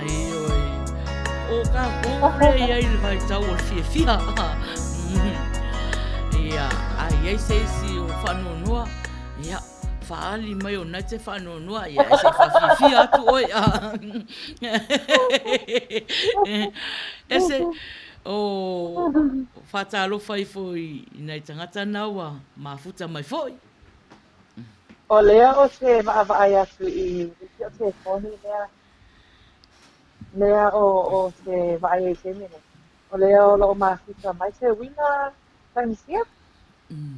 Ioe, o kākou lea i ai le vaitau o le fiafia. Ia, a i ai se isi o faanoanoa, ia, faaali mai o na e te faanoanoa, ia, e se i faafiafia atu oe. E se, o faatalofa ifo i nai tagata na ua mafuta mai foi. O lea ou te vaavaai atu i o telefoni lea lea o o te vaai ai i taimi nei. O lea o lo'o mafuta mai Teuila Tagisia.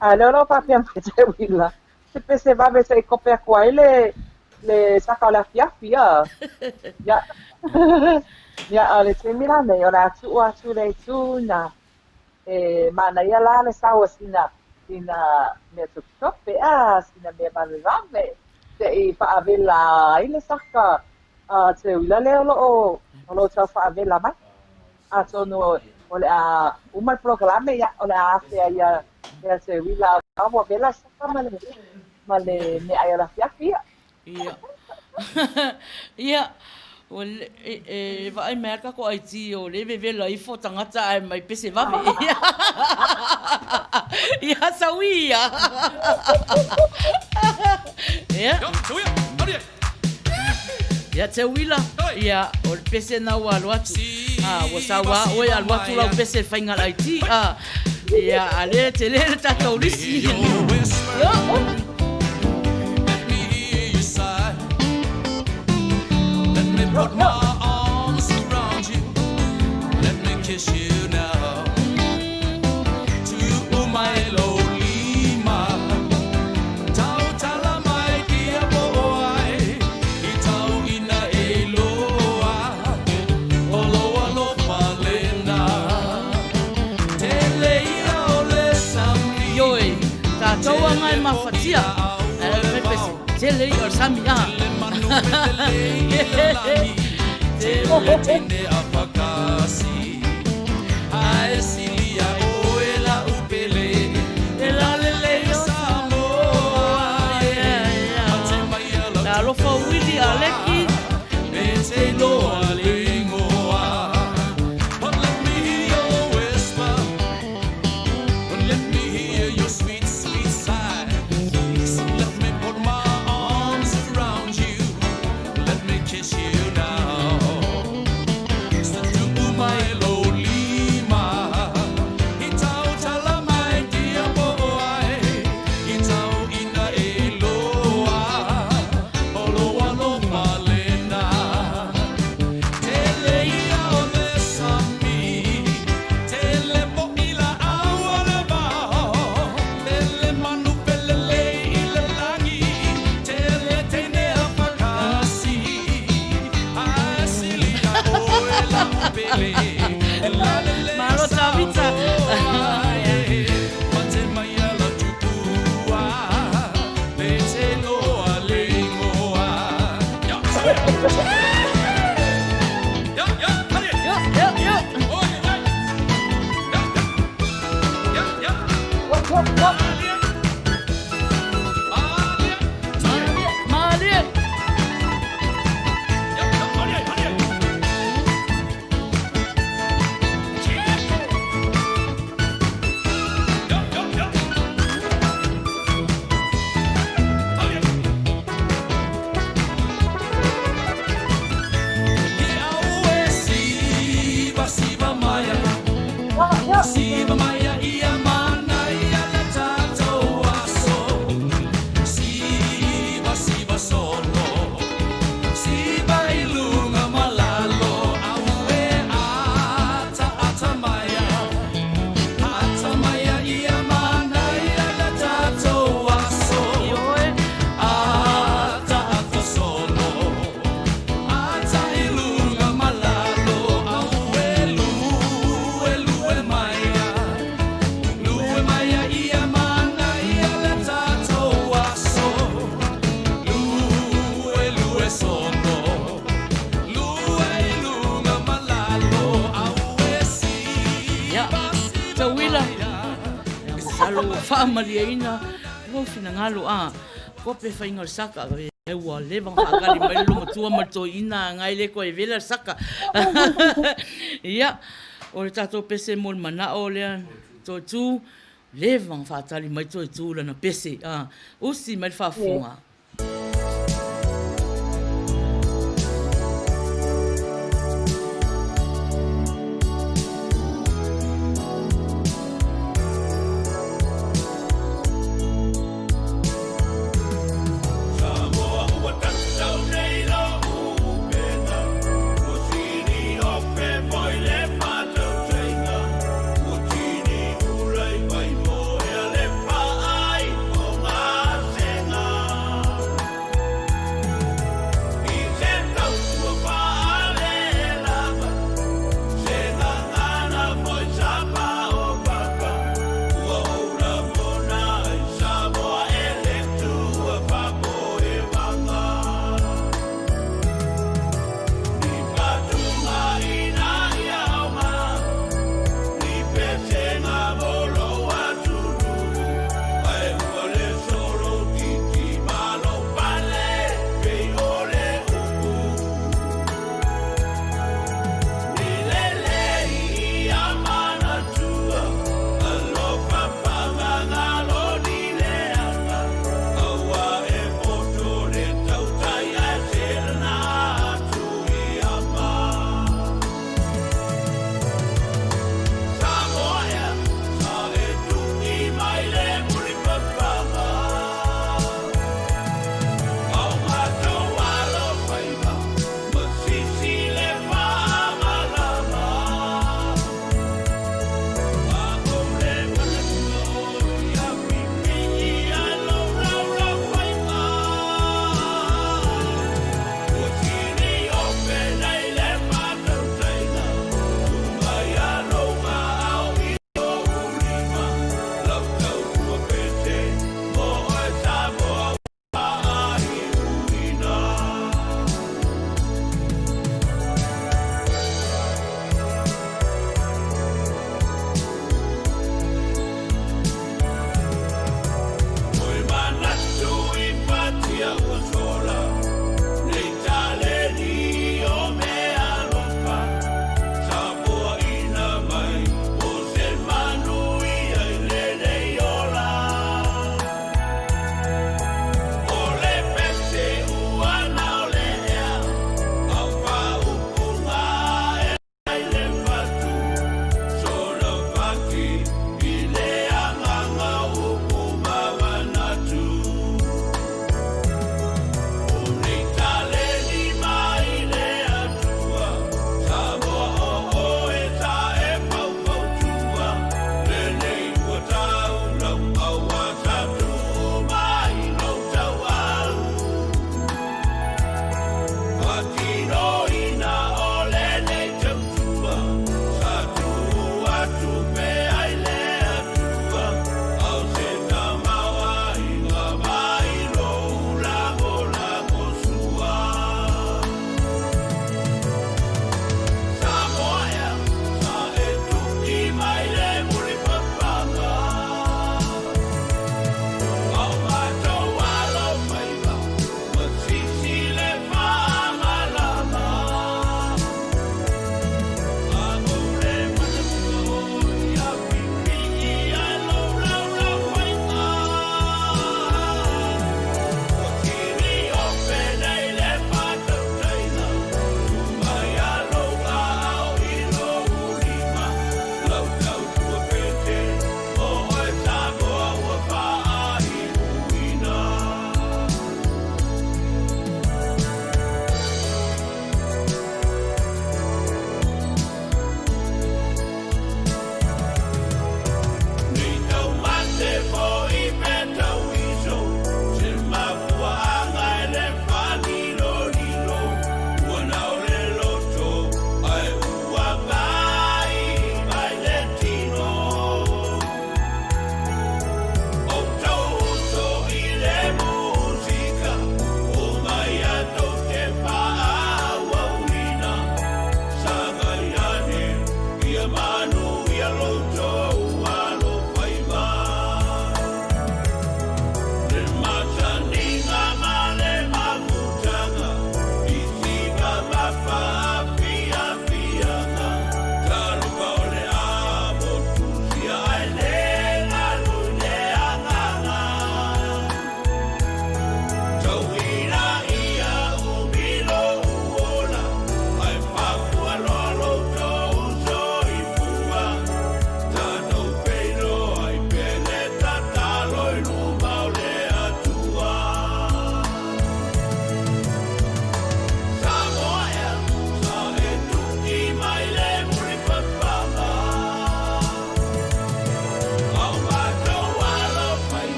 A lea o lo'o faapea mai Teuila, se pese vave se'i kope aku ai le le saka o le afiafi a. Ia. Ia a o le taimi lenei o le a tu'u atu le itu na E manaia la le sau o sina sina mea topetope a sina mea vavevave se'i faavela ai le saka a Teuila lea o lo'o o lo'o tau faavela mai. Atonu o le a uma le polokalame ia o le a afea ia ia Teuila a ua vela le saka ma le ma le meaai o le afiafi ia. Ia. Ia, ua le, e, e vaai mai lava le tatou IT o lea e vevela ifo tagata ae mai pese vave. Ia, sau ia. Ia. Ia, Teuila, ia, o le pese na ua alu atu. A, ua sau lava oe alu atu lau pese i le faiga a le IT. A, ia, a lea e tele le tatou lisi. Ia. Tele i'a o le sami a. Talofa Uili Aleki. Malo Tavita. Yo, yo, yo. Malie. Ioe. Ia, Tauila, ia, masalo ua faamalieina lou finagalo a kope faiga o le saka e ua leva ona faakali mai le loomatua ma le toeaina agai le koe vela le saka. Ia, o le tatou pese mo le manao lea toe tu, leva ona faatali mai toe tu lana pese a usi mai le faafofoga.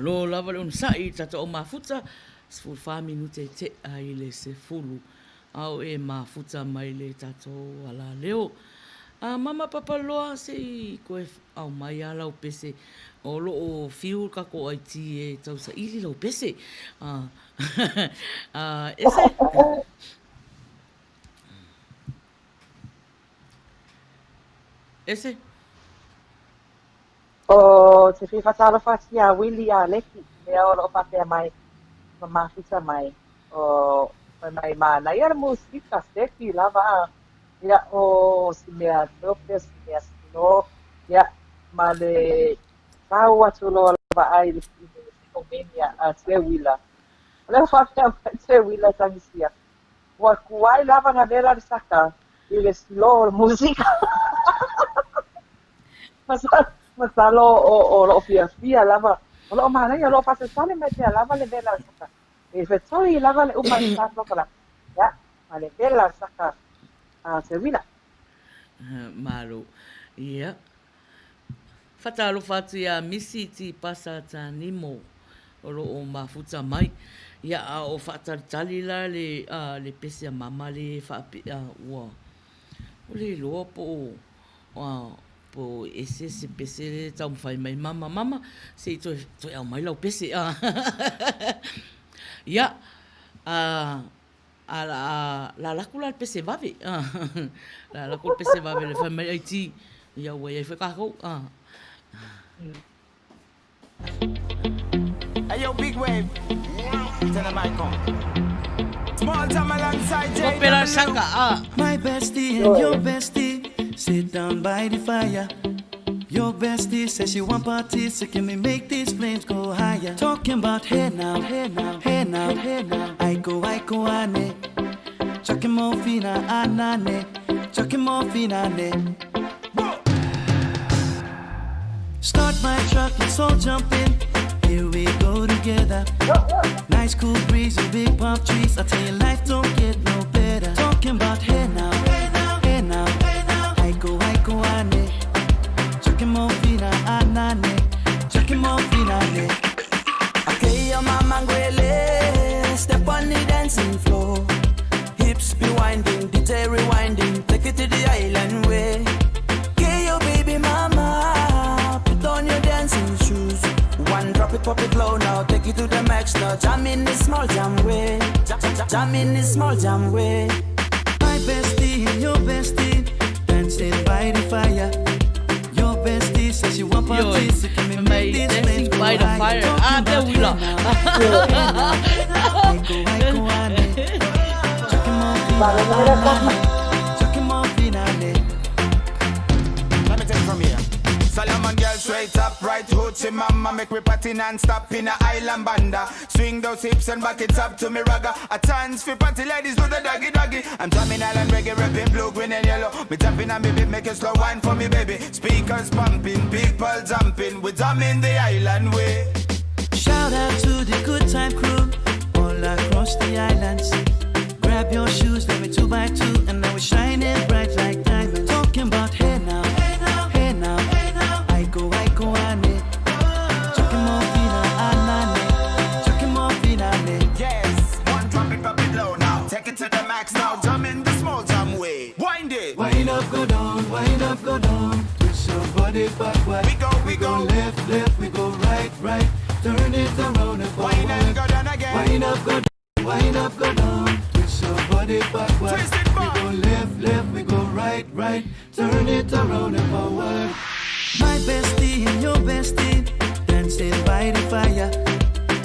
Malo lava le onosai i le tatou au mafuta, 14 minute tea i le 10 a o e mafuta mai le tatou alaleo. A mama Papaloa se i koe aumai a lau pese o lo o fiu le tatou IT e tausaili lau pese. A, a ese. Ese. Ou te fia faatalofa atu iā Wili Aleki, lea o lo o faapea mai ma mafuta mai. O fai mai manaia le musika, stepi lava a. Ia, o si mea dope, o si mea slow, ia, ma le tau atu loa lava ai i le omenia a Teuila. O lea ua faapea mai Teuila Tagisia, Ua tuai lava ona vela le saka i le slow o le musika. Masalo o lo o fiafia lava, o lo o manaia, o lo o faasalesale mai pea lava le vela o le saka. E fetoi lava le uma o le polokalame, ia, ma le vela o le saka a Teuila. Malo. Ia. Faatalofa atu iā Misi Tipasa Tanimo o lo o mafuta mai. Ia, a o faatalitali la le, a, le pese a mama le faape, a, ua, ua le iloa po o, a, po o ese se pese le taumafai mai mama, mama, se i toe, toe aumai lau pese, a. Ia, a, A la a la laku la le pese vave. La laku le pese vave le fai mai ai ti. Ia ua iai foi kākou. Hey yo, big wave. Tell them I come. Small time alongside J. Kopera saka a. My bestie and your bestie sit down by the fire. Your bestie says she want parties, so can we make these flames go higher? Talking about hey now, hey now, hey now, hey now. I go, I go, ane. Chucking more fina, anane. Chucking more fina, ne. Start my truck, let's all jump in. Here we go together. Nice cool breeze and big palm trees. I tell you, life don't get no better. Talking about hey now, hey now, hey now, hey now. I go, I go, ane. Chucking more fina, anane. Chucking more fina, ne. Okay, your mama ngwele. Step on the dancing floor. Hips be winding, DJ rewinding. Take it to the island way. Get your baby mama. Put on your dancing shoes. One drop it, pop it low now. Take it to the max now. Jam in this small jam way. Jam, jam, jam in this small jam way. My bestie and your bestie dancing by the fire. Your bestie says she want parties, so can we mai make these dancing flames go by the higher? fire. Talking Ah, about te uila. hey now, hey now, hey now. I go, I go, ane. Chucking more Vale, fina, vela saka. chucking more fina, ne. Let me take it from here. Solomon girl straight up, right hoochie mama. Make we party non-stop in a island banda. Swing those hips and back it up to me ragga. A chance for party ladies do the doggy doggy. I'm drumming island reggae, rapping blue, green and yellow. Me tapping on me beat, make a slow wine for me baby. Speakers pumping, people jumping. We drumming the island way. Shout out to the good time crew all across the islands. Grab your shoes, let me 2 by 2, and now we're shining bright like diamonds. Talking about hey now, hey now, hey now, hey now. I go, ane. Chucking more fina, anane. Chucking more fina, ne. Yes, one drop it, drop it low now. Take it to the max now. Jam in the small jam way. Wind it. Wind up, go down, wind up, go down. Twist your body backward. We go, we go. left, left, we go right, right. Turn it around and forward. Wind and go down again. Wind up, go down, wind up, go down. Twist your body backward. Twist it We back. go left, left, we go right, right. Turn it around and forward. My bestie and your bestie dancing by the fire.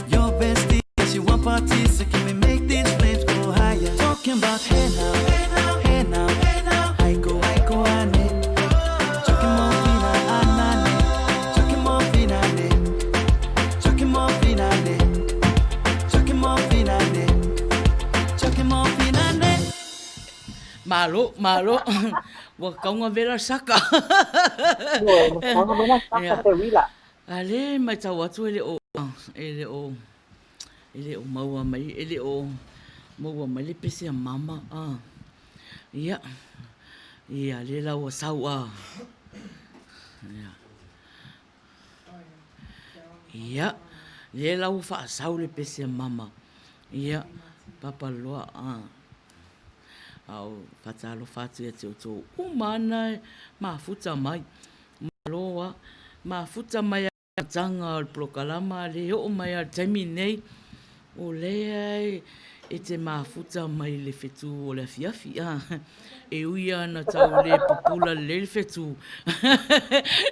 Your bestie, she want parties, so can we make these flames go higher? Talking about hey now, hey now, hey now, hey now. I go, ane. Chucking more fina, anane. Chucking more fina, ne. Chucking more fina, ne. Chucking more fina, ne. Chucking more fina, ne. Malo, malo. Ua kauga vela saka. Ua kauga vela saka Teuila. A lea e matau atu e le o, e le o, e le o maua mai, e le o maua mai le pese a mama. A. Ia, ia, lea la ua sau a. Ia. Ia. Lea la ua faasau le pese a mama. Ia, papa loa, a. A o faatalofa atu ia te outou uma ana e mafuta mai. Malo a. Mafuta mai a amataga o le polokalama le oo mai a le taimi nei, o lea e te mafuta mai le fetu o le afiafi. A. E ui lava ina tau le pupula lelei le fetu,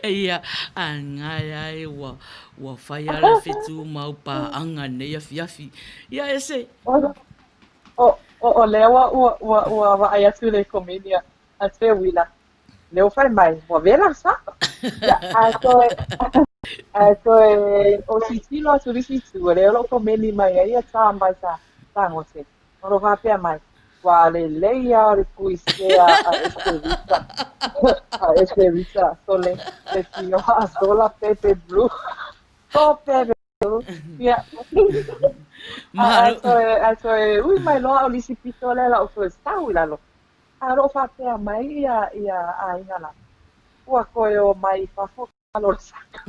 ia, a gae ai ua, ua fai lava le fetu ma au paaga i lenei afiafi. Ia, ese. O, o, o lea ua, ua, ua, ua vaai atu le komeni a, a Teuila, lea ua fai mai, ua wela sa. Ia, ae toe, ae toe o tilotilo atu i le isi itu, o lea o lo o komeni mai ai ia Tom mai sa, Sagote. O lo o faapea mai, Ua lelei lava o le puisea a Esterita, a Esterita Sole, le fioa sola Pepe Blue. Oh, Pepe Blue. Ia. Ae toe, ae toe ui mai loa o le isi pito lea la ua toe sau i lalo. A o lo o faapea mai ia, ia aiga la, ua toe o mai i fafo alo le saka.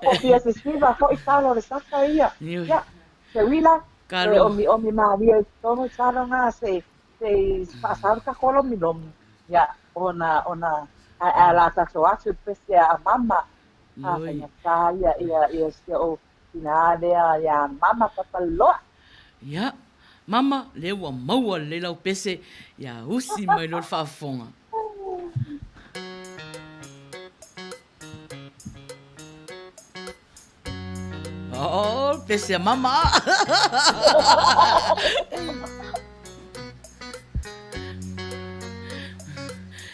O fia se siva foi talo le saka ia. Ia, se uila, e omi omi mālie i totonu talo ngā se se i whaasau ka kolomi lomi. Ia, ona, ona, a, a la tatou atu pese a mama. A whaingata ia, ia, ia sia o tinā lea ia mama papaloa. Ia, Mama, lea ua maua lelei lau pese, ia usi mai loa le faafofoga. Oh, pese a mama.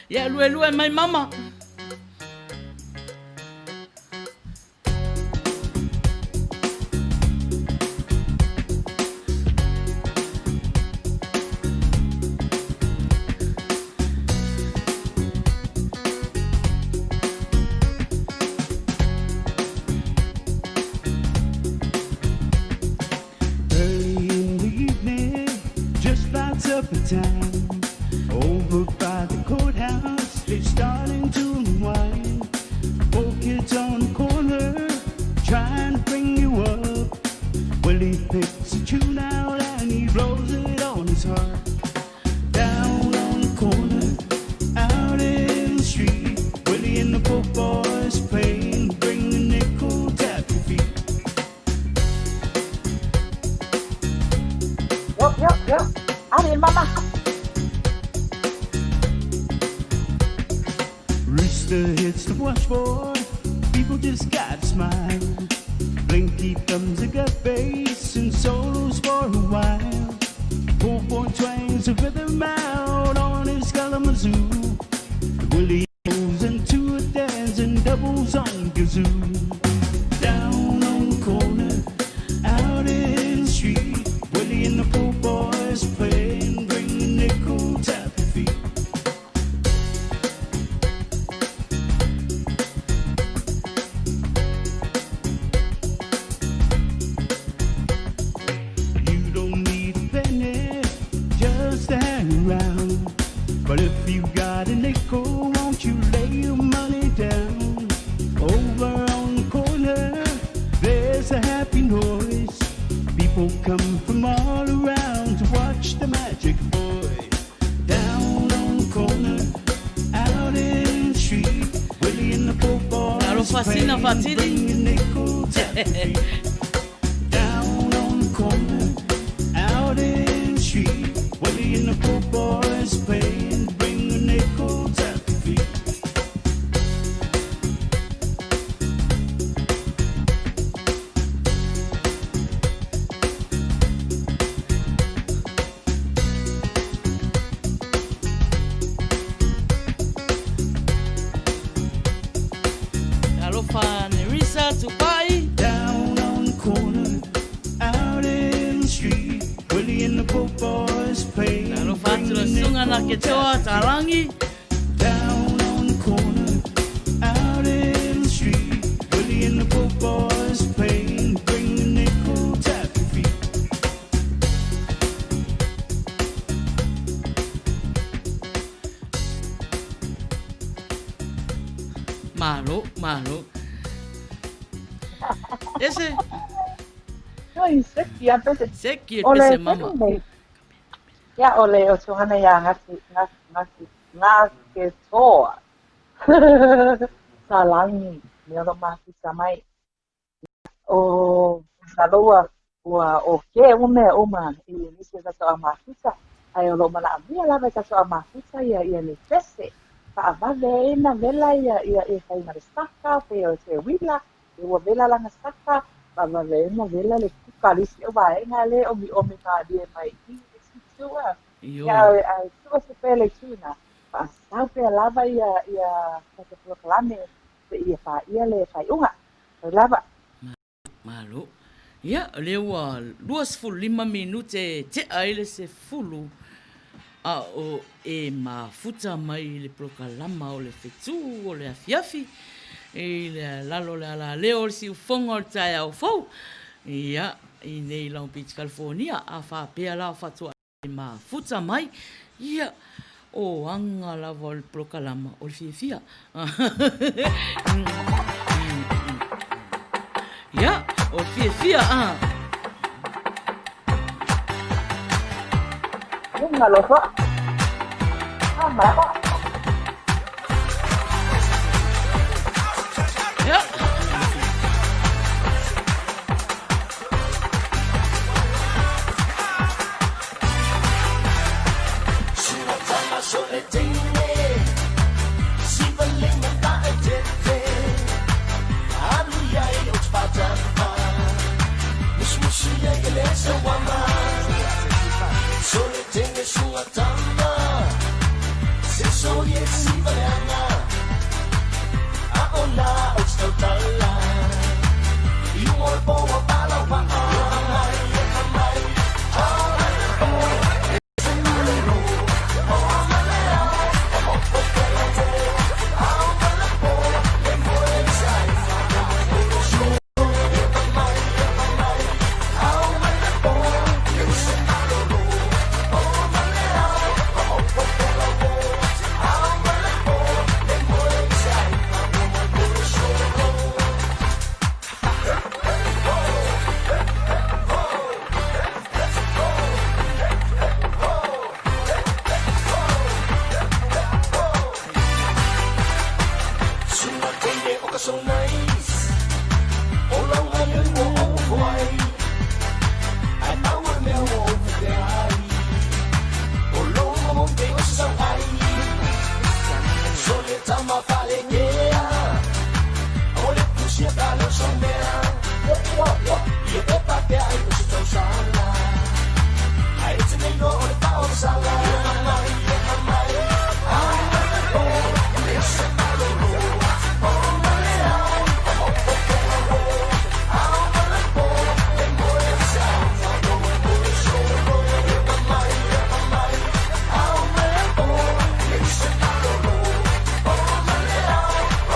Ia, luelue mai mama. Early in the evening, just about supper time. Over by the courthouse, it's starting to unwind. Four kids on the corner, trying to bring you up. Well, he picks a tune out and he blows it on his harp. Down on the corner, out in the street, Willie and the poor boys playing, bring the nickel, tap your feet. Yo, yo, yo. Ali, mama. Rooster hits the washboard, people just gotta smile. Blinky thumbs a gut bass and solos for a while. Poor boy twangs a rhythm out on his Kalamazoo. Willie goes into a dance and doubles on kazoo. Down on the corner, out in the street, Willie and the poor boys playing, bring the nickel, tap your feet. You don't need a penny just to hang around. But if you got a nickel, won't you lay your money down? Over on the corner, there's a happy noise. People come from all around to watch the magic boy. Down on the corner, out in the street, Willie and the poor boys Alofa sina playing, faatili. bring your nickel, tap your feet. Down on the corner, out in the street, Willie and the poor boys playing, bring a nickel, tap your feet. Alofa Nerissa Tupai. Down on the corner, out in the street, Willie and the poor boys playing, Alofa bring atu a le susuga na nickel, ke teoa tap your talangi. feet. Down on the corner, out in the street, Willie and the poor boys playing, bring a nickel, tap your feet. Malo, malo. Malo. Ese. Oi, seki a pese. Seki e pese mama. Ia, o le usoga ia Gase toa. Salagi, mea o lo o mafuta mai. O masalo ua ua okay uma mea uma i nisi o tatou au mafuta, ae o lo o manaomia lava e tatou au mafuta ia ia le pese faavave ai ona vela ia ia ia faiga le saka pe o se uila ua vela lana saka faavave ai ona vela le kuka a le isi vaega lea e omiomi malie mai i le isi itu a. Ia ae ae tuu atu pea le itu lena, faasau pea lava ia ia tatou polokalame seia paia le faaiuga. Oi lava. Malo. Ia, o lea ua 25 minute e tea ai le 10 a o e mafuta mai i le polokalama o le fetu o le afiafi i le lalo o le alaleo o le siufoga o le taeao fou, ia, i nei i Long Beach, California, a faapea la o faatoa e mafuta mai, ia, o aga lava o le polokalama o le fiafia. Ia, o le fiafia, a. Alofa. Ama. Ia.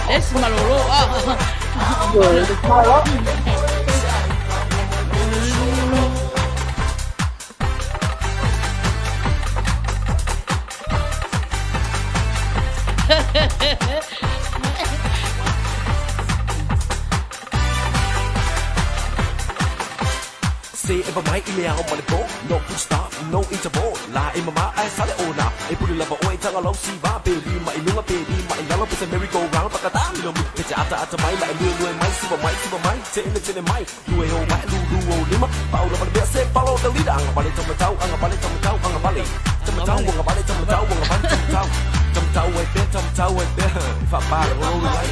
Ese malolo. Ah. Malo. Se e mai i le ao ma le po. No full stop, no interval. La e mama ai sale ona. E pule lava oe tanga lau si va. Pe lima i lunga, pe lima i lalo. Pe se merry go round. Pakata mi lo mi. Pe te ata ata mai. La e lue lue mai. Siva mai, siva mai. Tele tele mai. Lue o mai, lu lu o lima. Pau lava le mea se follow the leader. Anga vale tamatau, anga vale tamatau, anga vale. Tamatau, anga vale tamatau, anga vale tamatau. Tamatau e pe, tamatau e pe. Whapa, o ai.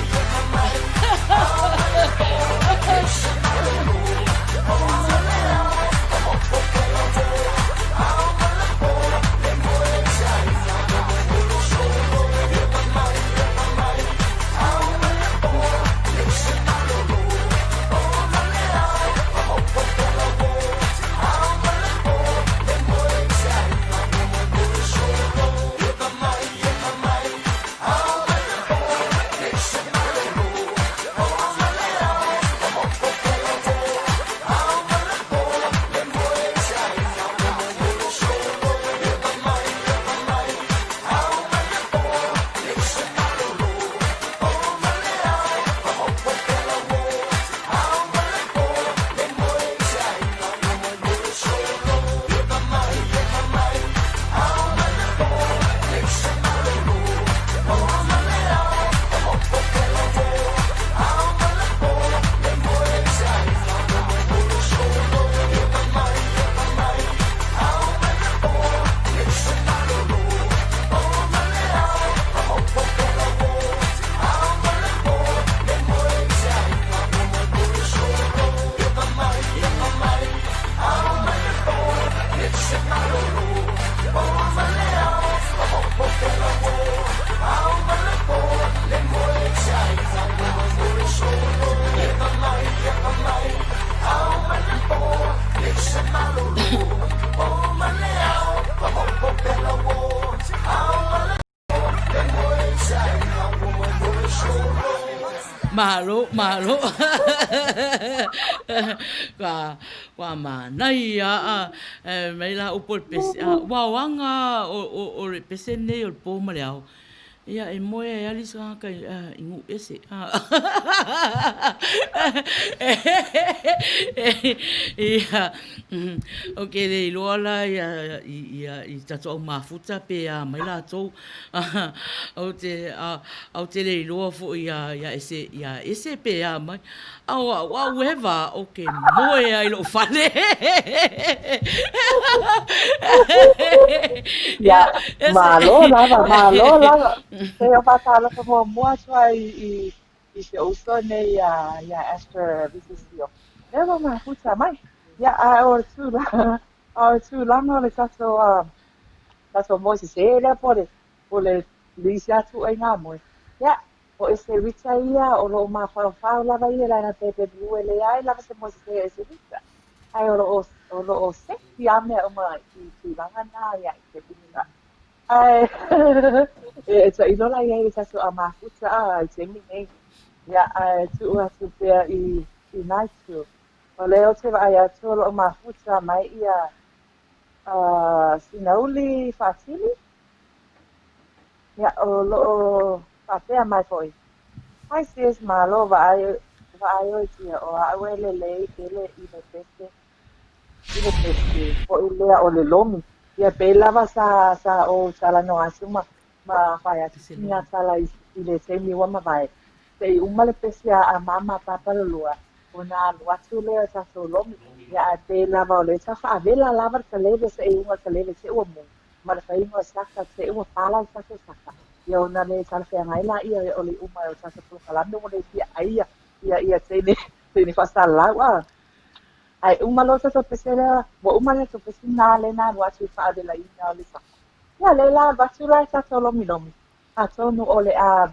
Malo, malo. Ua, ua manaia a, e mai la upu o le pese, a, ua oaga o le pese lenei o le po ma le ao. Ia, e moe ai lava le isi tagata i nuu ese. Ia, ou te le iloa la i tatou au mafuta pe a mai latou. Ou te le iloa foi ia ese pe a mai. A o au, however, ou te moe lava i lou fale. Ia, malo lava, malo lava. Se o faatalofa muamua atu ai i si ou uso nei ia Esther Visesio. Lea ua mafuta mai. Ia, a o le tulaga, a o le tulaga o le tatou, tatou moe sesē lea po o le isi lava ituaiga moe. Ia, O Eserita ia, o lo o mafaufau lava ia i lana BMW e leai lava se moe sesē o Eserita, ae o lo o, o lo o sexy a mea uma i tulaga na ia Eserita. Ae e tailo la i ai le tatou au mafuta a i taimi nei. Ia, ae tuu atu pea i, i na itu. O lea ou te vaai atu o lo o mafuta mai ia Sinauli Faatili. Ia, o lo o faapea mai foi, Hi sis, malo vaai vaai oe tia o a'u e lelei tele i le pese i le pese foi lea o le lomi. Ia pei lava sa sa ou talanoa atu ma ma fai atu sina tala i i le taimi ua mavae. Se i uma le pese a a mama a papa lolua ona alu atu lea o tatou lomi. Ia ae pei lava o lea tau faavela lava le kaleve se i uga le kaleve te ua mu. Ma le faiga o saka, te ua pala le tatou saka, ia ona le talafeagai laia o le iuga mai o tatou polokalame ua le fia ai ia ia teine teine faasalalau a. Ae uma loa tatou pese lea, ua uma le tatou pese na lea na alu atu i faavelaina o le saka. Ia lea la avatu la e tatou lomilomi, atonu o le a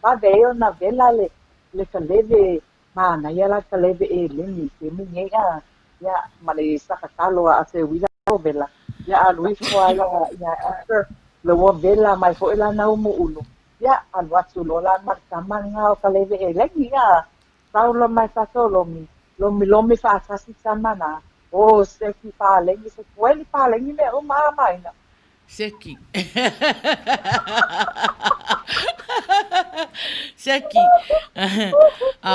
vave ai ona vela le le kaleve Manaia la kaleve eleni i taimi nei a ia ma le saka talo a te uila o vela ia alu ifo a ia ia after le ua vela mai foi la na umu ulu ia alu atu loa la ma le tama lena o kaleve eleni ia tau loa mai tatou lomi lomi lomi faatasi tama na oh seki paleni se kueli paleni mea uma a maina. Seki. Seki. A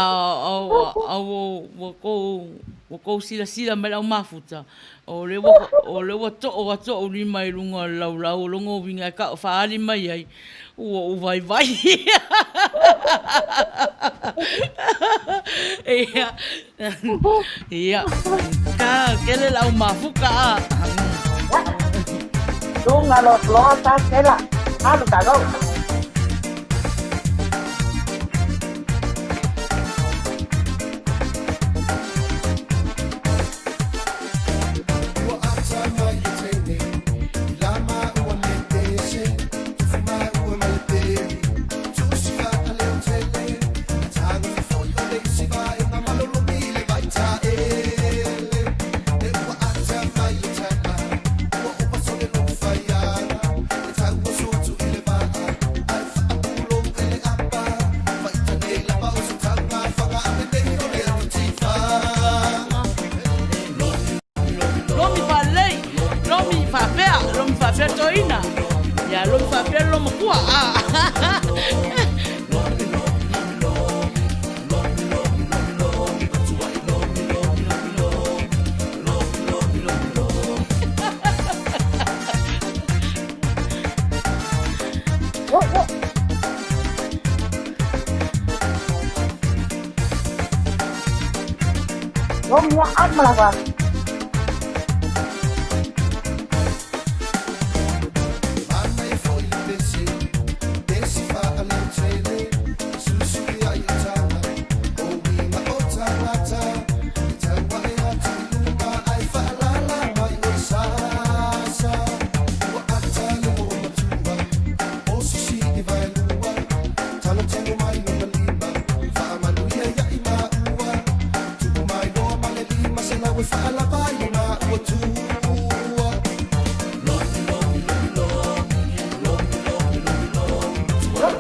ua kou silasila mai le au mafuta, o lea ua too atu ou lima i luga o le laulau o lona uiga e faaali mai ai, ua ou vaivai. Ia, ka kele lau mafuka a. Lunga lo loa ta tela. Alu ka go. Lomi faalelei, lomi faapea, lomi faapea toeaina, ia lomi faapea le lomakua. Lomi ia ama lava.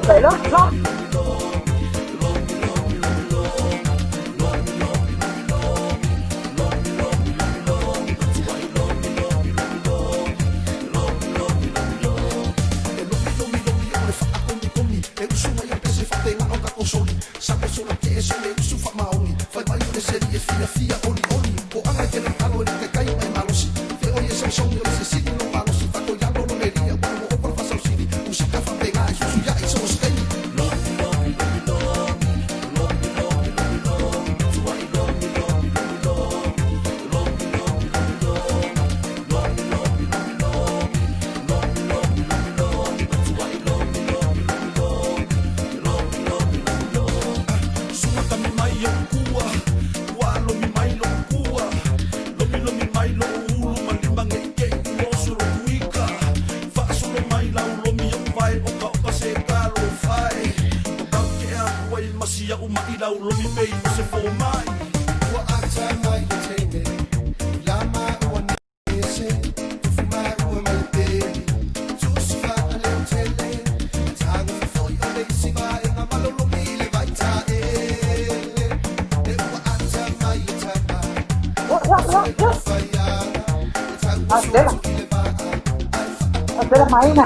Vậy đó, đó. oʻu kua Ua lomi mai loʻu kua Lomilomi mai loʻu ulu ma lima Geʻigeʻi ua oso loʻu ika Faʻasolo mai lau lomi oʻu wae Okaoka se talofa e O kau ke aku ai masi aʻu maʻi lau lomi pei o se fōmai Ua atamai le teine la maua nese Tofu maua ma le peli Tusi faaleotele Taga fofoi o le isi vaega ma lou lomi i le vaitaele E ua atamai le tama Ia, ia, ia. Adela. Adela Maina.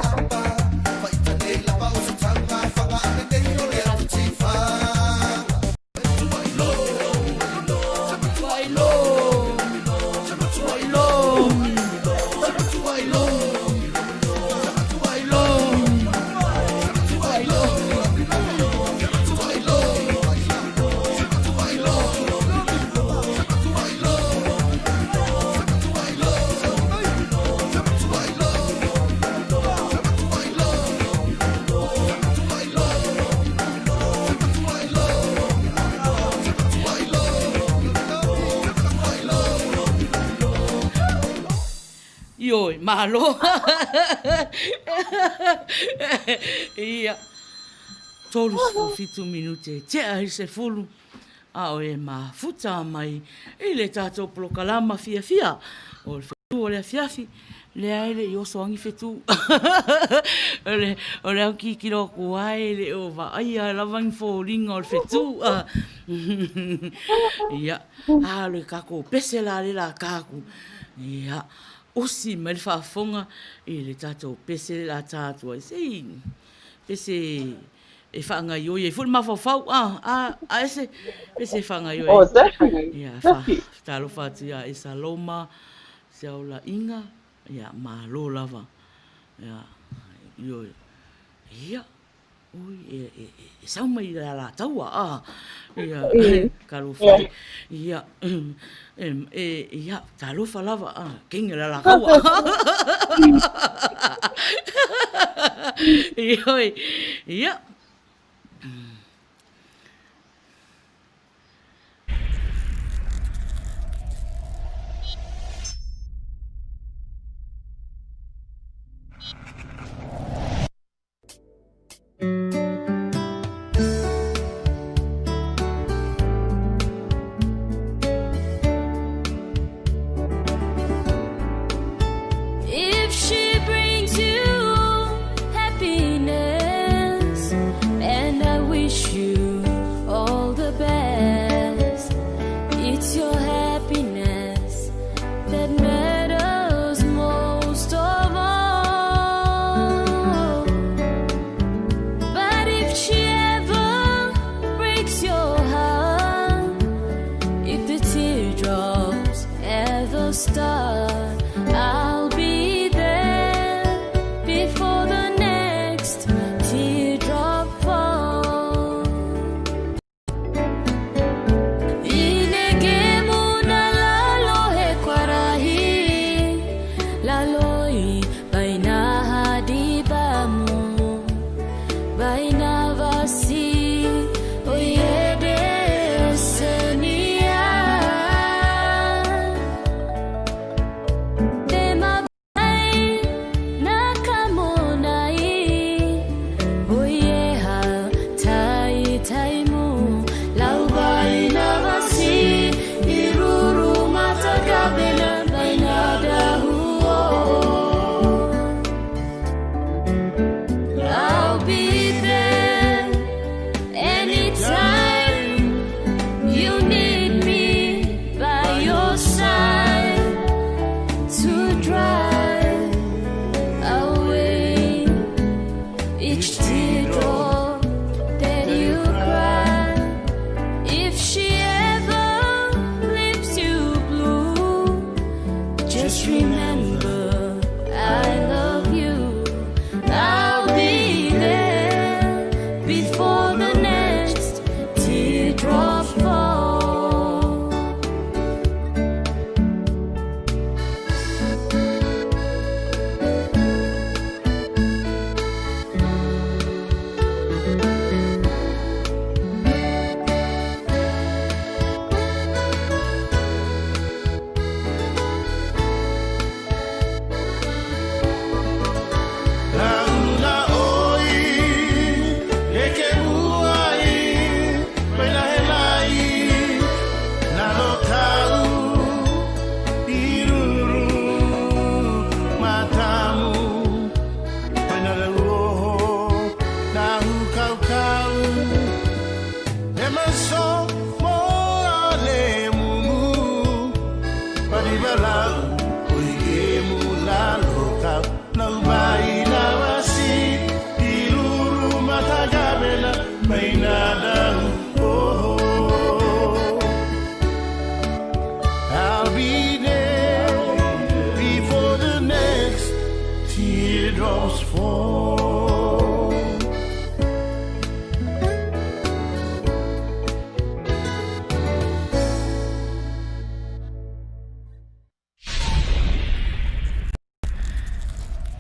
Ioe, malo. Ia. 37 minute e tea ai le 10, a o e mafuta mai i le tatou polokalama fiafia o le fetu o le afiafi, lea e le i oso agi fetu. O le, o le au kikilo aku ai e le o vaaia lava ni foliga o le fetu. Ia, a o le kakou pese la le la kaku. Ia, usi mai le faafofoga i le tatou pese le la ta atu ai. Se i pese e faagaioi ai foi le mafaufau a a a ese pese e faagaioi Oh, certainly. Ia fa talofa atu ia Esaloma Seaolaiga ia malo lava ia ioe ia oi e e e sau mai i le Alataua a ia talofa e ia e e ia talofa lava a kenge le Alataua ioe ia. If she brings you happiness.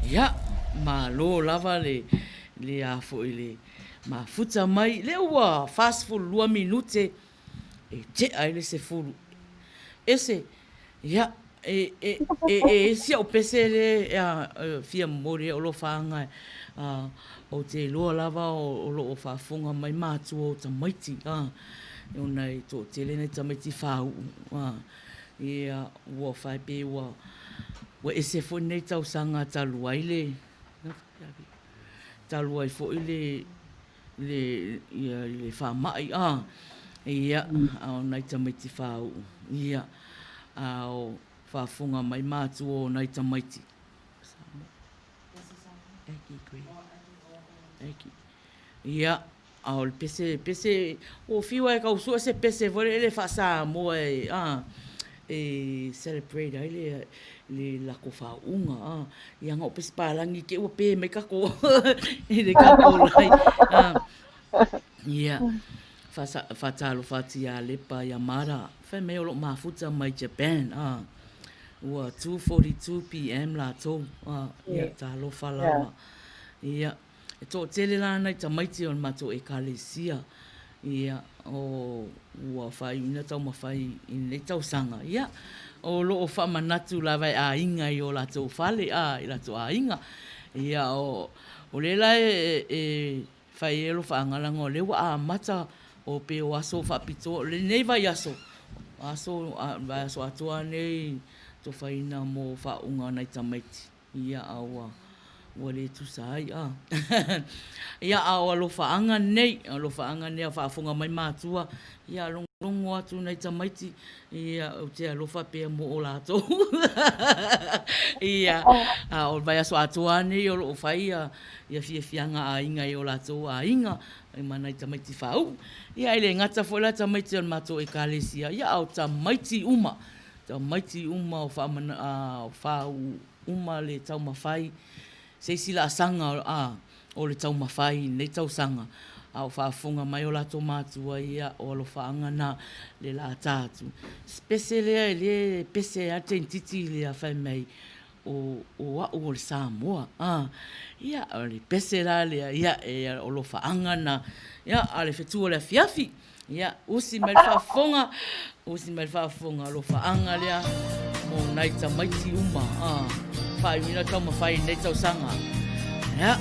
Ia, malo lava le, le a foi le mafuta mai, lea ua 42 minute e tea ai le 10. Ese, ia, e, e, e, e isi au pese le e a, e fia momoli ai alofaga a, ou te iloa lava o, o lo o faafofoga mai matua o tamaiti, a, ona e toatele nai tamaiti fāu'u, a, ia, ua fai pei ua, ua ese foi lenei tausaga talu ai le, talu ai foi le, le, ia, le faamai, a, ia, a o nai tamaiti fāu'u, ia, a o faafofoga mai matua o nai tamaiti. Ia, a o le pese, pese, ua fiu lava e tau sue se pese foi lele faa-Samoa e, a, e celebrate ai le, le latou faauuga, a. Ia na o pese palagi te i ua pe mai tatou i le tatou lai, a. Ia, faatalofa atu ia Lepa ia Mara, fai mai o lo o mafuta mai Japan, a. Ua 2:42 PM latou, a, ia, talofa lava. Ia. E toatele la nai tamaiti o le matou Ekalesia, ia, o, ua faaiuina taumafai i lenei tausaga, ia, o lo o faamanatu lava e aiga i o latou fale, a, i latou aiga. Ia, o, o lea la e, e fai ai alofaaga leaga o lea ua amata, o pei o aso faapitoa, o lenei vaiaso, aso, vaiaso atoa lenei tofaina mo faauuga o nai tamaiti. Ia, a ua, ua le tusa ai, a. Ia, a o alofaaga nei, alofaaga nei a faafofoga mai matua, ia logologo atu nai tamaiti, ia, ou te alofa pea mo o latou. Ia, a o le vaiaso atoa lava nei o lo o fai ia, ia fiafiaga aiga i o latou aiga, ma nai tamaiti faauu. Ia, e le gata foi la tamaiti o le matou Ekalesia, ia, a o tamaiti uma, Tamaiti uma o faamana a o faauu uma le taumafai se isi laasaga a o le taumafai i lenei tausaga a o faafofoga mai o latou matua ia o alofaaga na le lata atu se pese lea e le pese ai a le teinititi i le fai mai o o a'u o le Samoa a ia o le pese la lea ia e o alofaaga na ia a le fetu o le afiafi. Ia, usi mai le faafofoga, usi mai le faafofoga, alofaaga lea mo nai tamaiti uma, a, faaiuina taumafai i lenei tausaga. Ia.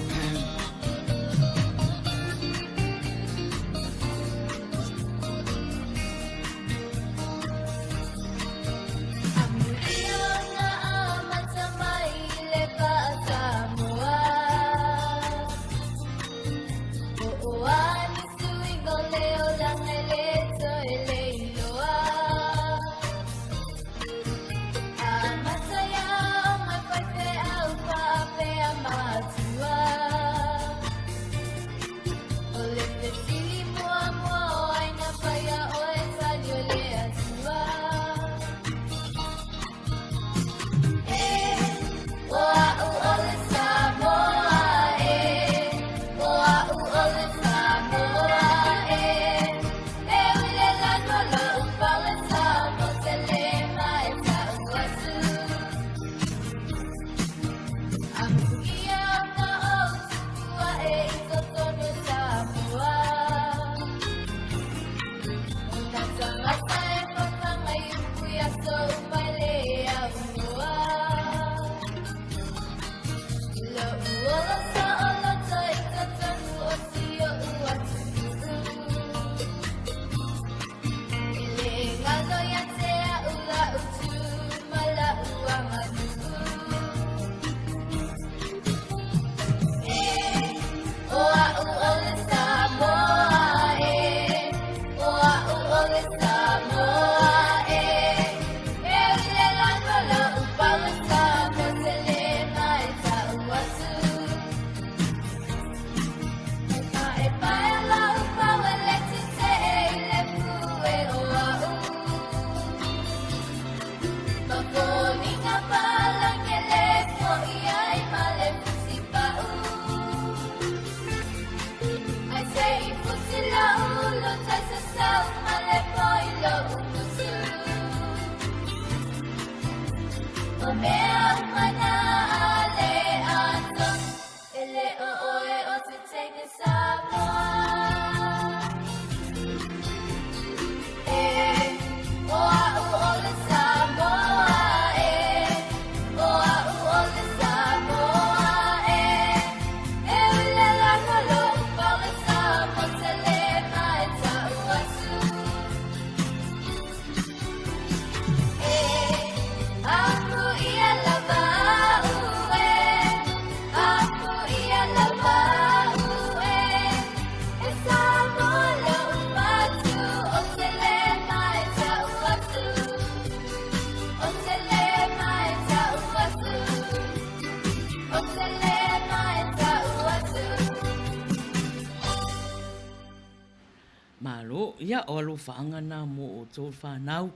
Ia, o alofaaga na mo outou le fanau,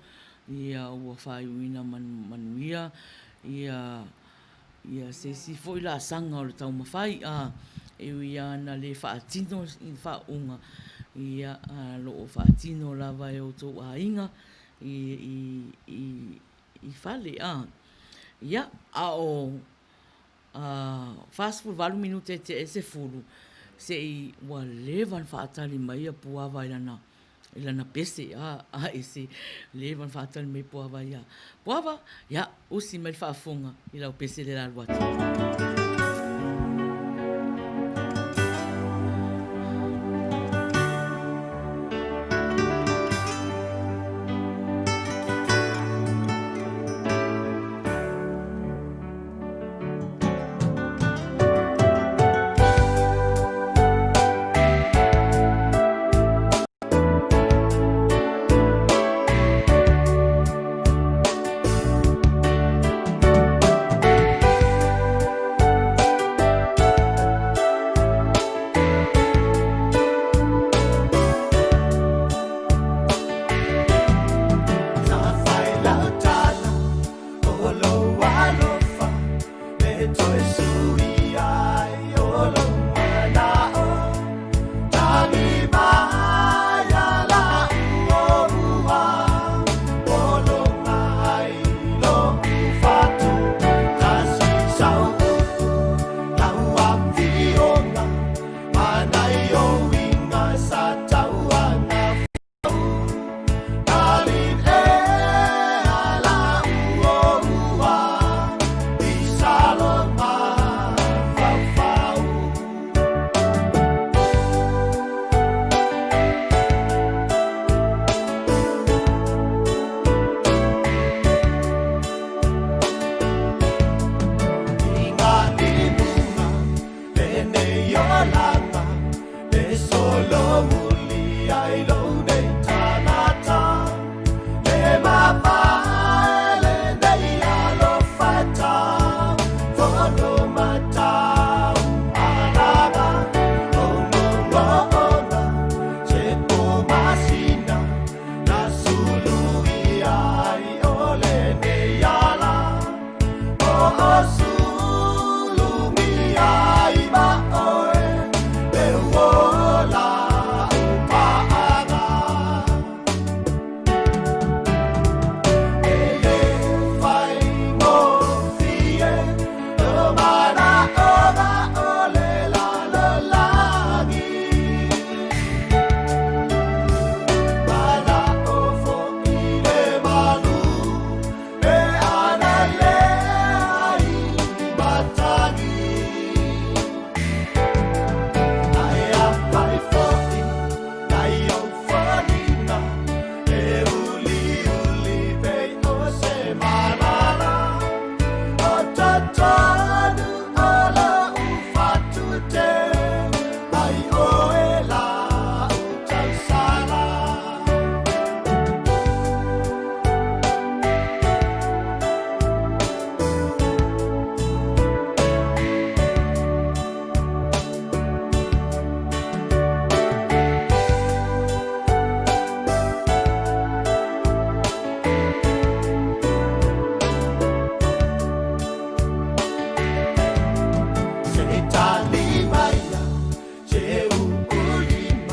ia ua faaiuina manuia ia ia se isi foi laasaga o le taumafai, a e ui lava ina le faatino i le faauuga, ia a o lo o faatino lava e outou aiga i i i fale, a. Ia, a o 48 minute e tea ai le 10, se i ua leva ona faatali mai a Puava i lana i lana pese, a, a ese, leva ona faatali mai Puava ia. Puava, ia, usi mai le faafofoga i lau pese lea o le a alu atu.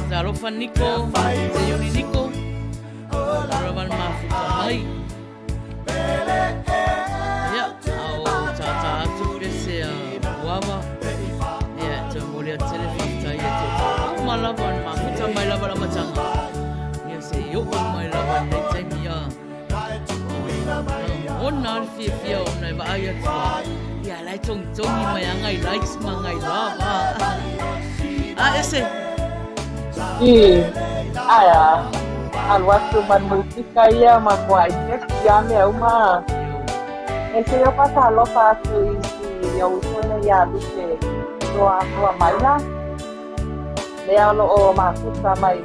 Talofa Niko, Seioli Niko, ua lava le mafuta mai. Ia, a o tātā atu pese a Puava. Ia, e toe mōlia tele whafetai ia te o uma lava na mafuta mai lava la matanga. Ia, se i oo mai lava nei taimi a. Ona le fiafia ona e vaai atu a. Ia, la e togitogi mai a ngai likes ma ngai love a. A ese. I, aia, alu atu ma musika ia ma kua i text ia mea uma. E se o faatalofa atu i si ou uso nei ia Lupe toa atoa maila. Lea o loo mafuta mai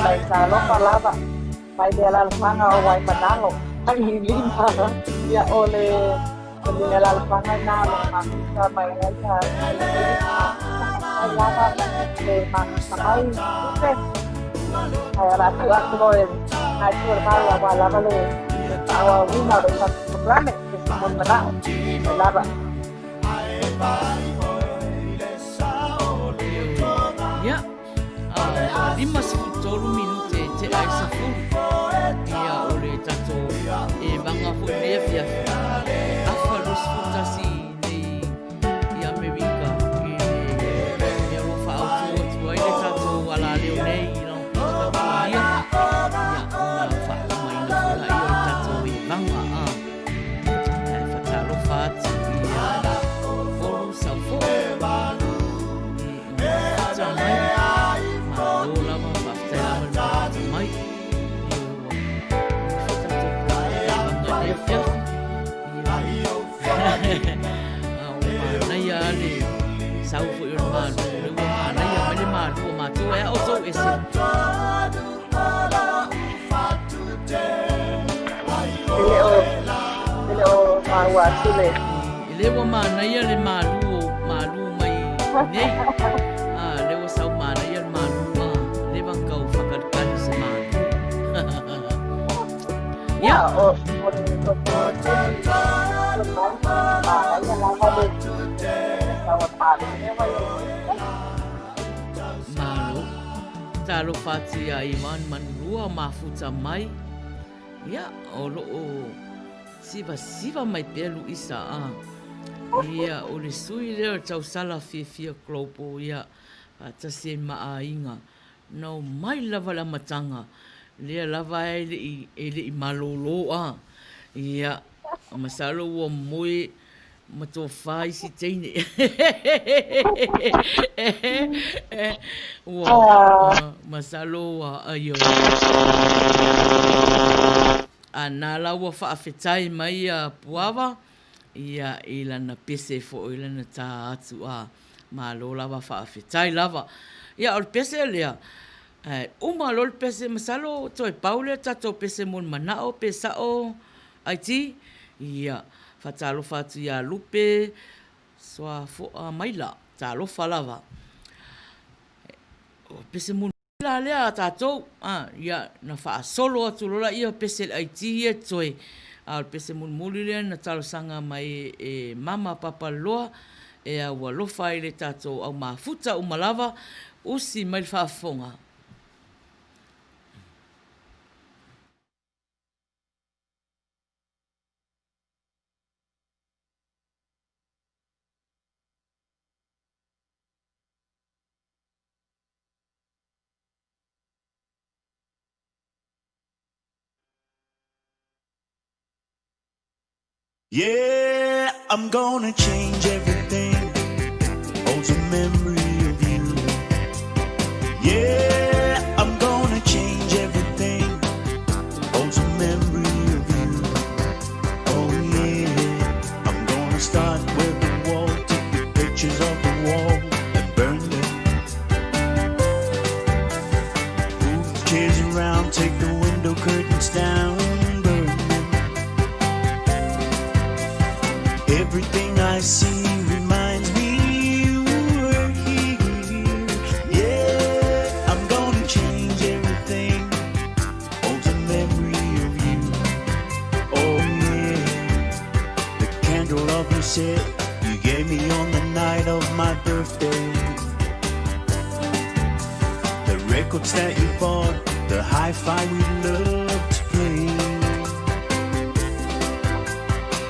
mai talofa lava. Mai le alalafaga o Waimanalo, mai lima ia o le le alalafaga na o lo mafuta mai ai ia mai lava le mafuta mai Lupe. Ae o le a tuu atu loa i lena itu o le malu aua lava le faaauauina o le tatou polokalame i se moni manao. Mai lava. Ia, ua 53 minute e tea ai 10. Ia, o le tatou evaga foi lenei afiafi, e afa 21 i inei i Amerika i le mea o lo o faaautu atu ai le tatou alaleo nei i Long Beach, California. Ia, ona faaumaina foi laia o le tatou evaga a. Ae faatalofa atu ia Polu Saufo'o i mafuta mai. Malo lava, faafetai lava le mafuta mai. Ia, ua uma foi tatou polokalame i lenei afiafi. A ua manaia lava le sau foi o le malu, o lea ua manaia mai le malu o matou ae a outou ese. E le o maua atu le... E le ua manaia le malu o malu mai nei. A, lea ua sau manaia le malu, a, leva ona tau faakalikali se malu. Ia, o le manaia lava le sau o le malu lea ua i ai. Malo. Talofa atu iā Ivan Manulua o mafuta mai. Ia, o lo o sivasiva mai pea Luisa a. Ia, o le sui lea o le tausala fiafia global, ia, faatasi ai ma aiga. Na omai lava le amataga, lea lava e le i, e le i malōlō a. Ia, masalo ua moe ma tofa isi teine. Ua, masalo ua, aio. A na la ua faafetai mai ia Puava, ia, i lana pese foi lana tā atu a. Malo lava faafetai lava. Ia o le pese lea, ae uma loa le pese, masalo toe pau lea tatou pese mo le manao pe sao IT? Ia, faatalofa atu ia Lupe Soafoa maila, talofa lava. O pese mo la lea a tatou, a, ia, na faasolo atu loa laia pese le IT ia e toe, a o le pese mulimuli lea na talosaga mai e Mama Papaliloa e aualofa ai le tatou au mafuta uma lava, usi mai le faafofoga. Yeah, I'm gonna change everything. Holds a memory of you. Yeah, I'm gonna change everything. Holds a memory of you. Oh yeah, I'm gonna start with the wall, take the pictures off the wall and burn them. Move the chairs around, take the window curtains down, burn them. Everything I see reminds me you were here. Yeah, I'm gonna change everything. Holds a memory of you. Oh yeah, the candle of your set you gave me on the night of my birthday. The records that you bought, the hi-fi we loved to play.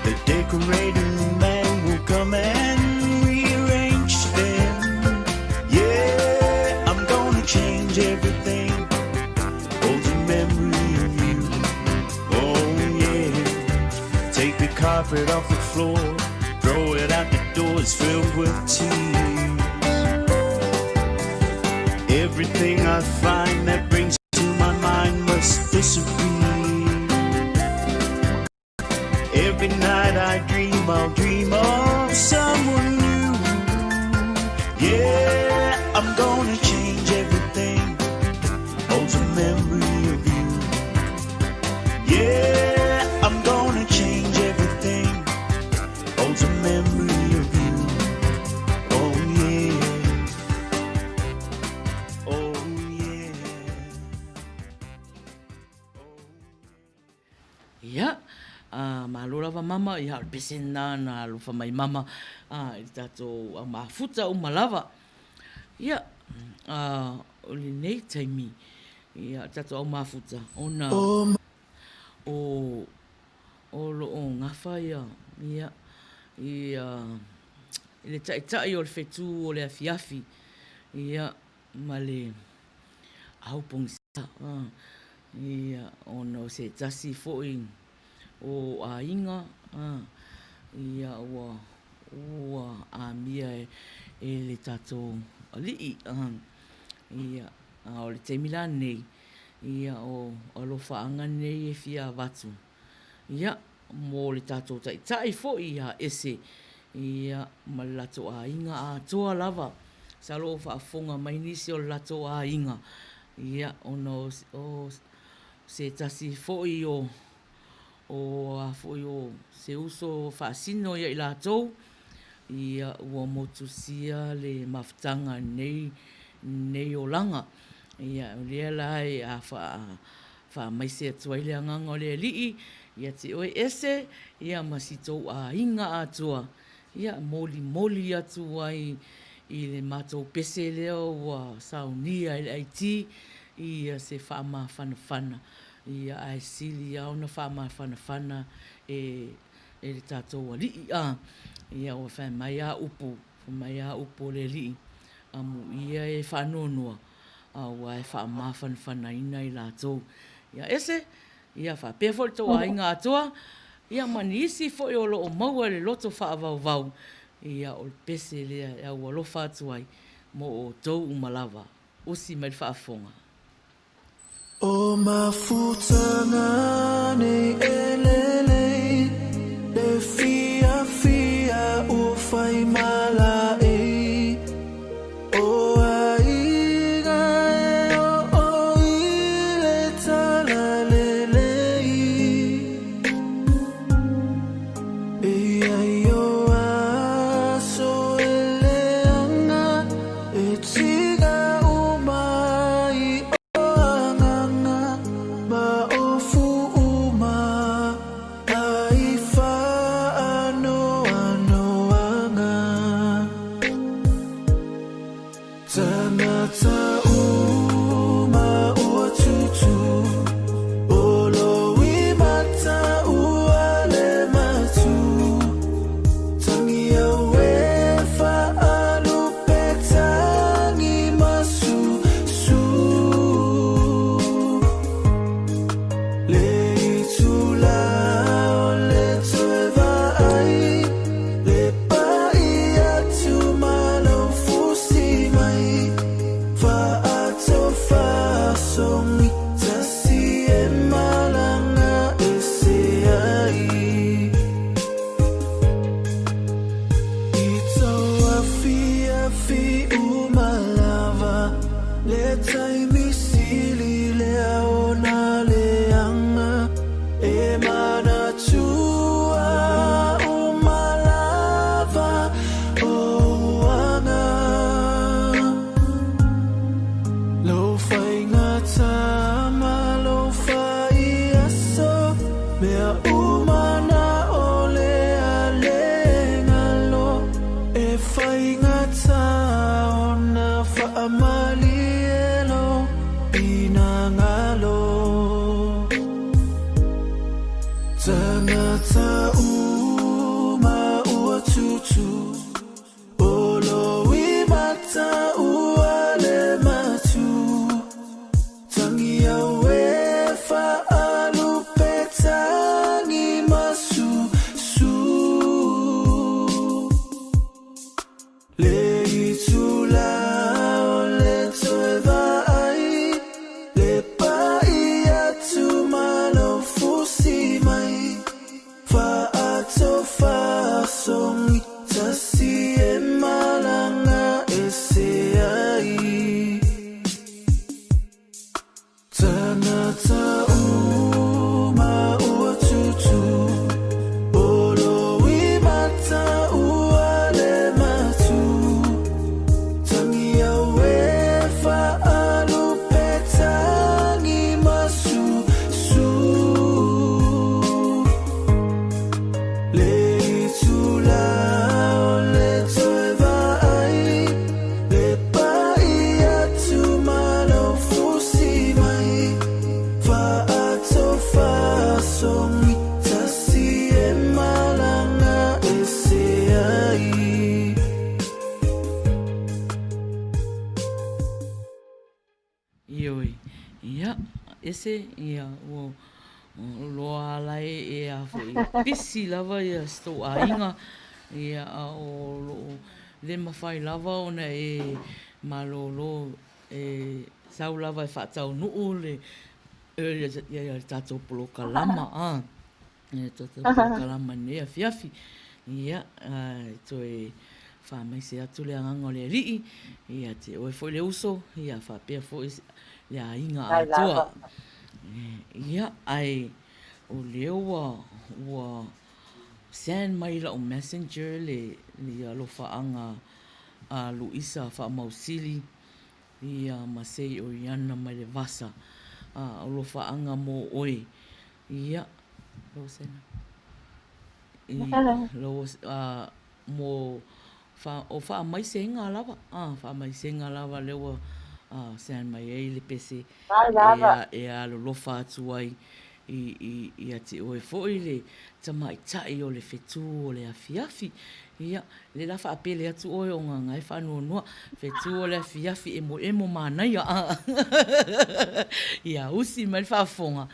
The decorating man will come and rearrange them. Yeah, I'm gonna change everything. Holds a memory of you. Oh yeah. Take the carpet off the floor, throw it out the door, it's filled with tears. Everything I find that brings to my mind must disappear. Every night I dream, I'll dream of someone new. Yeah, I'm gonna change everything. Holds a memory of you. Yeah, I'm gonna change everything. Holds a memory of you. Oh yeah. Oh yeah. Ia, a, malo lava mama, ia o le pese lena na alofa mai mama a, i le tatou au mafuta uma lava. Ia, a, o lenei taimi, ia, o le tatou au mafuta, ona o, o lo o gafa ia, ia, ia, i le taitai o le fetu o le afiafi, ia, ma le au pogisa, ia, ona o se tasi foi o aiga, ia, ua, ua amia e le tatou alii, ia, a o le taimi la lenei, ia, o alofaaga nei e fia avatu, Ia, mo le tatou Taitai foi ia Ese, ia, ma le latou aiga atoa lava. Masalo o faafofoga mai nisi o le latou aiga, ia, ona o, o se tasi foi o, o a foi o se uso faasino ia i latou, ia, ua motusia le mafutaga i lenei, lenei olaga. Ia, o lea la e a faa, Faamaise atu ai le agaga o le Alii ia te oe ese ia ma si tou aiga atoa, ia molimoli atu ai i le matou pese lea ua saunia e le IT ia se faamafanafana, ia ae sili lava ona faamafanafana e le tatou Alii. A, ia ua fai mai a upu, fai mai a upu o le Alii, amuia e faanoanoa aua e faamafanafanaina i latou. Ia ese, ia faapea foi le tou aiga atoa, ia ma nisi foi o lo o maua i le loto faavauvau, ia o le pese lea e aualofa atu ai mo outou uma lava. Usi mai le faafofoga. O mafutaga nei e lelei, le fiafia ua fai malaei. O aiga e oo i le talalelei. E ai o aso e leaga e tiga uma ai o agaga ma o fuuma ai faanoanoaga. Tangata uma ua tutu, o lou mata ua le matu. Tangi au e faalupe tangi masusu. Le itula o le toe vaai, le pai atu ma lou fusi mai. Faatofasogi tasi e malaga ese ai. I tau afiafi uma lava, le taimi sili lea ona leaga e manatua uma lava ou aga. Lou faigata ma lou faiaso, mea uma na ole a le galo, e faigata ona faamalie lou finagalo. Tangata uma ua tutu. O lou mata ua le matu, Tangi au e faalupe tangi masusu. Le itula o le toe vaai, Le pai atu ma lou fusi mai. Faatofasogi tasi. Ese, ia, ua loa ala e e a foi pisi lava ia si tou aiga, ia, a o loo le mafai lava ona e malolo e sau lava e faataunuu le ia le tatou polokalama, a. E tatou polokalama i lenei afiafi. Ia, e toe faamaise atu le agaga o le Alii ia te oe foi le uso, ia faapea foi le aiga atoa. Ia, ae o lea ua, ua send mai i lau messenger le, le alofaaga a Luisa Faamausili ia ma Sei Oriana mai le Vasa, a alofaaga mo oe. Ia, lau sena. I, lau, a, mo, wha, o whaamaisega lava, a, whaamaisega lava lea ua a, send mai ai le pese Mai lava. e, e alolofa atu ai i, i, ia te oe foi le tamaitai o le whetū o le afiafi. Ia, le la faapele atu oe o ngā e whaanoanoa, whetū o le afiafi emoemo manaia. Ia usi mai le faafofoga.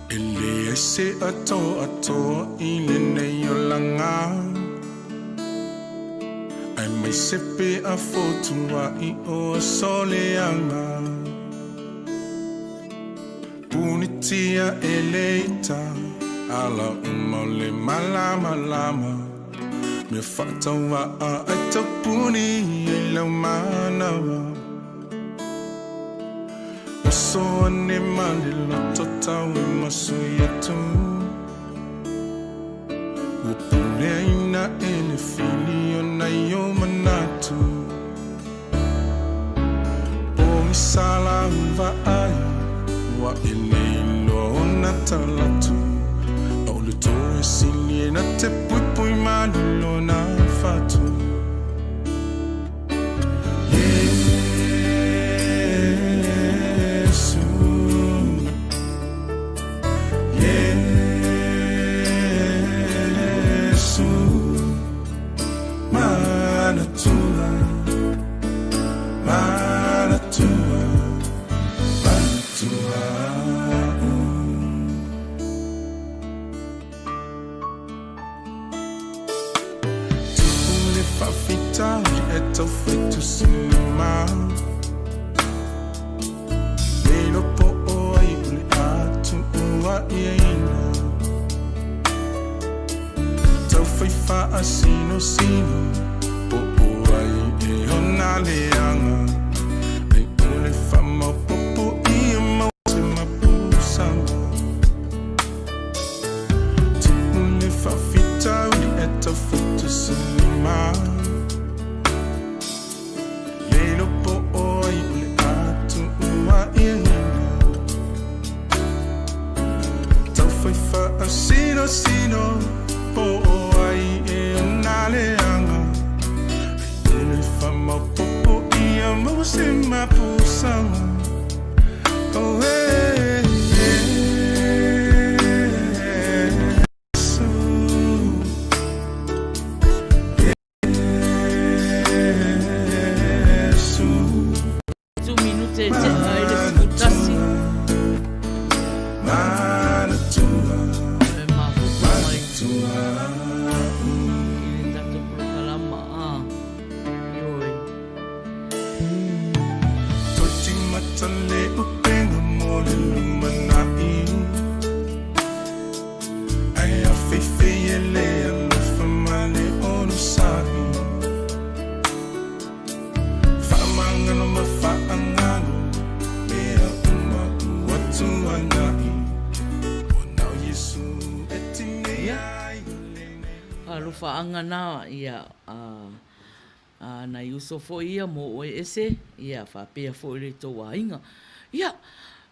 E leai se atoatoa i lenei olaga Aemaise pe a fotuai o aso leaga Punitia e le ita ala uma o le malamalama Mea faatauvaa ai taupuni ai lau manawa Oso ane ma le loto tau e masu atu Ua puleaina e le fili o nai o manatu Pogisa lau vaai ua e le iloa ona talatu A o le toe sili e na te puipui malu lona fatu Iesu Iesu Manatua Manatua Manatua Tupu le faafitauli e taufaitusilima Le iloa po o ai o le a tuuaiaina Taufai faasinosino po o ai e ona leaga Ai o le faamaopoopo ia maua se mapusaga Tupu le faafitauli e taufaitusilima Le iloa po o ai o le a tuuaiaina Taufai faasinosino po o ai e ona leaga Ai o le faamaopoopo ia maua se mapusaga Oh hey, Iesu Iesu Tu minute e tea ai le 11. Manatua E mafuta mai Manatua i le tatou polokalama a Ioe. Toetimata le upega mo le lumanai Ai a feifei e le alofa ma le onosai Faamagalo ma faagalo mea uma ua tuanai Ua na o Iesu e tinei Ia, ai o lenei alofaaga na ia a a nai uso foi ia mo oe ese, ia faapea foi le tou aiga. Ia,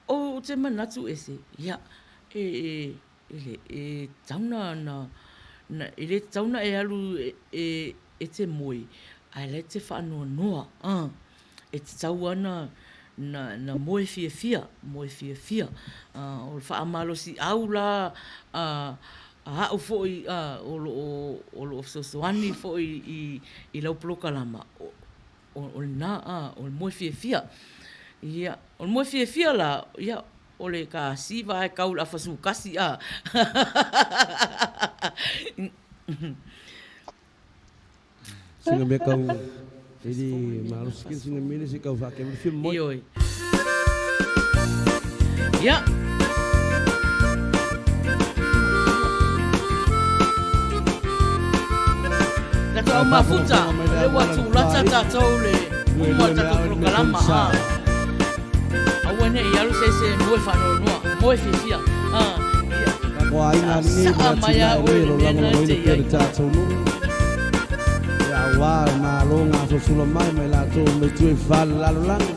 o te manatu ese, ia, e, e, e le, e tatau na, na, na, e le tatau na e alu e, e, e te moe, ae la e te faanoanoa, a. e tatau ana na na moe fiafia, moe fiafia. O le faamalosiau la a a aʻu foi o loo o loo fesoasoani foi i i lau polokalama, o lena, o le moe fiafia. Ia, o le moe fiafia la, ia, o le kasiva e kau i le afa sukasi, a. Sina mea kau e le malosi kele sina mea lea se kau faakea mai le fia moe. Ioe. Ia. Tatou au mafuta, lea ua tulata tatou le uma o le tatou polokalama. Aua ne i alu se isi e moe faanoanoa, moe fiafia. Ia. Tatou aiga lenei Saa ma mai atinae a oe nei le o lo mea lena e lagolagoina te pea i le ai. tatou nuu. Ia aua le Malo gasolosolo mai ma i latou mai tua i fa le lalolagi.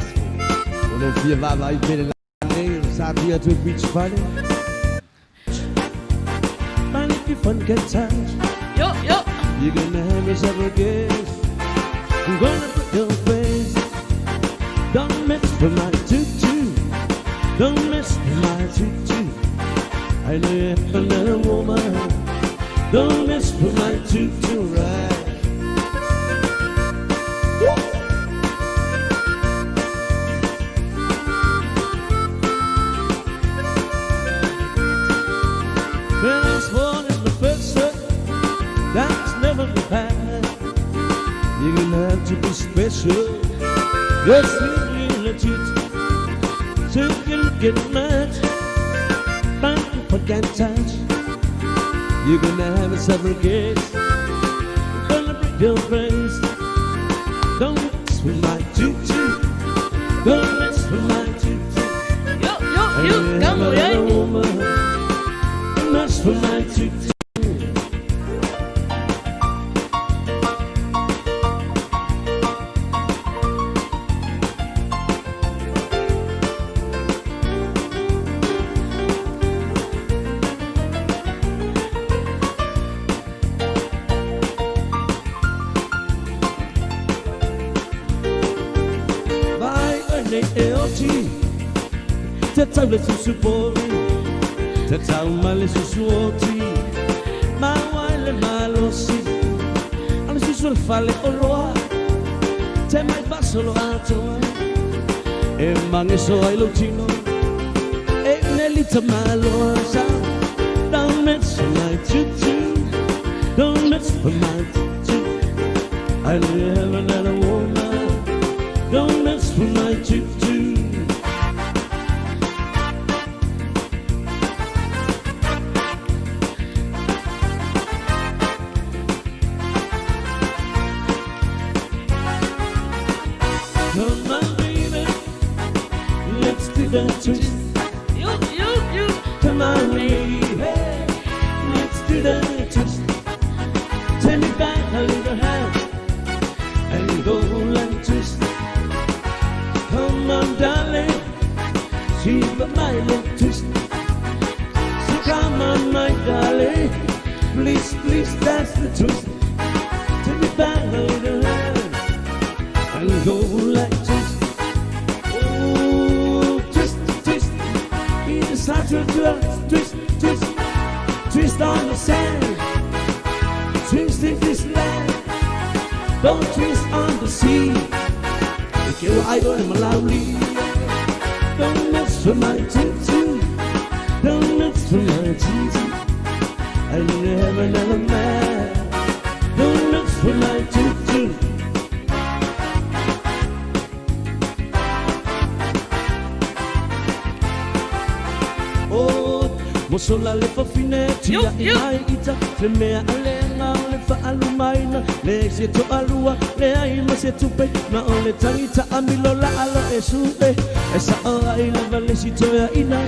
O lo fia vaavaai pea le nei o le sa atu atu e beach fale. But if you fun can touch, Yo, yo. you're gonna have yourself a kiss. I'm gonna put your face. Don't mess with my tutu. Don't mess with my tutu. I know you have another woman. Don't mess with my tutu, right? When I was born in the person that's never been had. You're gonna have to be special. Just really legit. So you can get mad. But if I can't touch, you're gonna have a several kiss. Gonna break your face. Don't mess with my tutu. Don't mess with my tutu. Yo, yo, yo, I kamo have iai. another woman. Don't mess with my tutu. Vai oe nei e oti Te tau le susu pori Te tau mai le susu oti Maua i le malosi A le susu o le fale oloa Te mai fasolo atoa E mageso ai lou tino E nelita maloa sa Don't mess with my tutu Don't mess with my tutu I know you have another woman Don't mess with my tutu. Come on, baby, let's do the twist. Yo, yo, yo. Come on, baby, let's do the twist. Turn it back a little hand and go and twist. Come on, darling, see the my little twist. So come on, my darling, please, please, that's the twist. Take me back a little hand and go like twist. Oh, twist, twist. In the side to twist, twist, twist on the sand. Twist in this land. Don't twist on the sea. Ke o ai oe malauli. Don't mess with my tutu. Don't mess with my tutu. I never another man. Don't mess with my tutu. Oh, mosola le fafine tia i mai ita te mea a le nga o le faalumaina le se toalua le ai ma se tupe ma o le tagita amilo la alo e suʻe e saʻo ai lava le sitoeaʻina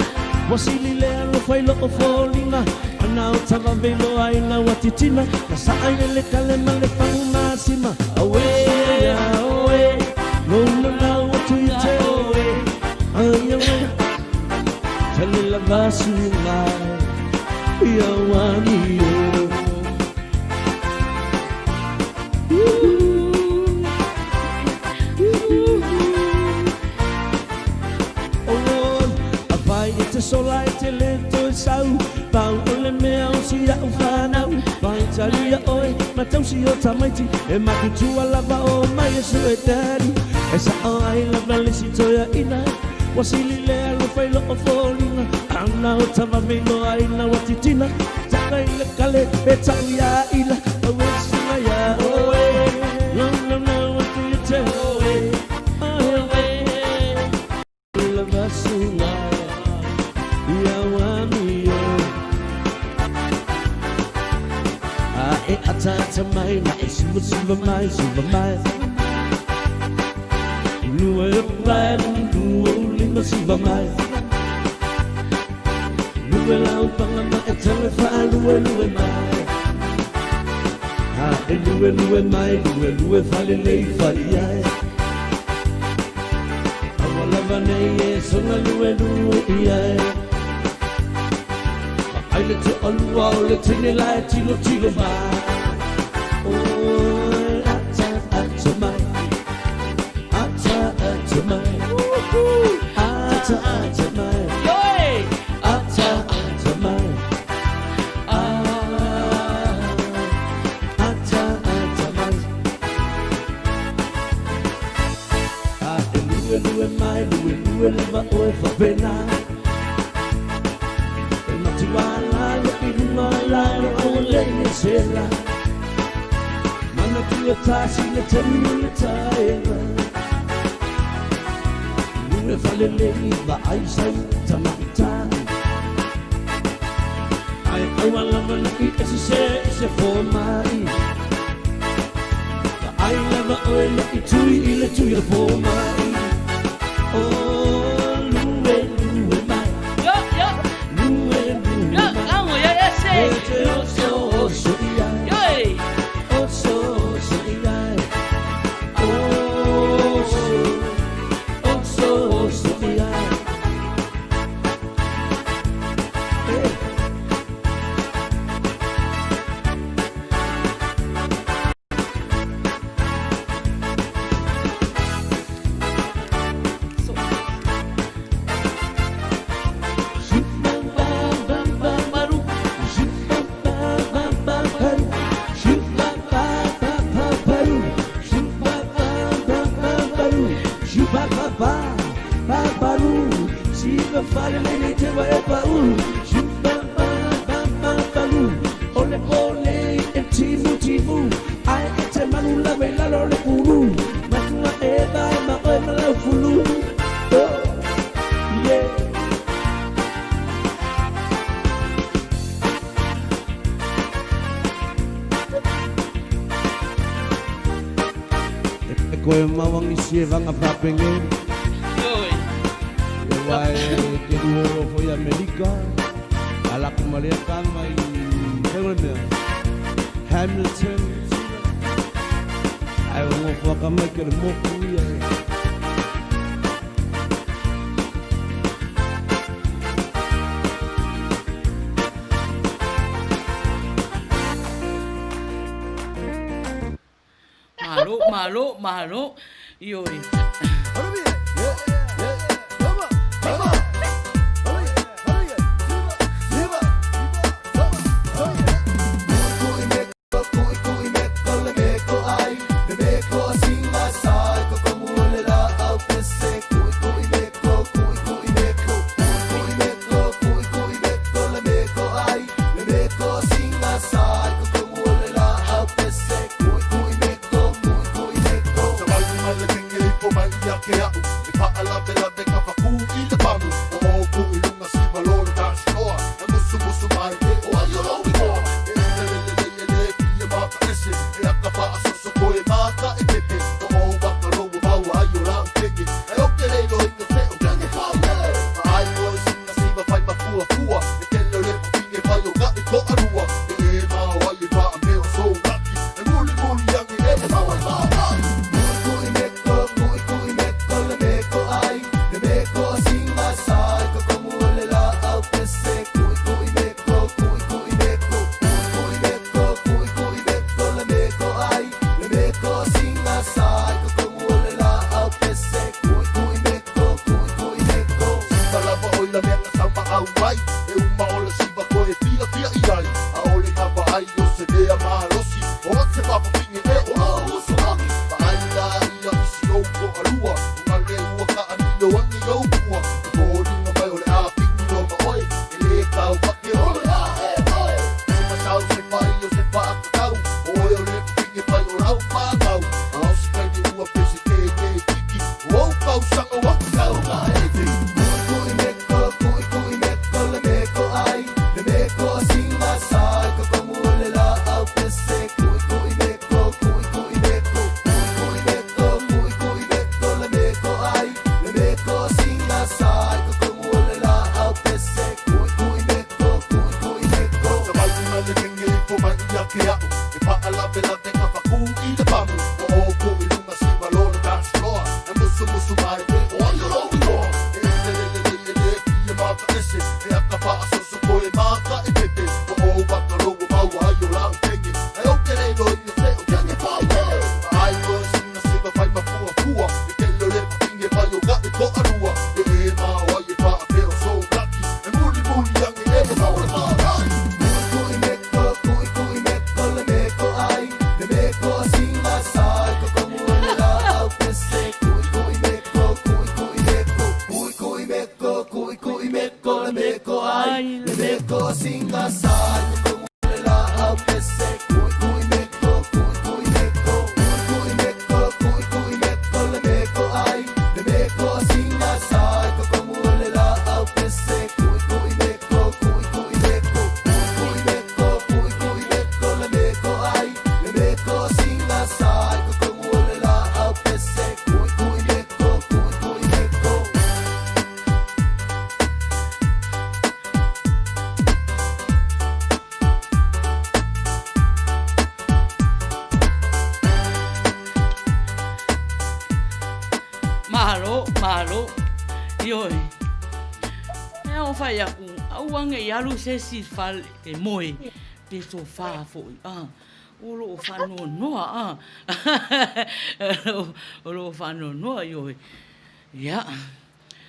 ua sili le alofai loo foliga ana o tavavelo ai ua titina na saʻai le le kale ma le fagu masima auē auē lololau atu ia te oe ai auē tale lava suga ia uani o. te sola e te le toe sau. Pau o le mea o si a'u fanau, faitalia ʻoe ma tausi o tamaiti, e matutua lava o mai e suʻe tali. E saʻo ai lava le isi toeaʻina, ua sili le alofa i lo'o foliga, ana o tavameiloa ina ua titina, taka i le kale pe ta'u iā ila, pau e suga iā ʻoe. No, no, no, what do you tell me? Oh, lava suga ia uamio. A e ataata mai ma e suvasuva mai, suva mai. Lua e pae lua o lima suva mai. Lua lau panga ma e tau e whaalue lue mai. A e lue lue mai, lue lue falelei fai ai. Aua lava nei e soga lue lue i ai. Ai le to'alua o le teine la e tilotilo mai. Oi, ata ata mai. Ata ata mai. Ata ata mai. Ioe! Ata ata mai. Ah, ata ata mai. A e lue lue mai, lue lue lava ʻoe faapena. E matuā lalo i luga lalo aua lei e sela. Manatua tasi le taimi o le taega. Lue falelei vaai sau tamaʻitai. Ai aua lava naʻi e sesē i se fomai. Vaai lava ʻoe naʻi tui i le tui o le fomai. Oh, lue lue mai. Yo, yo. Lue lue Yo, mai. vamos, yo, yo sé. E te oso oso i ai. Ioe! Oso oso i ai. Oso, oso oso i ai. Eh. Oh, yeah. E koe mawangisi e vanga whapenge. Ioe! E wae te ruhoro foi Amerika. Ala kumalea kanga i whenga mea. Hamilton. Ai o ngofo aka mai ke le moku ia. Malo, malo, malo. Ioe. au mai E uma o le siva koe filafia i ai ʻAʻole na vaai o se mea malosi O se fa'afafine ē o lou uso lagi Vaai la ia i si ou toalua O na le ua kaʻamilo ane i ou mua E foliga mai o le a pigi loa ma ʻoe E lē taumate o le a e ʻoe Se masau se paʻi o se faakakau O ʻoe o le fafine fai o lau māgau A o se taimi ua pese kēkē kiki O ou tausaga ua kau ka ʻefi Kuʻikuʻi meko, kuʻikuʻi meko le meko ʻai Le meko a singa sa i ka komu o le lāʻau pese Kuʻikuʻi meko, kuʻikuʻi meko Kuʻikuʻi meko, kuʻikuʻi meko le meko ʻai Le meko a singa sa i ka komu o le lāʻau pese Kuʻikuʻi meko, kuʻikuʻi meko Sa mai ma le kenge i fo mai ia ke aʻo E paʻalawelawe ka fakū i le pamu Ua o ko i luna siva lo le dance floor E musumusu mai e o ai o lou igoa E ele lele lei e le pia ma ka ese E aka faasoso koe ma ka e pepe Ua o waka lou ua maua ai o lau kenge Ae ou te le iloa ia se o kenge pau e Vaai koe sina siva fai ma fuafua E kele o le fafine fai o gaʻu toalua E e ma o ai e paʻa pe o sou laki E mulimuli ane e ua mau le mālaki Kuʻikuʻi meko, kuʻikuʻi meko le meko ʻai Le meko a singa sa i ka komu o le lāʻau pese Kuʻikuʻi meko, kuʻikuʻi meko Kuʻikuʻi meko, kuʻikuʻi meko le meko ʻai Le meko a singa sa i ka komu o le lāʻau pese Kuʻikuʻi meko, kuʻikuʻi meko Kuʻikuʻi meko, kuʻikuʻi meko le meko ʻai Le meko a singa sa i ka komu o le lāʻau pese Kuʻikuʻi meko, kuʻikuʻi meko Kuʻikuʻi meko, kuʻikuʻi meko le meko ʻai Le meko a singa sa i ka komu o le lāʻau pese Kuʻikuʻi meko, kuʻikuʻi meko. Malo, malo. Ioe. E ao fai aku, aua ne i alu se isi i le fale e moe, pe tofā foi. Ah, o loo faanoanoa, ah. O loo faanoanoa, ioe. Ia.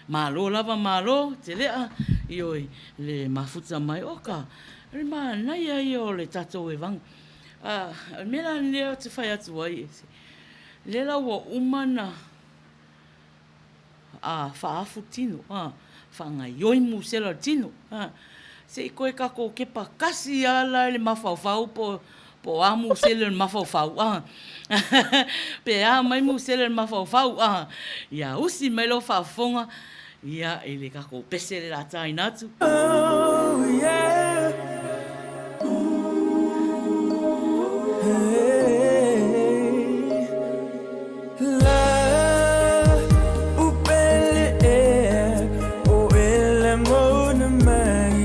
Malo lava malo, te lea, ioe, le mafuta mai, oka, le manaia ia o le tatou evaga. Ah, o le mea la lea ou te fai atu ai, lea la ua uma na a faafu tino, a faagaioi musela o le tino, a se i koe kakou kepa kasi a la i le mafaufau po po o a musele o le mafaufau, a pe a mai musele o le mafaufau, a ia usi mai lou faafofoga ia i le kakou pese le la taina atu. Oh yeah. Hey. La upele ea o e lagona mai.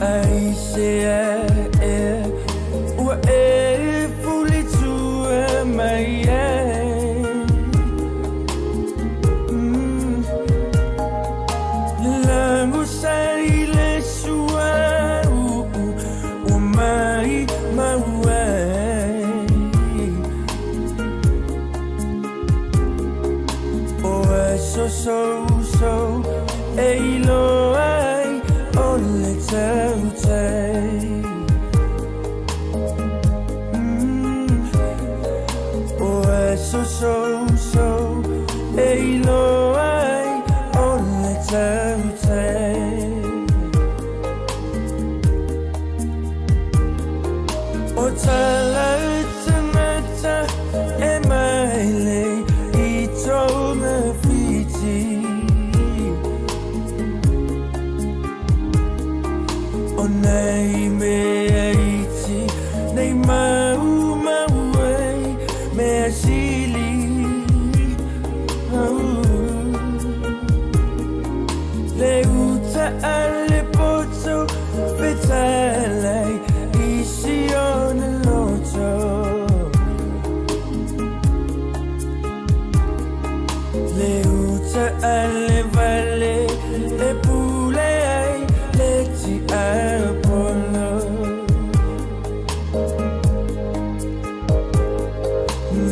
Ai se a ea ua e fulitua mai ai. Mm. Lago sai le sua u ua mai mau ai. O aso so so e iloa ai o le tautai. Mm. O aso so so e iloa ai o le tautai. O tala tangata e maile i tōna whiti. O nei mea iti, nei maumau ai, mea sili. Au. Le uta a le poto fetalai i si ona loto. Le uta a le vale e pule ai le tiapolo.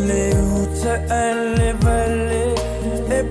Le uta a le vale e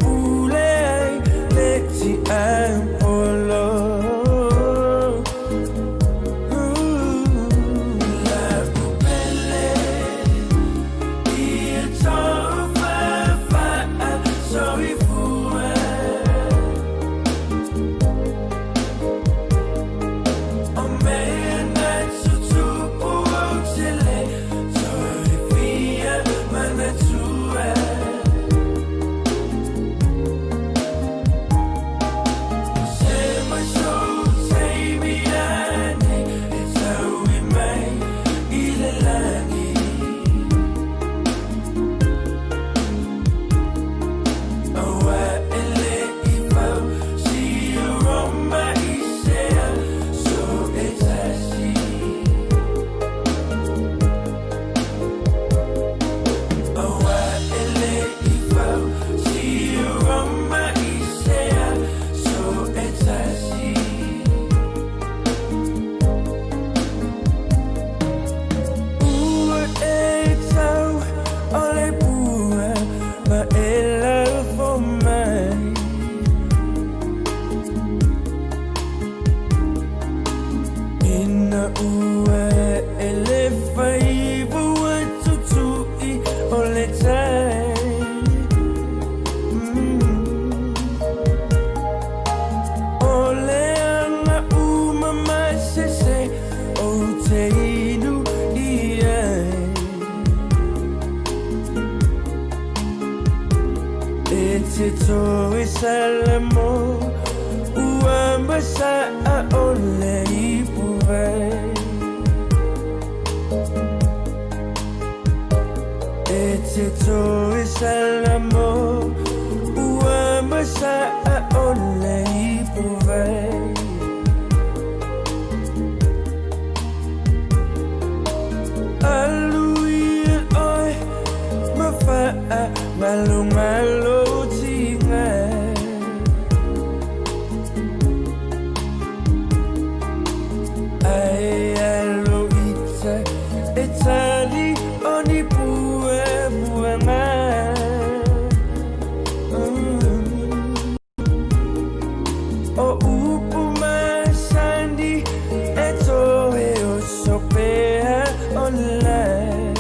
te toe salamo ua masaa o le ipuvai. E te toe salamo ua masaa o le ipuvai. Alu ia oe ma faa malomalo tinga. Ai alo ita e tali o ni pue puanga. O upu masani e toe o sopea o lai.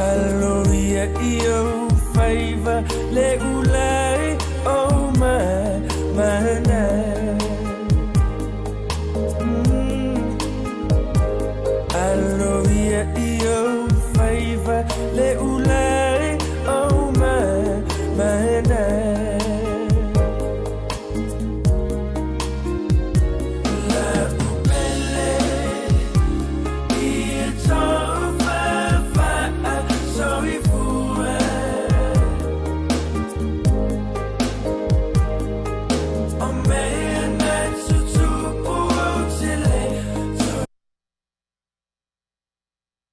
Alo ia i au faiva le ulai o ma mana.